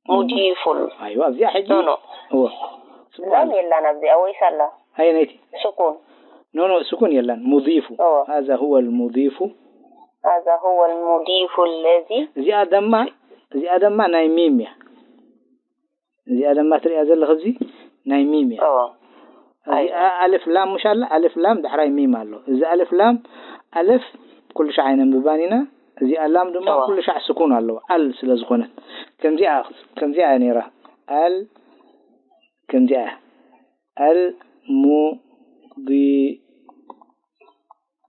المضيف ኣይዋ እዚኣ ሕጂ ኖ ኖ እወ ላም የላን ኣብዚኣ ወይስ ኣላ ኣየነይቲ ስኩን ኖ ኖ ስኩን የላን ሙዲፉ እወ هذا هو المضيف هذا هو المضيف الذي እዚኣ ደማ እዚኣ ደማ ናይ ሚም እያ እዚኣ ደማ ትሪኣ ዘለኽ እዚ ናይ ሚም እያ እወ እዚኣ ኣልፍ ላም ምሽ ኣላ ኣልፍ ላም ዳሕራይ ሚም ኣሎ እዚ ኣልፍ ላም ኣልፍ ኩሉ ሻዕ ኣይነንብባን ኢና እዚኣ ላም ድማ እወ። ኩሉ ሻዕ ስኩን ኣለዎ ኣል ስለ ዝኾነት ከምዚኣ ከምዚኣ እያ ነይራ ኣል ከምዚኣ እያ ኣል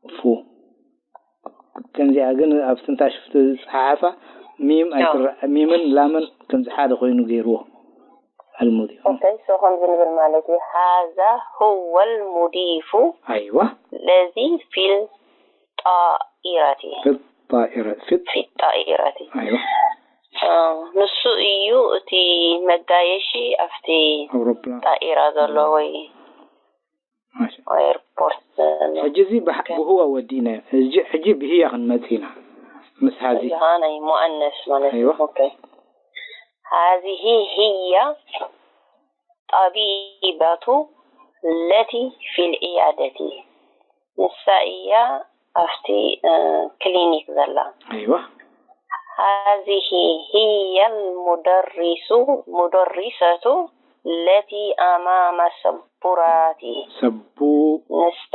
ሙዲፉ ከምዚኣ ግን ኣብ ትንታሽ ዝፀሓሓፋ ሚም ኣይትረአ ሚምን ላምን ከምዚ ሓደ ኮይኑ ገይርዎ ኣልሙዲፉ ኦኬ ሶ ከምዚ ንብል ማለት እዩ هذا هو المضيف ኣይዋ الذي في الطائرة في الطائرة في في الطائرة ኣይዋ ንሱ እዩ እቲ መጋየሺ ኣብቲ ኣውሮፕላን ጣኢራ ዘሎ ወይ ማሻ ኤርፖርት ዘሎ ሕጂ እዚ ብህ- ብህዋ ወዲእናዮ ሕጂ ሕጂ ብህያ ክንመፅ ኢና ምስ ሃዚ እዚኻ ናይ ሙኣነስ ማለት እዩ ኣይዋ። ኦኬ هذه هي طبيبة التي في العيادة ንሳ እያ ኣብቲ ክሊኒክ ዘላ ኣይዋ هذه هي المدرس مدرسة التي أمام السبورة ሰቡ ንሳ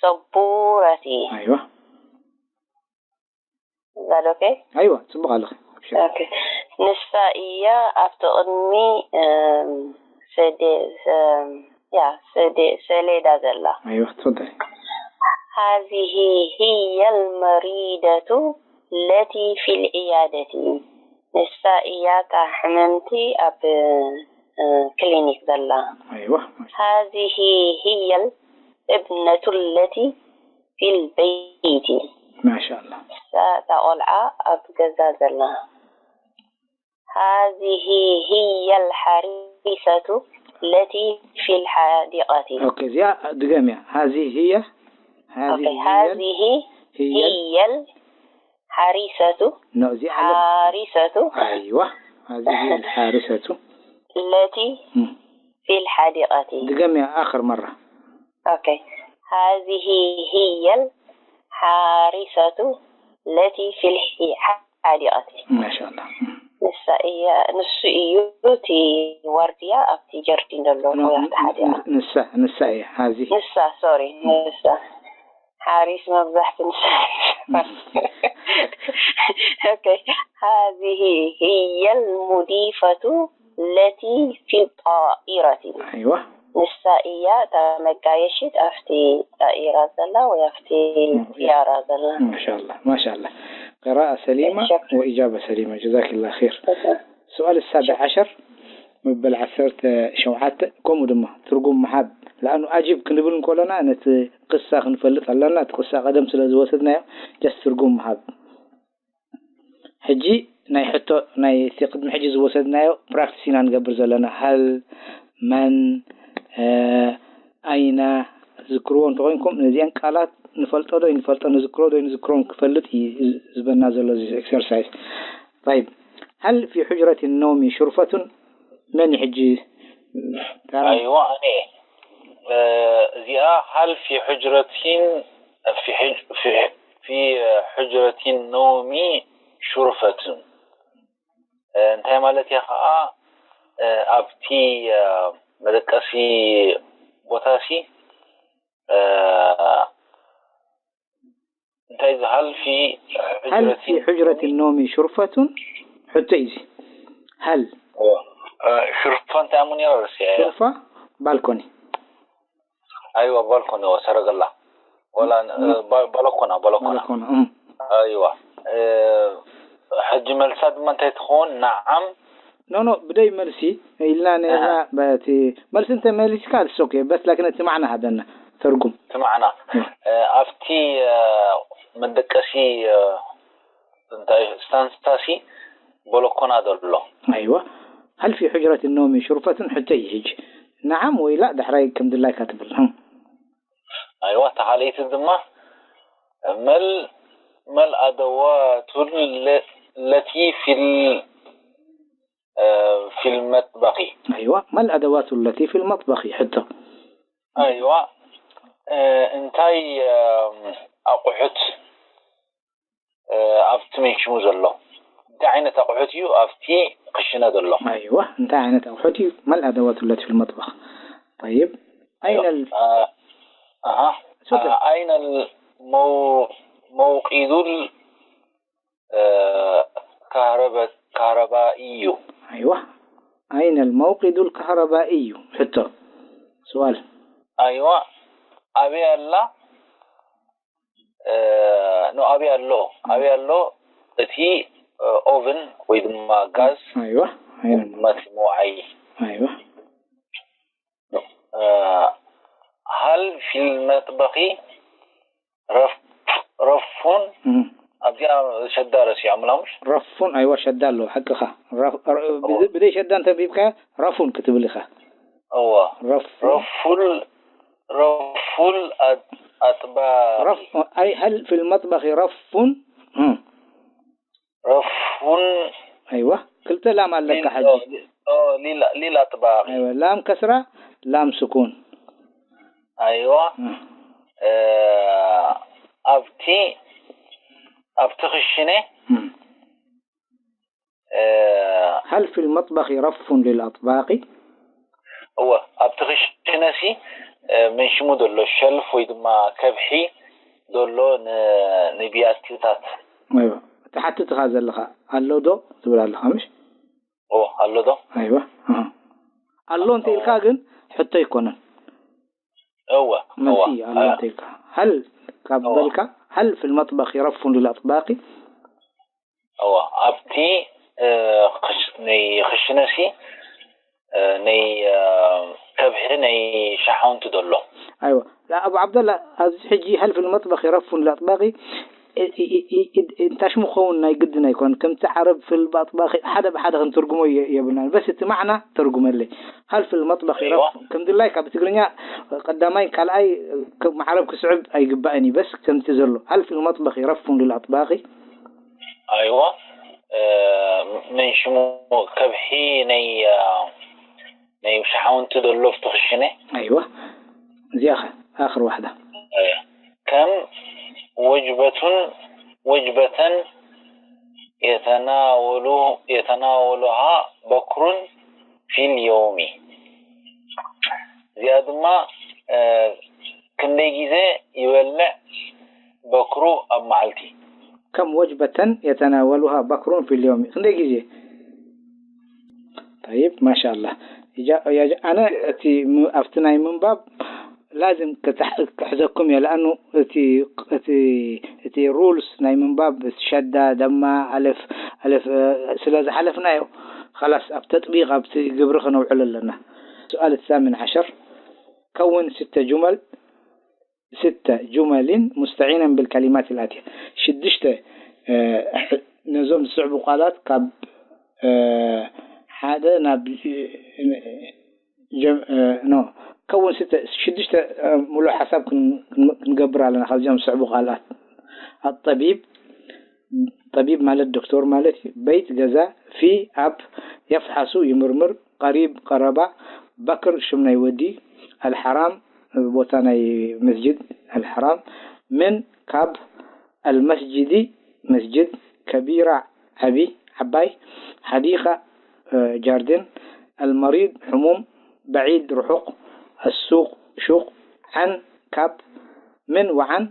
ሰቡረቲ ኣይዋ ዛዶከ ኣይዋ ፅቡቅ ኣለኽ ኣብሽር ኦኬ ንሳ እያ ኣብቲ ቅድሚ እም፣ ሰደ እም፣ ያ ሰደ ሰሌዳ ዘላ ኣይዋ ትፈዳይ هذه هي المريضة التي في العيادة ንሳ እያ እታ ሕምምቲ ኣብ እ፣ ክሊኒክ ዘላ ኣይዋ هذه هي الابنة التي في البيت ማሻላ። እታ ቆልዓ ኣብ ገዛ ዘላ። هذه هي الحارسة التي في الحديقة. ኦኬ፣ እዚኣ ድገምያ። هذه هي هذه أوكي. هي هذه هي هي الحارسة ኖ፣ እዚኣ ኣለ حارسة ኣይዋ هذه هي الحارسة التي እም። في الحديقة. ድገምያ ኣኽር መራ أوكي. هذه هي الحارسة التي في الحديقة. ማሻላ ንሳ እያ ንሱ እዩ እቲ ዋርድያ ኣብቲ ጀርዲን ዘሎ ኣብቲ ሓዲኣ። ንሳ ንሳ እያ هذه ንሳ ሶሪ ንሳ ሓሪስ መብዛሕቲ ንሳ። أوكي. هذه هي المضيفة التي في الطائرة. ኣይዋ ንሳ እያ እታ መጋየሽት ኣብቲ ጣኢራ ዘላ ወይ ኣብቲ ጥያራ ዘላ። ማሻላ ማሻላ قراءة سليمة شكرا. وإجابة سليمة جزاك الله خير سؤال السابع عشر መበል ዓሰርተ ሸውዓተ ከምኡ ድማ ትርጉም ምሃብ لأنه عجيب ክንብል እንከለና ነቲ ቅሳ ክንፈልጥ ኣለና እቲ ቅሳ ቀደም ስለ ዝወሰድናዮ just ትርጉም ምሃብ ሕጂ ናይ ሕቶ ናይ እቲ ቅድሚ ሕጂ ዝወሰድናዮ practice ኢና ንገብር ዘለና هل من أين ዝክርዎ እንተኮይንኩም ነዚአን ቃላት ንፈልጦ ዶ ይንፈልጦ ንዝክሮ ዶ ይንዝክሮን ክፈልጥ እዩ ዝበና ዘሎ እዚ exercise طيب هل في حجرة النوم شرفة መን እዩ ሕጂ ኣይዋ ኣነ እዚኣ هل في حجرة في حجرة النوم شرفة እንታይ ማለት እያ ከዓ ኣብቲ መደቀሲ ቦታሲ እንታይ እዚ هل في هل في حجرة النوم شرفة ሕቶ እዩ እዚ هل ሽርፋ እንታይ ኣሙ ነራ ረሲዐ شرفة balcony ኣይዋ balcony ሰረገላ ወላ ባለኮና ባለኮና balcony እም ኣይዋ ሕጂ መልሳ ድማ እንታይ ትኸውን نعم ኖ ኖ ብደይ መልሲ ኢልና ነርና በቲ መልሲ እንተ መሊስካ it's okay በስ ላኪን እቲ ማዕና ሃበና ትርጉም እቲ ማዕና ኣብቲ መደቀሲ እንታይ ስታንስታሲ ቦሎኮና ዘሎ ኣይዋ هل في حجرة النوم شرفة ሕቶ እዩ ሕጂ نعم ወይ لا ዳሕራይ ከም ድላይካ ትብል ኣይዋ ተኻልኢቲ ድማ መል መል ኣደዋቱ ለቲ ፊል ፊል መጥበኺ ኣይዋ ما الأدوات التي في المطبخ ሕቶ ኣይዋ እንታይ ኣቑሑት ኣብቲ መንሽሙ ዘሎ እንታይ ዓይነት ኣቑሑት እዩ ኣብቲ ክሽነ ዘሎ ኣይዋ እንታይ ዓይነት ኣቑሑት እዩ ما الأدوات التي في المطبخ طيب أين ال... ኣሃ ኣይነ መውቂዱል ካህረባኢ እዩ ኣይዋ أين الموقد الكهربائي እዩ ሕቶ سؤال ኣይዋ ኣበይ ኣላ ኖ ኣበይ ኣሎ ኣበይ ኣሎ እቲ ኦቨን ወይ ድማ ጋዝ ኣይዋ መቲ መውዓይ ኣይዋ هل في المطبخ رف رف ኣብዚኣ ሸዳ ረሲዖም ላሙሽ ረፉን ኣይዋ ሸዳ ኣለዎ ሓቅኻ ብደይ ሸዳ እንተንቢብካ ረፉን ክትብል ኢኻ እዋ ረፉን ረፉል ረፉል ኣጥባኺ أي هل في المطبخ رف ረፉን ኣይዋ ክልተ ላም ኣለካ ሕጂ ሊል ኣጥባኺ ላም ከስራ ላም ስኩን ኣይዋ ኣብቲ ኣብቲ ክሽነ هل في المطبخ رف للأطباق؟ እወ ኣብቲ ክሽነሲ ምን ሽሙ ዘሎ ሸልፍ ወይ ድማ ከብሒ ዘሎ ንብያትታት እታ ሓትትኻ ዘለኻ ኣሎ ዶ ትብል ኣለኻ ምሽ ኣሎ ዶ ኣይዋ ኣሎ እንተ ኢልካ ግን ሕቶ ኣይኮነን እወ መልሲ ኣሎ እንተ ኢልካ هل ካብ በልካ هل في المطبخ رف للأطباق እዋ ኣብቲ ናይ ክሽነሲ ናይ ከብሒ ናይ ሸሓውንቲ ዘሎ ኣይዋ ኣቡ ዓብደላ ኣብዚ ሕጂ هل في المطبخ رف للأطباق እንታይ ሽሙ ክኸውን ናይ ግድን ኣይኮን። ከምቲ ዓረብ ፊል ኣጥባኺ ሓደ ብሓደ ክንትርጉሞ የብልናን። በስ እቲ ማዕና ተርጉመለይ። ሃል ፊል መጥበኺ ረፍ ከም ድላይካ ብትግርኛ ቀዳማይ ካልኣይ ዓረብ ክስዕብ ኣይግባእን እዩ። በስ ከምቲ ዘሎ ሃል ፊል መጥበኺ ረፉን ሊል ኣጥባኺ ኣይዋ ናይ ሽሙ ከብሒ ናይ ናይ ሸሓውንቲ ዘሎ ኣብቲ ክሽነ ኣይዋ እዚኣ ኣኽር ዋሕዳ ከም ወጅበቱን ወጅበተን የተናወሉ የተናወሉሃ በክሩን ፊል የውሚ እዚኣ ድማ ክንደይ ግዜ ይበልዕ በክሩ ኣብ መዓልቲ ከም ወጅበተን የተናወሉሃ በክሩን ፊል የውሚ ክንደይ ግዜ طيب ما شاء الله ኣነ እቲ ኣብቲ ናይ ምንባብ ላዝም ክሕዘኩም እየ ለኣኑ እቲ ሩልስ ናይ ምንባብ ሸዳ ደማ ኣለፍ ኣለፍ ስለ ዝሓለፍናዮ ኸላስ ኣብ ተጥቢቕ ኣብቲ ግብሪ ከነውዕሎ ኣለና سؤال الثامن عشر كون ست جمل ست جمل مستعينا بالكلمات الآتية ሽዱሽተ ነዞም ዝስዕቡ ቃላት ካብ ሓደ ናብ ኖ ከውን ሽዱሽተ ሙሉእ ሓሳብ ክንገብር ኣለና ካብዚኦም ዝስዕቡ ቃላት الطبيب طبيب ማለት ዶክተር ማለት እዩ በይት ገዛ ፊ ኣብ يفحص ይምርምር قريب ቀረባ በክር ሽም ናይ ወዲ الحرام ቦታ ናይ መስጅድ الحرام من ካብ المسجد መስጅድ كبيرة ዓቢ ዓባይ حديقة ጃርዲን المريض ሕሙም بعيد ርሑቕ السوق ሹቕ عن ካብ من وعن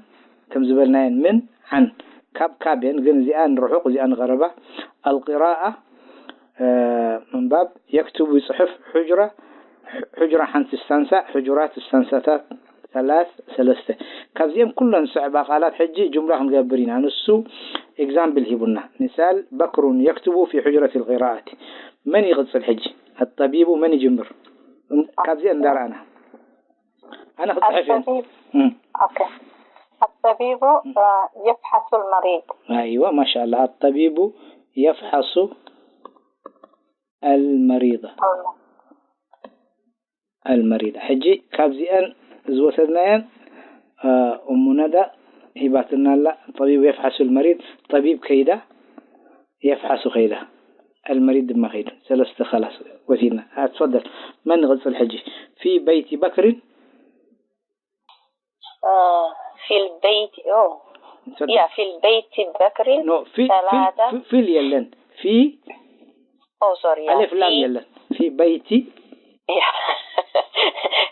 ከም ዝበልናየን من عن ካብ ካብ የን ግን እዚኣ ንርሑቕ እዚኣ ንቐረባ القراءة ምንባብ يكتب ይፅሕፍ حجرة حجرة ሓንቲ ስታንሳ حجرات ስታንሳታት ثلاث ሰለስተ ካብዚኦም ኩለን ዝስዕባ ቃላት ሕጂ ጅምላ ክንገብር ኢና ንሱ example ሂቡና مثال بكر يكتب في حجرة القراءة መን ይቕፅል ሕጂ الطبيب መን ይጅምር ካብዚኦም እንዳረኣና ኣነ ክፅሕፍ እየ الطبيب يفحص المريض أيوة ما شاء الله الطبيب يفحص المريض المريض ሕጂ ካብዚአን ዝወሰድናየን እሙ ነዳ ሂባትና ኣላ طبيب يفحص المريض طبيب ከይዳ يفحص ከይዳ المريض ድማ ከይዱ ሰለስተ خلاص ወሲድና تفضل መን ንቕፅል ሕጂ في بيت بكر في البيت أوه يا في البيت بكر no في ثلاثة في, في የለን في أوه sorry ألف لام የለን في بيت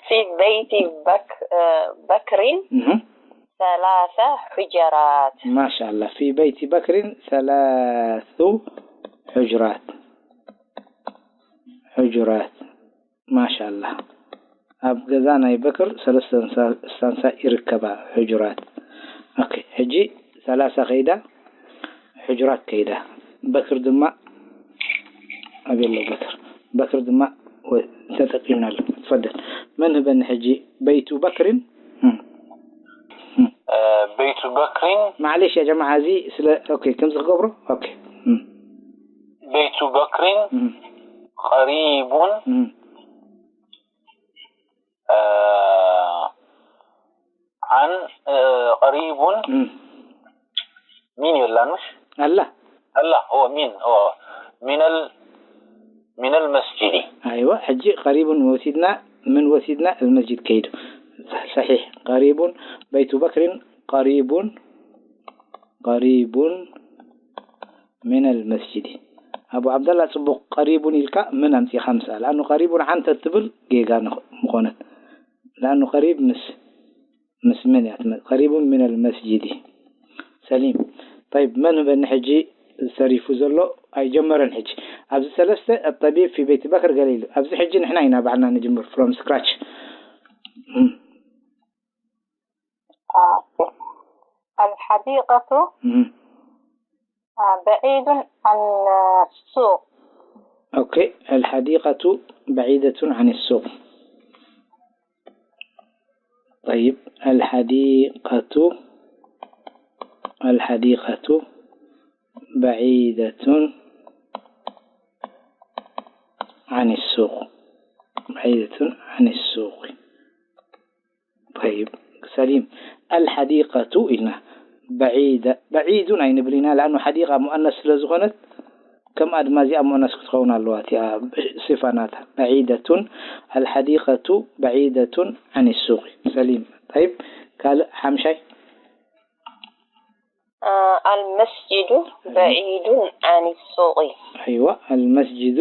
في بيت بك بكر ثلاثة حجرات ما شاء الله في بيت بكر ثلاث حجرات حجرات ما شاء الله ኣብ ገዛ ናይ በክር ሰለስተ ስታንሳ ይርከባ ሕጁራት ኦኬ ሕጂ ሰላሳ ከይዳ ሕጁራት ከይዳ በክር ድማ ኣበይ ኣሎ በክር በክር ድማ ተጠቂምናሉ ትፈደል መን ህበኒ ሕጂ በይቱ በክርን በይቱ በክሪን معلش يا جماعة እዚ ስለ ኦኬ ከምዚ ክገብሮ ኦኬ በይቱ በክሪን ቀሪቡን عن قريب ሚን የላን مش ኣላ ألا هو من هو من ال من المسجد ኣይዋ ሕጂ ቀሪቡን ወሲድና ምን ወሲድና المسجد ከይዱ صحيح قريب بيت بكر قريب قريب من المسجد ኣቡ ዓብደላ ፅቡቅ ቀሪቡን ኢልካ ምን ኣምፂኻ ምስኣ ለኣኑ ቀሪቡን ዓንተ ትብል ጌጋ ምኾነት ለኣኑ ቀሪብ ምስ ምስ ምን እያ ትመፅእ ቀሪቡን ምን المسجد ሰሊም طيب መን ህበኒ ሕጂ ዝተሪፉ ዘሎ ኣይጀመረን ሕጂ ኣብዚ ሰለስተ الطبيب في بيت بكر ገለ ኢሉ ኣብዚ ሕጂ ንሕና ኢና ባዕልና ንጅምር from scratch الحديقة بعيد عن السوق أوكي الحديقة بعيدة عن السوق طيب الحديقة الحديقة بعيدة عن السوق. بعيدة عن السوق. طيب، سليم. الحديقة إلنا بعيدة، بعيد ኣይንብል ኢና፣ لأنه حديقة مؤنث ስለ ዝኾነት፣ ከምኣ ድማ እዚኣ مؤنث ክትኸውን ኣለዋ፣ እቲኣ صفة ናታ። بعيدة، الحديقة بعيدة عن السوق. سليم. طيب، ካልእ ሓምሻይ። آه، المسجد بعيد عن السوق. أيوة، المسجد،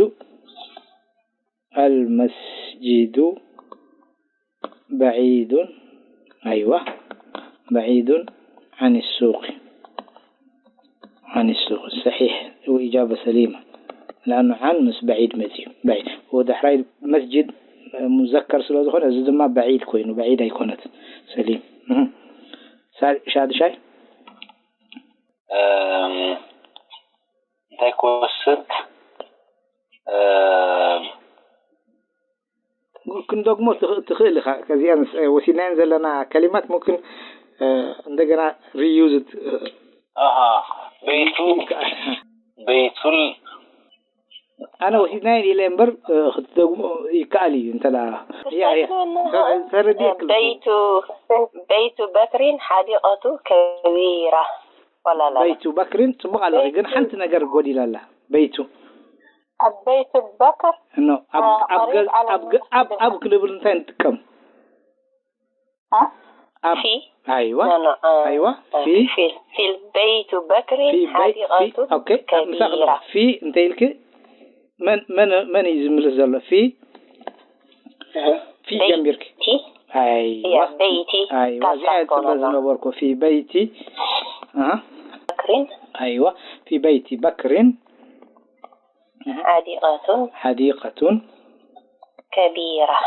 المسجد بعيد، أيوة، بعيد عن السوق. عن السوق، صحيح، وإجابة سليمة. لأنه عن ምስ بعيد መፅዩ، بعيد. ودحراي مسجد مذكر ስለ ዝኾነ፣ እዚ ድማ بعيد ኮይኑ، بعيد ኣይኮነት። سليم. እህ። ሳ-، ሻድሻይ? እም፣ እንታይ ክወስድ? እም፣ ክንደግሞ ትኽ-፣ ትኽእል ኢኻ። ከዚኣን ስ-፣ ወሲድናየን ዘለና ከሊማት ممكن፣ እ፣ እንደገና reuse ት-፣ እ፣ ኣሃ፣ በይቱ፣ ይከኣል። በይቱል ኣነ ወሲድናየን ኢለ እምበር፣ እ፣ ክትደግሞ ይከኣል እዩ እንተ ደኣ። ያ፣ ያ። ተረዲእክ ኣለኹ። بيت، بيت بكر حديقة كبيرة. ولا لا، لا. በይቱ በክሪን ጽቡቕ ኣለኺ፣ ግን ሓንቲ ነገር ጎዲላ ኣላ። በይቱ بيت بكر ኖ ኣብ آه، ኣብ قريب ገ- على ኣብ ገ- ኣብ ኣብ ክንብል እንታይ ንጥቀም? ها؟ ኣብ في ኣይዋ لا، لا، آه، ኣይዋ آه، ፊ في في البيت بكر ፊ በይ ፊ حديقة ኦኬ ኣብ ምሳኺ كبيرة. ፊ እንታይ ኢልኪ? መን መን መን እዩ ዝምልስ ዘሎ? ፊ ፊ በይ- ጀሚርኪ تي ኣይዋ يا بيتي ኣይዋ እዚኣ እየ ዝፅበ كاسا ዝነበርኩ ፊ በይቲ ኣሃ بكر ኣይዋ ፊ በይቲ በክሪን حديقة حديقة كبيرة.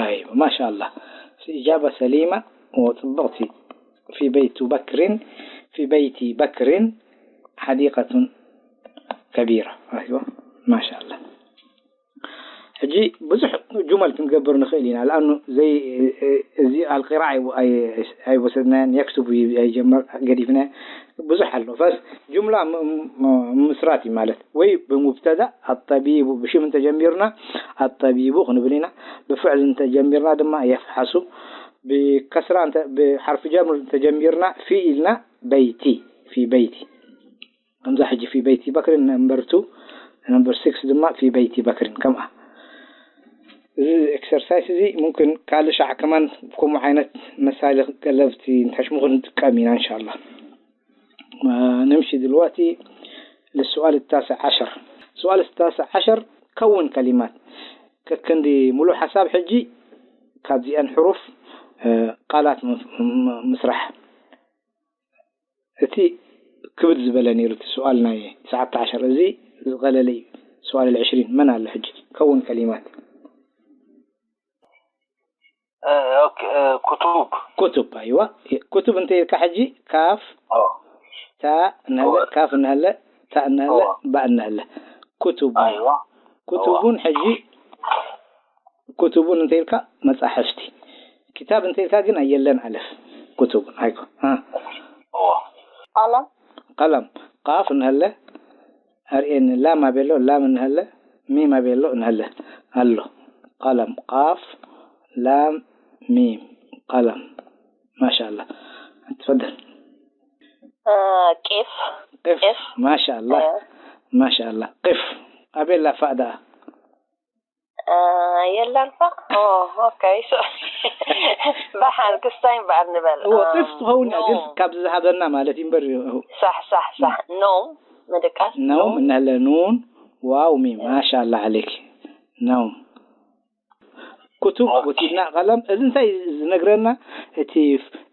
ኣይዋ ማሻኣላ ኢጃባ ሰሊማ ወፅብቕቲ في بيت بكر في بيت بكر حديقة كبيرة ኣይዋ ማሻኣላ ሕጂ ብዙሕ ጁመል ክንገብር ንኽእል ኢና ለኣኑ ዘይ እዚ ኣልቂራ ኣይወሰድናያን የክትቡ ኣይጀመር ገዲፍና ብዙሕ ኣሎ ፈስ ጁምላ ምስራት እዩ ማለት ወይ ብሙብተዳ ኣጠቢቡ ብሽም እንተጀሚርና ኣጠቢቡ ክንብል ኢና ብፍዕል እንተጀሚርና ድማ የፍሓሱ ብከስራ ብሓርፊ ጀር እንተጀሚርና ፊ ኢልና በይቲ ፊ በይቲ ከምዛ ሕጂ ፊ በይቲ በክሪ ነምበር ቱ ነምበር ስክስ ድማ ፊ በይቲ በክሪን ከምኣ እዚ ኤክሰርሳይስ እዚ ሙምክን ካልእ ሻዕ ከማን ከምኡ ዓይነት መሳሊ ገለብቲ ንሕሽሙ ክንጥቀም ኢና እንሻላ نمشي دلوقتي للسؤال التاسع عشر السؤال التاسع عشر كون كلمات ከክንዲ ሙሉእ ሓሳብ ሕጂ ካብዚአን ሕሩፍ ቃላት ምስራሕ እቲ ክብድ ዝበለ ነይሩ እቲ ስؤال ናይ ትሽዓተ ዓሸር እዚ ዝቐለለ እዩ ስؤال العشرين መን ኣሎ ሕጂ ከውን ከሊማት كتب كتب ኣይዋ كتب እንተ ኢልካ ሕጂ ካፍ ታ እንሀለ ካፍ እንሀለ ታ እንሀለ ባ እንሀለ كتب أيوة كتب ን ሕጂ كتب ን እንተ ኢልካ መጻሕፍቲ كتاب እንተ ኢልካ ግን ኣየለን ኣለፍ كتب ኣይኮ قلم قلم ቃፍ እንሀለ ኣርእየኒ ላም ኣበሎ ላም እንሀለ ሚም ኣበሎ እንሀለ ኣሎ قلم ቃፍ ላም ሚም قلم ما شاء الله تفضل آه، قف قف قف ما شاء الله آه. ما شاء الله قف ኣበላ ፋእ ደኣ የላን ፋእ ኦኬ ባሓር ክስታይ እምበኣር ንበል እዎ ቅፍ ትኸውን እያ ግን ካብዚ ዝሃበና ማለት እዩ እምበር ሳሕ ሳሕ ሳሕ ኖም ምድቃስ ነውም እንሀለ ኑን ዋው ሚም ማሻላ ዓለይክ ነውም ኩቱብ ወሲድና ቀለም እዚ እንታይ ዝነግረና እቲ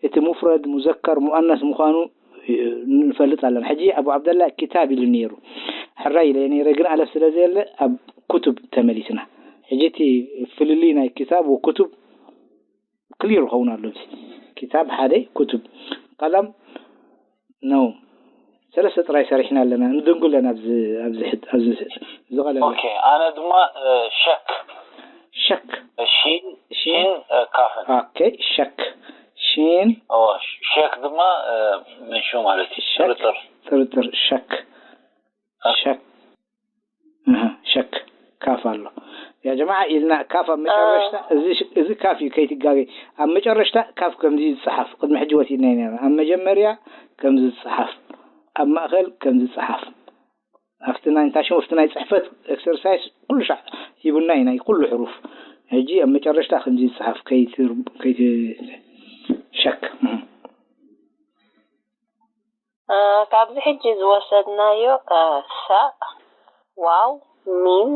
እቲ ሙፍረድ ሙዘከር ሙአነስ ምዃኑ ንፈልጥ ኣለና ሕጂ ኣቡ ዓብደላ ክታብ ኢሉ ነይሩ ሕራይ ኢለ ነይረ ግን ኣለፍ ስለ ዘየለ ኣብ ኩቱብ ተመሊስና ሕጂ እቲ ፍልልይ ናይ ክታብ ወኩቱብ ክሊር ይኸውን ኣሎ እዚ ክታብ ሓደ ኩቱብ ቀለም ነው ሰለስተ ጥራይ ሰሪሕና ኣለና ንድንጉ ኣለና ኣብዚ ኣብዚ ሕድ- ኣብዚ ዝቐለለ ኦኬ ኣነ ድማ ሸክ ሸክ ሺን ሺን ሺን ካፍን ኦኬ ሸክ ሺን ሸክ ድማ ምንሹ ማለት እዩ ጥርጥር። ጥርጥር፣ ሸክ፣ ሸክ፣ እህ፣ ሸክ። ካፍ ኣሎ ያ ጀማዓ ኢልና፣ ካፍ ኣብ መጨረሽታ። እዚ ሽ- እዚ ካፍ እዩ፣ ከይትጋገ። ኣብ መጨረሽታ ካፍ ከምዚ ዝጸሓፍ፣ ቅድሚ ሕጂ ወሲድና ኢና። ኣብ መጀመርያ ከምዚ ዝጸሓፍ፣ ኣብ ማእኸል ከምዚ ዝጸሓፍ። ኣብቲ ናይ ታሽም፣ ኣብቲ ናይ ጽሕፈት ኤክሰርሳይስ ኩሉ ሻዕ ሂቡና እዩ፣ ናይ ኩሉ ሕሩፍ። ሕጂ ኣብ መጨረሽታ ከምዚ ዝጸሓፍ፣ ከይትር- ከይት- ሸክ። እህ። እ፣ ካብዚ ሕጂ ዝወሰድናዮ፣ እ፣ ሳእ፣ ዋው፣ ሚም፣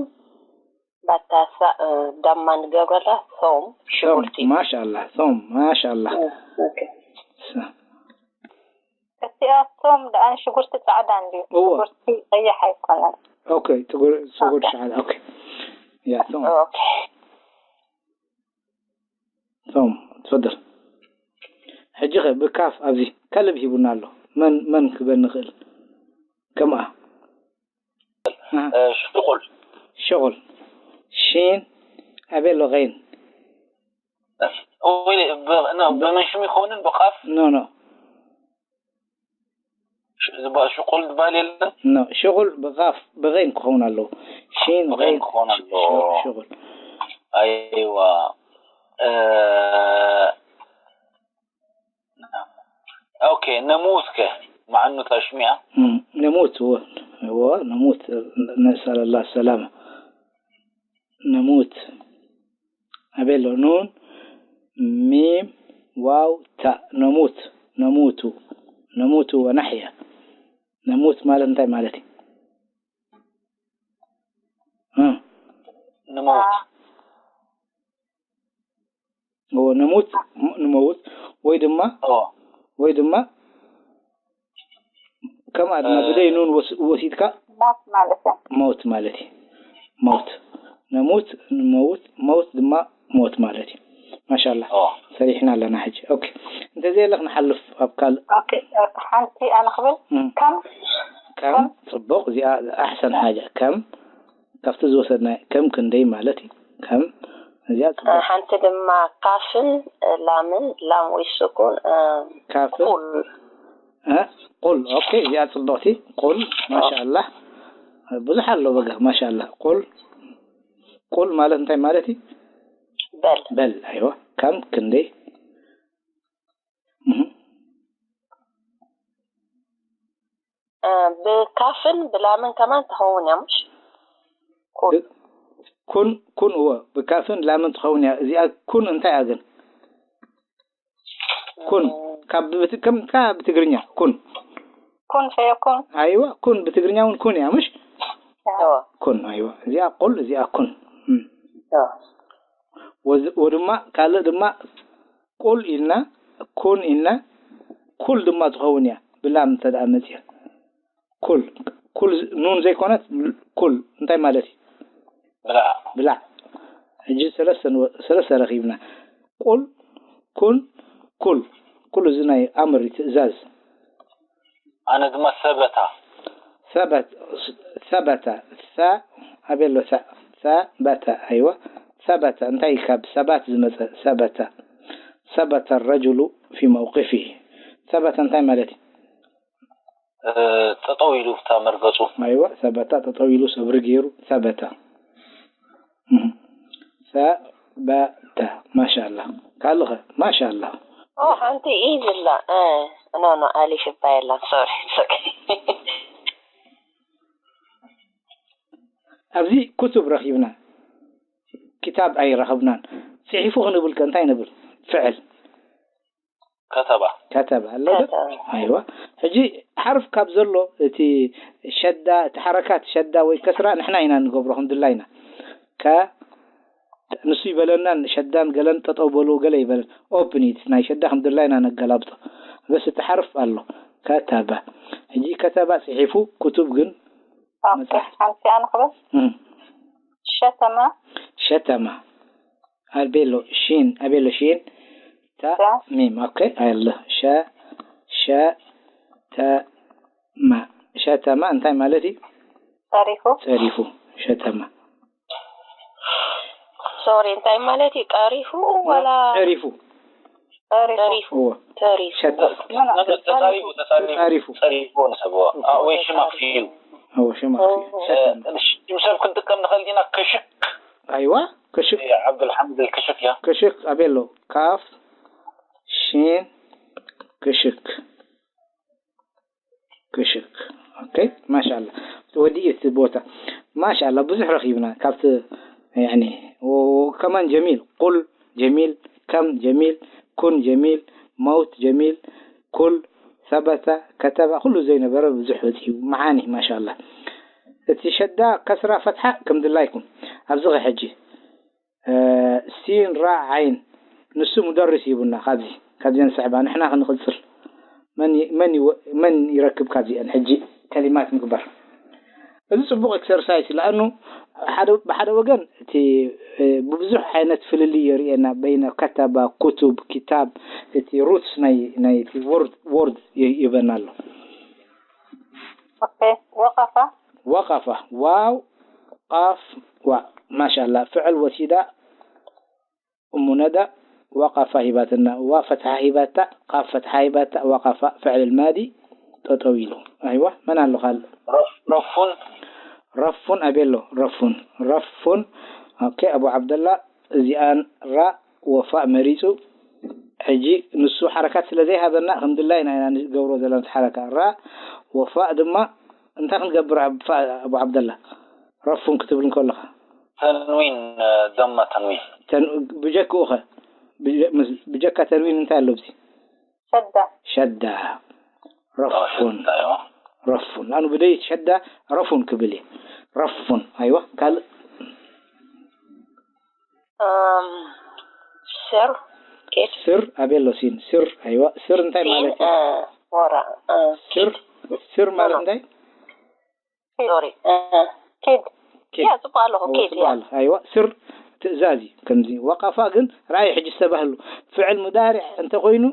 ባታ ሳእ፣ እ፣ ዳማ ንገብረላ፣ ሶም፣ ሽጉርቲ። ማሻኣላ፣ ሶም፣ ማሻኣላ። እ፣ ኦኬ። ሳ- እቲኣ ሶም ደኣ ንሽጉርቲ ጻዕዳ እንድዩ። እዎ። ሽጉርቲ ቀይሕ ኣይኮነን። ኦኬ፣ ትጉር- ሽጉርቲ ጻዕዳ። ኦኬ። ያ፣ ሶም። ኦኬ። ቶም ትፈደል። ሕጂ ኸ ብካፍ ኣብዚ ከልብ ሂቡና ኣሎ። መን መን ክበን ንኽእል? ከምኣ። ኣሃ። እ፣ ሽቁል። ሽቁል። ሺን ኣቤሎ ኸይን። ወይ ብ- ኖ፣ ብመን ሽም ይኸውን ብቃፍ? ኖ፣ ኖ። ሽ- ዝባ- ሽቁል ዝበሃል የለን? ኖ፣ ሽቁል ብቃፍ፣ ብኸይን ክኸውን ኣለዎ። ሺን ብኸይን ኸይን ክኸውን ኣለዎ። ሽቁል፣ ሽቁል። ኣይዋ። እ፣ ኦኬ፣ ነሙት ከ መዓኑ ተሽሚያ? እም፣ ነሙት፣ እወ፣ እወ፣ ነሙት፣ ነስኣል ኣላህ ሰላማ። ነሙት። ኣቤሎ ኑን፣ ሚም፣ ዋው፣ ታእ። ነሙት፣ ነሙቱ፣ ነሙቱ ወነሕያ። ነሙት ማለት እንታይ ማለት እዩ? እ፣ ንመውት። እዎ፣ ነሙት፣ ም- ንመውት፣ ወይ ድማ፣ ኦ፣ ወይ ድማ፣ ከምኣ ድማ እ፣ ብደይ ኑን ወስ- ወሲድካ ሞት ማለት እዩ። ሞት ማለት እዩ። ሞት። ነሙት፣ ንመውት፣ መውት ድማ ሞት ማለት እዩ። ማሻላ። ኦ። ሰሪሕና ኣለና ሕጂ። ኦኬ። እንተዘየለ ክንሓልፍ ኣብ ካልእ። ኦኬ፣ ሓንቲ ኣነ ክብል። እም። ከም ከም ጽቡቕ፣ እዚኣ ኣሕሰን ሓጃ። ከም ካብቲ ዝወሰድና ከም ክንደይ ማለት እዩ። ከም እዚኣ ጽቡቕ። ሓንቲ ድማ ካፍን ላምን፣ ላም ወይ ስኩን፣ እ፣ ካፍን ቁል። እ? ቁል። ኦኬ፣ እዚኣ ጽብቕቲ። ቁል፣ ማሻኣላህ። ብዙሕ ኣሎ በጋ፣ ማሻኣላህ። ቁል፣ ቁል ማለት እንታይ ማለት እዩ? በል። በል፣ ኣይዋ። ከም ክንደይ? እህ። እ፣ ብካፍን ብላምን ከማን ትኸውን እያ፣ ምሽ? ኩን። ኩን፣ ኩን፣ እወ፣ ብካፍን ላምን ትኸውን እያ። እዚኣ ኩን እንታይ እያ ግን? ኩን፣ ካብ ብት-፣ ከም፣ ካብ ብትግርኛ፣ ኩን። ኩን ፈየኩን። ኣይዋ፣ ኩን ብትግርኛ እውን ኩን እያ፣ ምሽ? እዎ። ኩን፣ ኣይዋ። እዚኣ ቁል፣ እዚኣ ኩን። እም። እዎ። ወዝ-፣ ወድማ፣ ካልእ ድማ ቁል ኢልና፣ ኩን ኢልና፣ ኩል ድማ ትኸውን እያ፣ ብላም እንተ ደኣ መፅያ። ኩል፣ ኩል ዝ-፣ ኑን ዘይኮነት፣ ኩል፣ እንታይ ማለት እዩ? ብላዕ። ብላዕ። ሕጂ ሰለስተ ንወ-፣ ሰለስተ ረኺብና። ቁል፣ ኩን፣ ኩል። ኩሉ እዚ ናይ ኣምር እዩ፣ ትእዛዝ። ኣነ ድማ ሰበታ። ሰበት-፣ ሰበተ፣ ሰ-፣ ኣበሎ ሰ-፣ ሰበተ፣ ኣይዋ። ሰበተ፣ እንታይ ካብ ሰባት ዝመጸ? ሰበተ። ሰበተ ረጅሉ ፊ መውቂፊሂ። ሰበተ እንታይ ማለት እዩ? እ፣ ጠጠው ኢሉ ብታ መርገጹ። ኣይዋ፣ ሰበተ፣ ጠጠው ኢሉ ሰብሪ ገይሩ፣ ሰበተ። እህ። ሰበተ። ማሻኣላ። ካልኸ? ማሻኣላ። ኦ፣ ሓንቲ ኢዝ ኣላ። እ፣ ኖ፣ ኖ፣ ኣሊፍ እባ የላን። ሶሪ፣ it's okay። ኣብዚ ኩቱብ ረኺብና፣ ክታብ ኣይረኸብናን። ጽሒፉ ክንብል ከ እንታይ ንብል? ፍዕል። ከተባ። ከተበ ኣሎ ዶ? ከተበ። ኣይዋ። ሕጂ ሓርፍ ካብ ዘሎ እቲ ሸዳ፣ እቲ ሓረካት ሸዳ ወይ ከስራ ንሕና ኢና ንገብሮ ከም ድላይና። ከ-፣ ንሱ ይበለናን ሸዳን ገለን ጠጠው በሉ ገለ ይበለን። ኦፕን እዩ፣ ናይ ሸዳ ከም ድላይና ነገላብጦ። በስ እቲ ሓርፍ ኣሎ። ከተበ። ሕጂ ከተባ ጽሒፉ፣ ኩቱብ ግን ኦኬ፣ መጽሓፍ። ሓንቲ ኣነ ክብል። እም። ሸተማ። ሸተማ። ኣቤሎ ሺን፣ ኣቤሎ ሺን። ታ ታ። ሚም። ኦኬ፣ ኣለ። ሸ-፣ ሸተማ። ሸተማ እንታይ ማለት እዩ? ጸሪፉ። ጸሪፉ። ሸተማ። ሶሪ፣ እንታይ ማለት እዩ? ቀሪፉ ወላ? ጸሪፉ። ተሪፉ። እዎ ተሪፉ። ሸታ ተጻሪፉ ተጻሪፉ ተጻሪፉ። ጸሪፉ ንሰብዎ። አ፣ ወይ ሽም ኣኽፊኡ። እዎ ሽም ኣኽፊኡ ሸታ እ፣ ሽም ሰብ ክንጥቀም ንኽእል ዲና? ክሽክ። ኣይዋ ክሽክ እ፣ ዓብዱልሓሚድ ክሽክ እያ። ክሽክ ኣበይ ኣሎ? ካፍ ሽን ክሽክ ክሽክ። ኦኬ ማሻላ። ወዲኡ እቲ ቦታ ማሻላ ብዙሕ ረኺብና ካብቲ ያኒ ወ- ከማን ጀሚል ቁል ጀሚል ከም ጀሚል ኩን ጀሚል መውት ጀሚል ኩል ሰበተ ከተበ ኩሉ ዘይነበረ ብዙሕ ወፂኡ መዓኒ ማሻላ። እቲ ሸዳ ከስራ ፈትሓ ከም ድላይኩም ኣብዚ ኸ ሕጂ ሲን ራ ዓይን ንሱ ሙደርስ ይቡና። ካብዚ ካብዚአን ስዕባ ንሕና ክንቕጽል መን ይ- መን ይወ- መን ይረክብ ካብዚአን ሕጂ ከሊማት ምግባር። እዚ ጽቡቕ ኤክሰርሳይስ ለኣኑ ሓደ ብሓደ ወገን እቲ እ፣ ብብዙሕ ዓይነት ፍልልይ የርእየና በይነ ከተባ ኩቱብ ኪታብ እቲ ሩትስ ናይ ናይ ወርድ ወርድ ይበና ኣሎ። ኦኬ ወቀፋ ወቀፋ ዋው ቃፍ ዋ ማሻላ ፍዕል ወሲዳ እሙ ነዳ ወቀፋ ሂባትና ዋ ፈትሓ ሂባታ ቃፍ ፈትሓ ሂባታ ወቀፋ ፍዕል ማዲ ጠጠው ኢሉ ኣይዋ መን ኣሎ ካልእ ረፍ- ረፉን ረፉን ኣቤሎ ረፉን ረፉን ኦኬ ኣቡ ዓብደላ እዚኣን ራ ወፋእ መሪፁ ሕጂ ንሱ ሓረካት ስለ ዘይሃበና ከም ድላይና ኢና ንገብሮ ዘለና ሓረካ ራ ወፋእ ድማ እንታይ ክንገብር ኣቡ ዓብደላ ረፉን ክትብል እንከለኻ ተንዊን ደማ ተንዊን ብጀክኡ ኸ ብጀካ ተንዊን እንታይ ኣሎ ብዚ ሸዳ ሸዳ ረፉን ረፉን ኣኑ ብደይ ሸዳ ረፉን ክብል እየ ረፉን ኣይዋ ካልእ ስር ኬድ ስር ኣቤሎ ሲን ስር ኣይዋ ስር እንታይ ማለት እዩ ወራ ስር ስር ማለት እንታይ ሶሪ ኬድ ያ ጽቡቅ ኣለኹ ኬድ ያ ኣይዋ ስር ትእዛዝ እዩ ከምዚ ወቀፋ ግን ረኣይ ሕጂ ዝተባህሉ ፍዕል ሙዳሪዕ እንተኮይኑ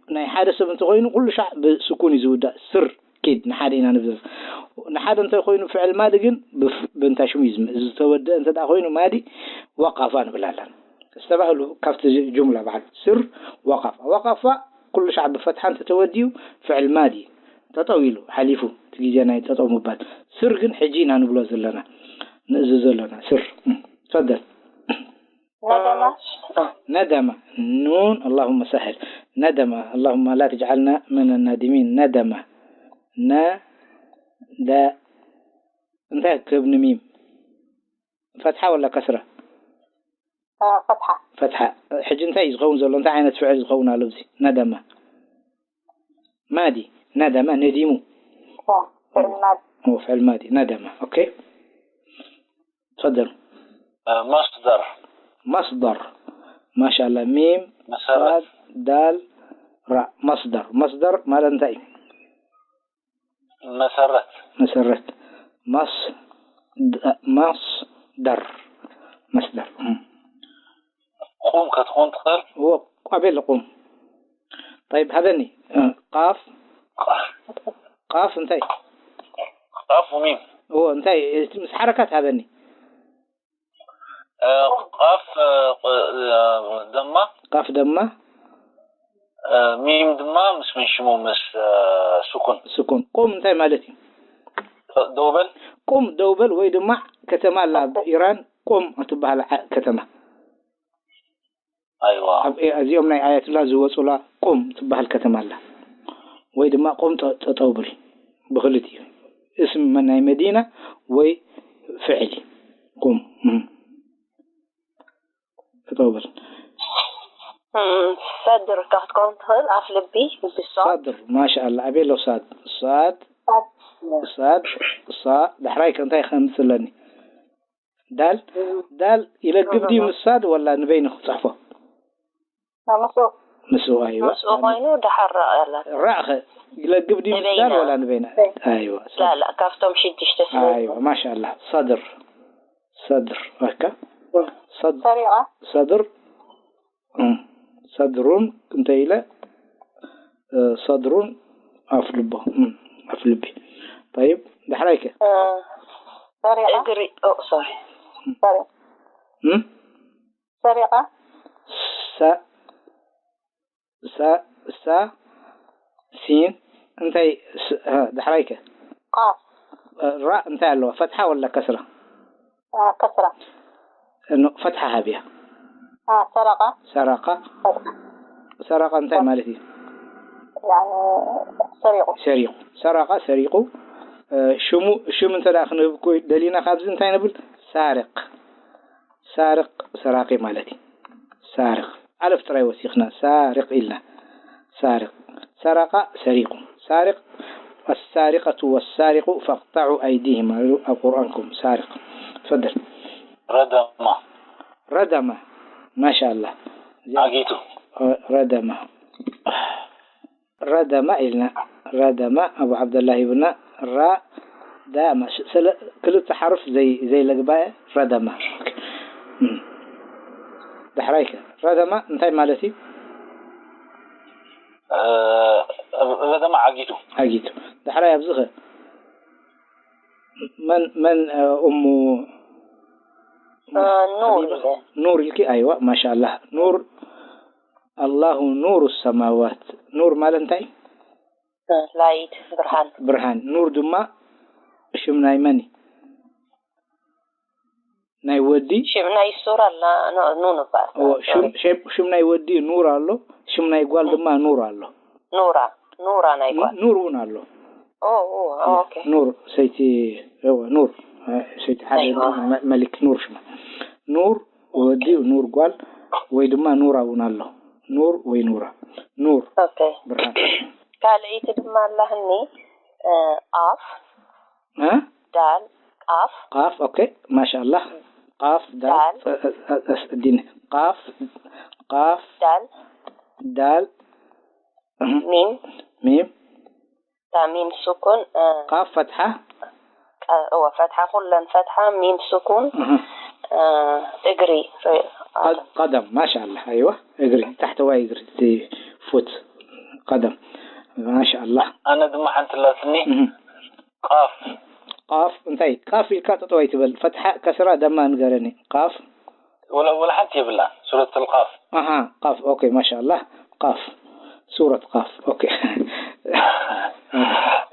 ናይ ሓደ ሰብ እንተኮይኑ ኩሉ ሻዕ ብስኩን እዩ ዝውዳእ ስር ኪድ ንሓደ ኢና ንብዘዝ ንሓደ እንተኮይኑ ፍዕል ማዲ ግን ብእንታ ሽሙ እዩ ዝተወደአ እንተ ኮይኑ ማዲ ወቃፋ ንብላለን ዝተባህሉ ካብቲ ጅምላ በዓል ስር ወቃፋ ወቃፋ ኩሉ ሻዕ ብፈትሓ እንተተወዲኡ ፍዕል ማዲ ጠጠው ኢሉ ሓሊፉ እቲ ግዜ ናይ ጠጠው ምባል ስር ግን ሕጂ ኢና ንብሎ ዘለና ንእዝዞ ኣለና ስር ፈደል ندم ندم نون اللهم سهل ندم اللهم لا تجعلنا من النادمين ندم ن د እንታይ ክብ ንሚም ፈትሓ ወላ ከስራ فتحة ፈትሓ ሕጂ እንታይ እዩ ዝኸውን ዘሎ እንታይ ዓይነት ፍዕል ዝኸውን ኣሎ እዚ ነደማ ማዲ ነደማ ነዲሙ فعل ماضي ፍዕል ማዲ ነደማ ኦኬ ተፈደሉ መስደር መስደር ማሻላ ሚም መሰረት ዳል ራ መስደር መስደር ማለት እንታይ እዩ መሰረት መሰረት ማስ ማስደር መስደር ቁም ክትኾን ትኽእል ወ ቋቤል ቁም طيب ሃበኒ ቃፍ ቃፍ እንታይ ቃፍ ሚም እዎ እንታይ ምስ ሓረካት ሃበኒ ቃፍ ደማ ቃፍ ደማ ሚም ድማ ምስ ምን ሽሙ ምስ ስኩን ስኩን ቁም እንታይ ማለት እዩ ደውበል ቁም ደውበል ወይ ድማ ከተማ ኣላ ኣብ ኢራን ቁም እትበሃል ከተማ ኣይዋ እዚኦም ናይ ኣያትላ ዝወፁላ ቁም ትበሃል ከተማ ኣላ ወይ ድማ ቁም ጠጠውብል ብክልት እዩ እስም ናይ መዲና ወይ ፍዕሊ ቁም ጠጠውብል ሰድር ክትከውን ትኽእል ኣፍ ልቢ ብሷ ሳድር ማሻኣላ ኣቤሎ ሳድ ሳድ ሳድ ሳ ዳሕራይ ከ እንታይ ከምፅለኒ ዳል ዳል ይለግብ ድዩ ምስ ሳድ ወላ ንበይኑ ክፅሕፎ ምስኡ ምስኡ ኣይዋ ምስኡ ኮይኑ ደሓር ራእ ኣላት ራእኸ ይለግብ ድዩ ምስ ዳል ንበይና። ወላ ንበይና ኣይዋ ላላ ካብቶም ሽዱሽተ ስለ ኣይዋ ማሻኣላ ሰድር ሰድር ኣካ ሰድ ሰሪቓ ሰድር እም፣ ሰድሩን እንታይ ኢለ እ፣ ሰድሩን ኣፍ ልቦ እም፣ ኣፍ ልቢ طيب ዳሕራይ ከ እ፣ ሰሪቓ እግሪ ኦ ሶሪ ሰሪ እም? ሰሪቓ ሰ- ሳ ሳ ሲን እንታይ ዳሕራይከ? ራ እንታይ ኣለዋ? ፈትሓ ወላ ከስራ? ከስራ። ፈትሓ ሃብያ። ሰረቃ። ሰረቃ። ሰረቃ እንታይ ማለት እዩ? ሰሪቁ። ሰሪቁ። ሰረቃ ሰሪቁ። ሽሙ ሽም እንተ ደኣ ክንህብ እኮ ደሊና ካብዚ እንታይ ንብል? ሳርቅ። ሳርቅ ሰራቂ ማለት እዩ። ሳርቅ ኣለፍ ጥራይ ወሲኽና ሳርቅ ኢልና። ሳርቅ ሰረቃ ሰሪቁ። ሳርቅ السارقة والسارق فاقطعوا أيديهما ኣብ ቁርኣንኩም ሳርቅ። ትፈደል። ረደማ ረደማ ማሻ ኣላህ። ዓጊቱ ረደማ ረደማ ኢልና ረደማ ኣቡ ዓብደላህ ሂቡና ራ ዳማ ስለ ክልተ ሓሩፍ ዘይ ዘይለግባየ ረደማ ዳሕራይ ከ ረደማ እንታይ ማለት እዩ? ረደማ ዓጊቱ ዓጊቱ ዳሕራይ ኣብዚ ከ መን መን እሙ ኑር ኑር ኢልኪ ኣይዋ ማሻ ኣላህ ኑር ኣላሁ ኑሩ ሰማዋት ኑር ማለት እንታይ? ላይት ብርሃን ብርሃን ኑር ድማ ሽም ናይ መን እዩ? ናይ ወዲ ሽም ናይ ሱር ኣላ ኑን እባ ሽም ናይ ወዲ ኑር ኣሎ ሽም ናይ ጓል ድማ ኑር ኣሎ ኑራ ኑራ ናይ ጓል ኑር እውን ኣሎ ኑር ሰይቲ ኑር ሰይቲ ሓደ መሊክ ኑር ሽማ ኑር ወዲ ኑር ጓል ወይ ድማ ኑራ እውን ኣሎ ኑር ወይ ኑራ ኑር ብርሃን ካልኣይቲ ድማ ኣላህኒ ቃፍ ዳል ቃፍ ቃፍ ኦኬ ማሻ ኣላህ ቃፍ ዳል ዲን ቃፍ ቃፍ ዳል ዳል ሚም ሚም ሚም ሱኩን ቃፍ ፈትሓ እወ ፈትሓ ኩለን ፈትሓ ሚም ሱኩን እግሪ ቀደም ማሻ ኣላህ ኣይዋ እግሪ ታሕተዋይ እግሪ ፉት ቀደም ማሻ ኣላህ ኣነ ድማ ሓንቲ ላትኒ ቃፍ ቃፍ እንታይ ቃፍ ኢልካ ጠጠው ኣይትበል ፈትሓ ከስራ ደማ ንገረኒ ቃፍ ወላ ወላ ሓንቲ የብላ ሱረት القاف ኣሃ ቃፍ ኦኬ ማሻ ኣላህ ቃፍ ሱረት ቃፍ ኦኬ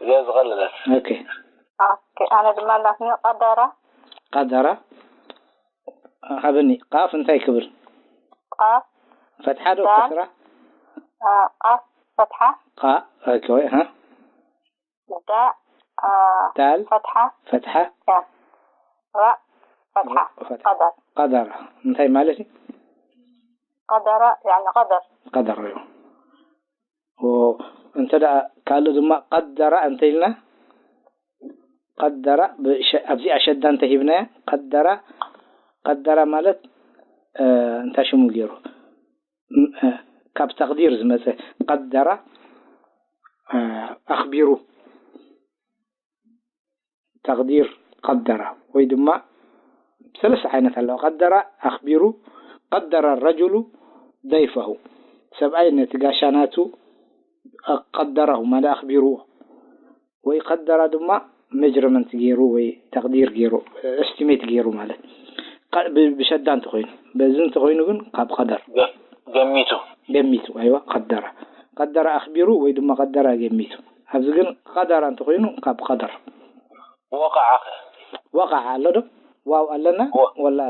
እዚኣ ዝቐለለት ኦኬ ኦኬ ኣነ ድማ ኣላትኒ ቀደራ ቀደራ ሃበኒ ቃፍ እንታይ ክብል ቃፍ ፈትሓ ዶ ከስራ ቃፍ ፈትሓ ቃ ኦኬ ሃ ዳ ዳል ፈትሓ ፈትሓ ራ ፈትሓ ቀደር ቀደር እንታይ ማለት እዩ? ቀደራ ያኒ ቀደር ቀደር እዩ። እንተ ደኣ ካልእ ድማ ቀደራ እንተ ኢልና ቀደራ ኣብዚኣ ሸዳ እንተ ሂብናያ ቀደራ ቀደራ ማለት እንታይ ሽሙ ገይሩ ካብ ተቅዲር ዝመፀ ቀደራ ኣኽቢሩ ተቅዲር ቀደራ ወይ ድማ ሰለስተ ዓይነት ኣለዋ ቀደራ ኣኽቢሩ ቀደረ ረጅሉ ደይፈሁ ሰብኣይ ነቲ ጋሻ ናቱ ቀደረሁ ማለት ኣኽቢርዎ ወይ ቀደራ ድማ ሜጅርመንት ገይሩ ወይ ተቅዲር ገይሩ ኤስቲሜት ገይሩ ማለት ብሸዳ እንተኮይኑ በዚ እንተኮይኑ ግን ካብ ቀደር ገሚቱ ገሚቱ ኣይዋ ቀደራ ቀደራ ኣኽቢሩ ወይ ድማ ቀደራ ገሚቱ ኣብዚ ግን ቀደራ እንተኮይኑ ካብ ቀደር ወቃዓ ወቃዓ ኣሎ ዶ ዋው ኣለና ወላ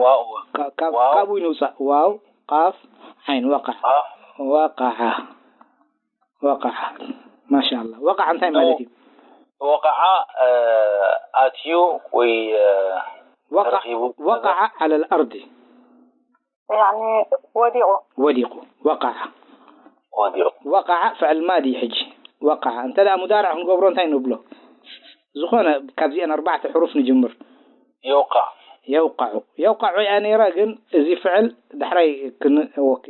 ካብኡ ይንውፃእ ዋው ቃፍ ዓይን ወቃዓ ወቃዓ ወቃዓ ማሻ ኣላ ወቃዓ እንታይ ማለት እዩ ወቃዓ ኣትዩ ወይ ወቃዓ ዓለ ልኣርዲ ወዲቁ ወዲቁ ወቃዓ ወዲቁ ወቃዓ ፍዕል ማዲ ሕጂ ወቃዓ እንተ ደኣ ሙዳርዕ ክንገብሮ እንታይ ንብሎ ዝኾነ ካብዚአን ኣርባዕተ ሕሩፍ ንጅምር የውቃዕ የውቃዑ የውቃዑ እያ ነይራ ግን እዚ ፍዕል ዳሕራይ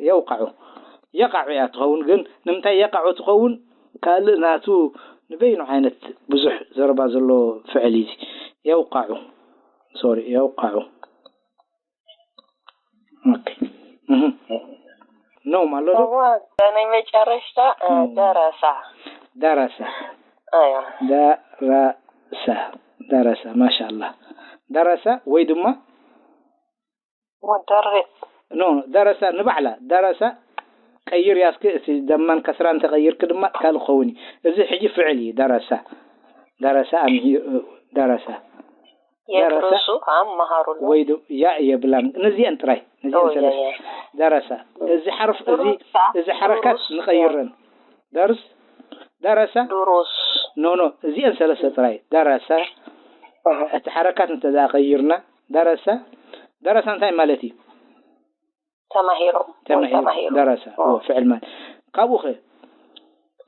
የውቃዑ የቃዑ እያ ትኸውን ግን ንምንታይ የቃዑ ትኸውን ካልእ ናቱ ንበይኑ ዓይነት ብዙሕ ዘረባ ዘሎ ፍዕል እዩ የውቃዑ ሶሪ የውቃዑ ኖም ኣሎ ዶ ናይ መጨረሽታ ደረሳ ደረሳ ኣያ ደረሳ ደረሳ ማሻ ኣላ ደረሳ ወይ ድማ ሙደርስ ኖ ደረሳ ንባዕላ ደረሳ ቀይር ያስክ እቲ ደማን ከስራን ተቐይርክ ድማ ካልእ ክኸውን እዩ። እዚ ሕጂ ፍዕል እዩ። ደረሳ ደረሳ ኣምሂ ደረሳ ደረሳ የድሩሱ ከም መሃሩሉ ወይ ዶ ያ የብላን። ነዚአን ጥራይ ነዚአን ኦ፣ ያ፣ ሰለስተ ያ። ደረሳ እዚ ሓርፍ እዚ ድሩስ፣ እዚ ሓረካት ድሩስ፣ ንቐይረን ደርስ ደረሳ ድሩስ ኖ ኖ እዚአን ሰለስተ ጥራይ ደረሳ እቲ ሓረካት እንተ ደኣ ቀይርና ደረሳ ደረሳ እንታይ ማለት እዩ? ተማሂሩ ተማሂሩ ተማሂሩ ደረሳ ኦ። እዎ፣ ፍዕል ማለት ካብኡ ኸ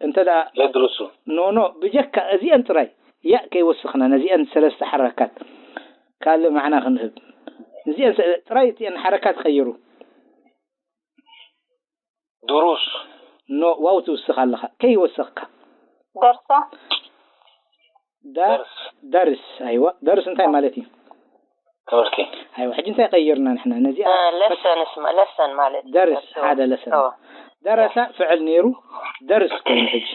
እንተ ደኣ የድርሱ ኖ ኖ ብጀካ እዚአን ጥራይ ያ ከይወስኽና ነዚአን ሰለስተ ሓረካት ካልእ ማዕና ክንህብ እዚአን ሰ- ጥራይ እቲአን ሓረካት ቀይሩ ድሩስ ኖ ዋው ትውስኽ ኣለኻ ከይወሰኽካ ደርሳ ዳ- ደርስ ኣይዋ ደርስ እንታይ ማለት እዩ? ትምህርቲ ኣይዋ ሕጂ እንታይ ቀይርና ንሕና ነዚኣ ለሰንስ ለሰን ማለት እዩ። ደርስ ደርሲ ሓደ ወ- ለሰን እወ። ደረሳ ፍዕል ነይሩ ደርስ ኮይኑ ሕጂ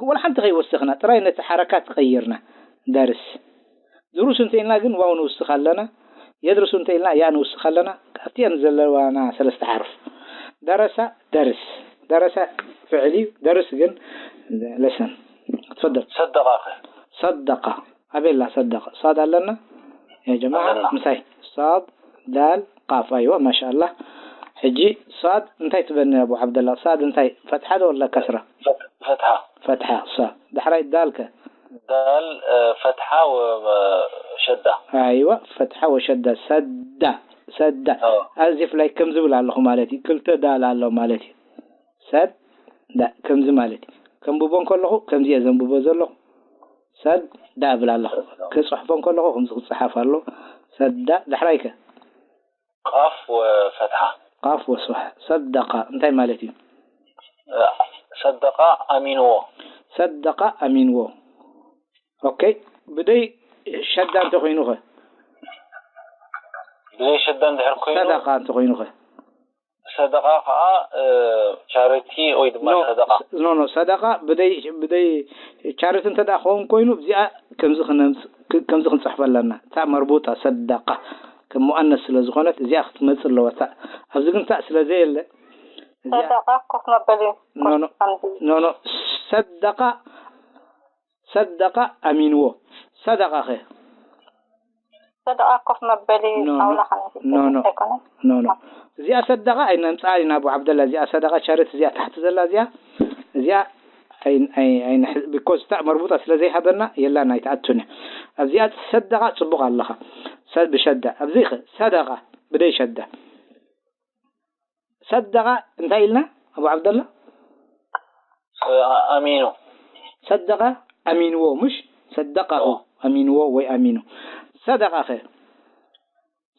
ወላ ሓንቲ ከይወሰኽና ጥራይ ነቲ ሓረካት ቀይርና ደርስ ድሩስ እንተ ኢልና ግን ዋው ንውስኽ ኣለና የድርሱ እንተ ኢልና ያ ንውስኽ ኣለና ካብቲአን ዘለዋና ሰለስተ ሓርፍ ደረሳ ደርስ ደረሳ ፍዕል እዩ ደርስ ግን ለሰን ትፈደል ሰደቃኸ ሰደቃ ኣበላ ሰደቃ ሳድ ኣለና ያ ጀማዓ ኣለና። ምሳይ ሳድ ዳል ቃፍ ኣይዋ ማሻኣላ ሕጂ ሳድ እንታይ ትበኒ ኣቡ ዓብደላ ሳድ እንታይ ፈትሓ ዶ ወላ ከስራ ፈት- ፈትሓ ፈትሓ ሳድ ዳሕራይ ዳል ከ ዳል እ፣ ፈትሓ ወ- ሸዳ ኣይዋ ፈትሓ ወሸዳ ሰዳ ሰዳ ኦ። ኣዚፍ ላይ ከም ዝብል ኣለኹ ማለት እዩ ክልተ ዳል ኣሎ ማለት እዩ ሰዳ ከምዚ ማለት እዩ ከንብቦ እንከለኹ ከምዚ እየ ዘንብቦ ዘለኹ ሰዳ እብል ኣለኹ ክፅሕፎ እንከለኹ ከምዚ ክፅሓፍ ኣሎ ሰዳ ዳሕራይ ከ ቃፍ ወፈትሓ ቃፍ ወስዋ ሰደቃ እንታይ ማለት እዩ እ፣ ሰደቃ ኣሚንዎ ሰደቃ ኣሚንዎ ኦኬ ብደይ ሸዳ እንተኮይኑ ኸ ብዘይ ሸዳ እንድሕር ኮይኑ ሰደቃ እንተኮይኑ ኸ ሰደቃ ከዓ እ፣ ቻሪቲ ወይ ድማ ኖ ሰደቃ ኖ ኖ ሰደቃ ብደይ ብደይ ቻሪቲ እንተ ደኣ ክኸውን ኮይኑ እዚኣ ከምዚ ክነምፅ- ክ- ከምዚ ክንፅሕፈ ኣለና እታ መርቡጣ ሰደቃ ከም ሙኣነስ ስለ ዝኾነት እዚኣ ክትመፅእ ኣለዋ እታ ኣብዚ ግን እታ ስለ ዘየለ እዚኣ ሰደቃ ኮፍ መበሊ ኖ ኖ ኖ ኖ ሰደቃ ሰደቃ ኣሚንዎ ሰደቃ ኸ ሰደቃ ኮፍ መበሊ ኖ፣ ኖ። ጣውላ ከነ ኖ፣ ኖ። ኣይኮነን ኖ ኖ እዚኣ ሰደቃ ኣይነምፅኣን ኢና ኣቡ ዓብደላ እዚኣ ሰደቃ ቻርት እዚኣ ታሕቲ ዘላ እዚኣ እዚኣ ቢኮዝ እታ መርቡጣ ስለ ዘይሃበና የላን ኣይትኣቱን እያ ኣብዚኣ ሰደቃ ፅቡቅ ኣለኻ ሰብ ብሸዳ ኣብዚ ኸ ሰደቃ ብደይ ሸዳ ሰደቃ እንታይ ኢልና ኣቡ ዓብደላ እ፣ ኣሚኑ ሰደቃ ኣሚንዎ ምሽ ሰደቃሁ ኣሚንዎ ወይ ኣሚኑ ሰደቃ ኸ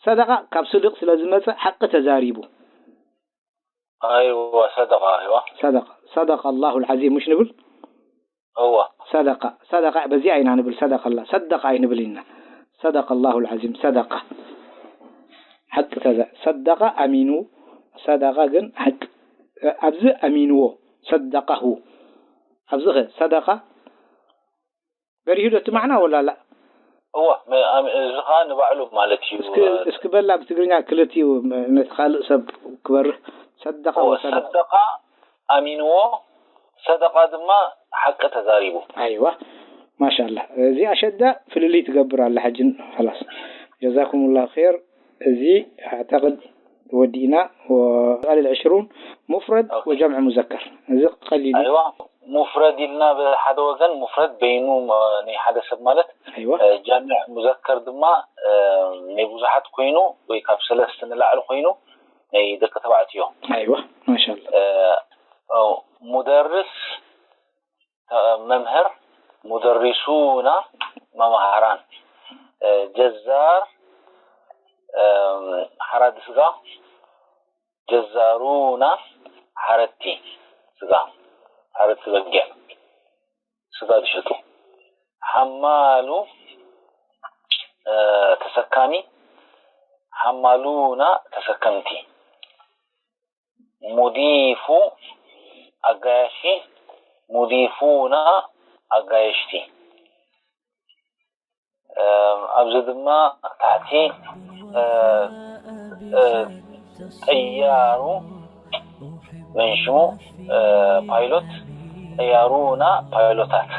ሰደቃ ካብ ስዱቅ ስለ ዝመፀ ሓቂ ተዛሪቡ ኣይዋ ሰደቃ ኣይዋ ሰደቃ ሰደቃ ኣላሁ ልዓዚም ምሽ ንብል እዋ ሰደቃ ሰደቃ በዚኣ ኢና ንብል ሰደቃ ኣላ ሰደቃ ኣይንብል ኢና ሰደቃ ኣላሁ ልዓዚም ሰደቃ ሓቂ ተዛ ሰደቃ ኣሚኑ ሰደቃ ግን ሓቂ ኣብዚ ኣሚንዎ ሰደቃሁ ኣብዚ ኸ ሰደቃ በሪሁ ዶ እቲ ማዕና ወላ ላ እዋ መ- ኣም- እዚ ከዓ ንባዕሉ ማለት እዩ እስኪ እስኪ በላ ብትግርኛ ክልቲኡ ነቲ ካልእ ሰብ ክበርህ ሰደቃ እዋ ወሰደቃ ሰደቃ ኣሚንዎ ሰደቃ ድማ ሓቂ ተዛሪቡ ኣይዋ ማሻላ እዚ ኣሸዳ ፍልልይ ትገብር ኣላ ሕጅን ላስ ጀዛኩም ላ ር እዚ ኣዕተቅድ ወዲእና ቃል ዕሽሩን ሙፍረድ ኦኬ። ወጀምዕ ሙዘከር እዚ ቀሊል እዩ ኣይዋ ሙፍረድ ኢልና ብሓደ ወገን ሙፍረድ በይኑ ም- ናይ ሓደ ሰብ ማለት ኣይዋ እ፣ ጃሚዕ ሙዘከር ድማ እ፣ ናይ ብዙሓት ኮይኑ ወይ ካብ ሰለስተ ንላዕሊ ኮይኑ ናይ ደቂ ተባዕትዮ ኣይዋ ማሻላ እ፣ እ፣ ሙደርስ ተ- መምህር ሙደሪሱና መማህራን እ፣ ጀዛር እ፣ ሓራዲ ስጋ ጀዛሩና ሓረድቲ ስጋ ሓረድቲ በጊዕ ስጋ ዝሸጡ ሓማሉ እ፣ ተሰካሚ ሓማሉና ተሰከምቲ ሙዲፉ ኣጋያሺ ሙዲፉና ኣጋየሽቲ እ፣ ኣብዚ ድማ ታሕቲ እ፣ እ፣ ጠያሩ በንሽሙ ፓይሎት ጠያሩና ፓይሎታት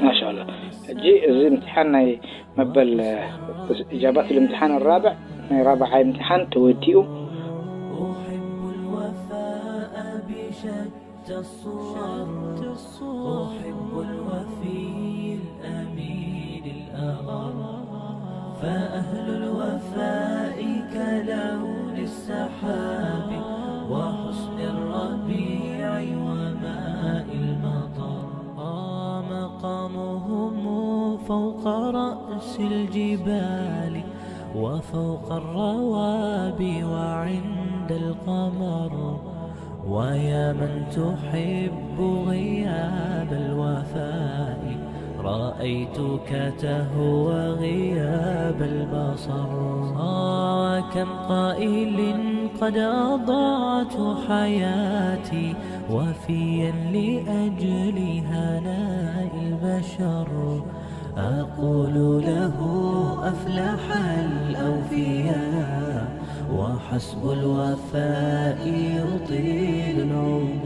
ማሻላ። ሕጂ እዚ እምትሓን ናይ መበል እጃባት ልምትሓን ራብዕ ናይ ራብዓይ እምትሓን ተወዲኡ። أحب الوفاء بشتى الصور. أحب الوفي الأمين الأغر. فأهل الوفاء كلون السحاب وحسن الربيع وماء المطر. مقامهم فوق رأس الجبال وفوق الروابي وعند القمر. ويا من تحب غياب الوفاء، رأيتك تهوى غياب البصر. وكم قائل قد أضعت حياتي وفيا لأجل هناء البشر. أقول له أفلح الأوفياء، وحسب الوفاء يطيل العمر.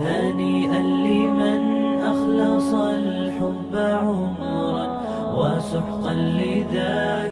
هنيئا لمن أخلص الحب عمرا، وسحقا لذاك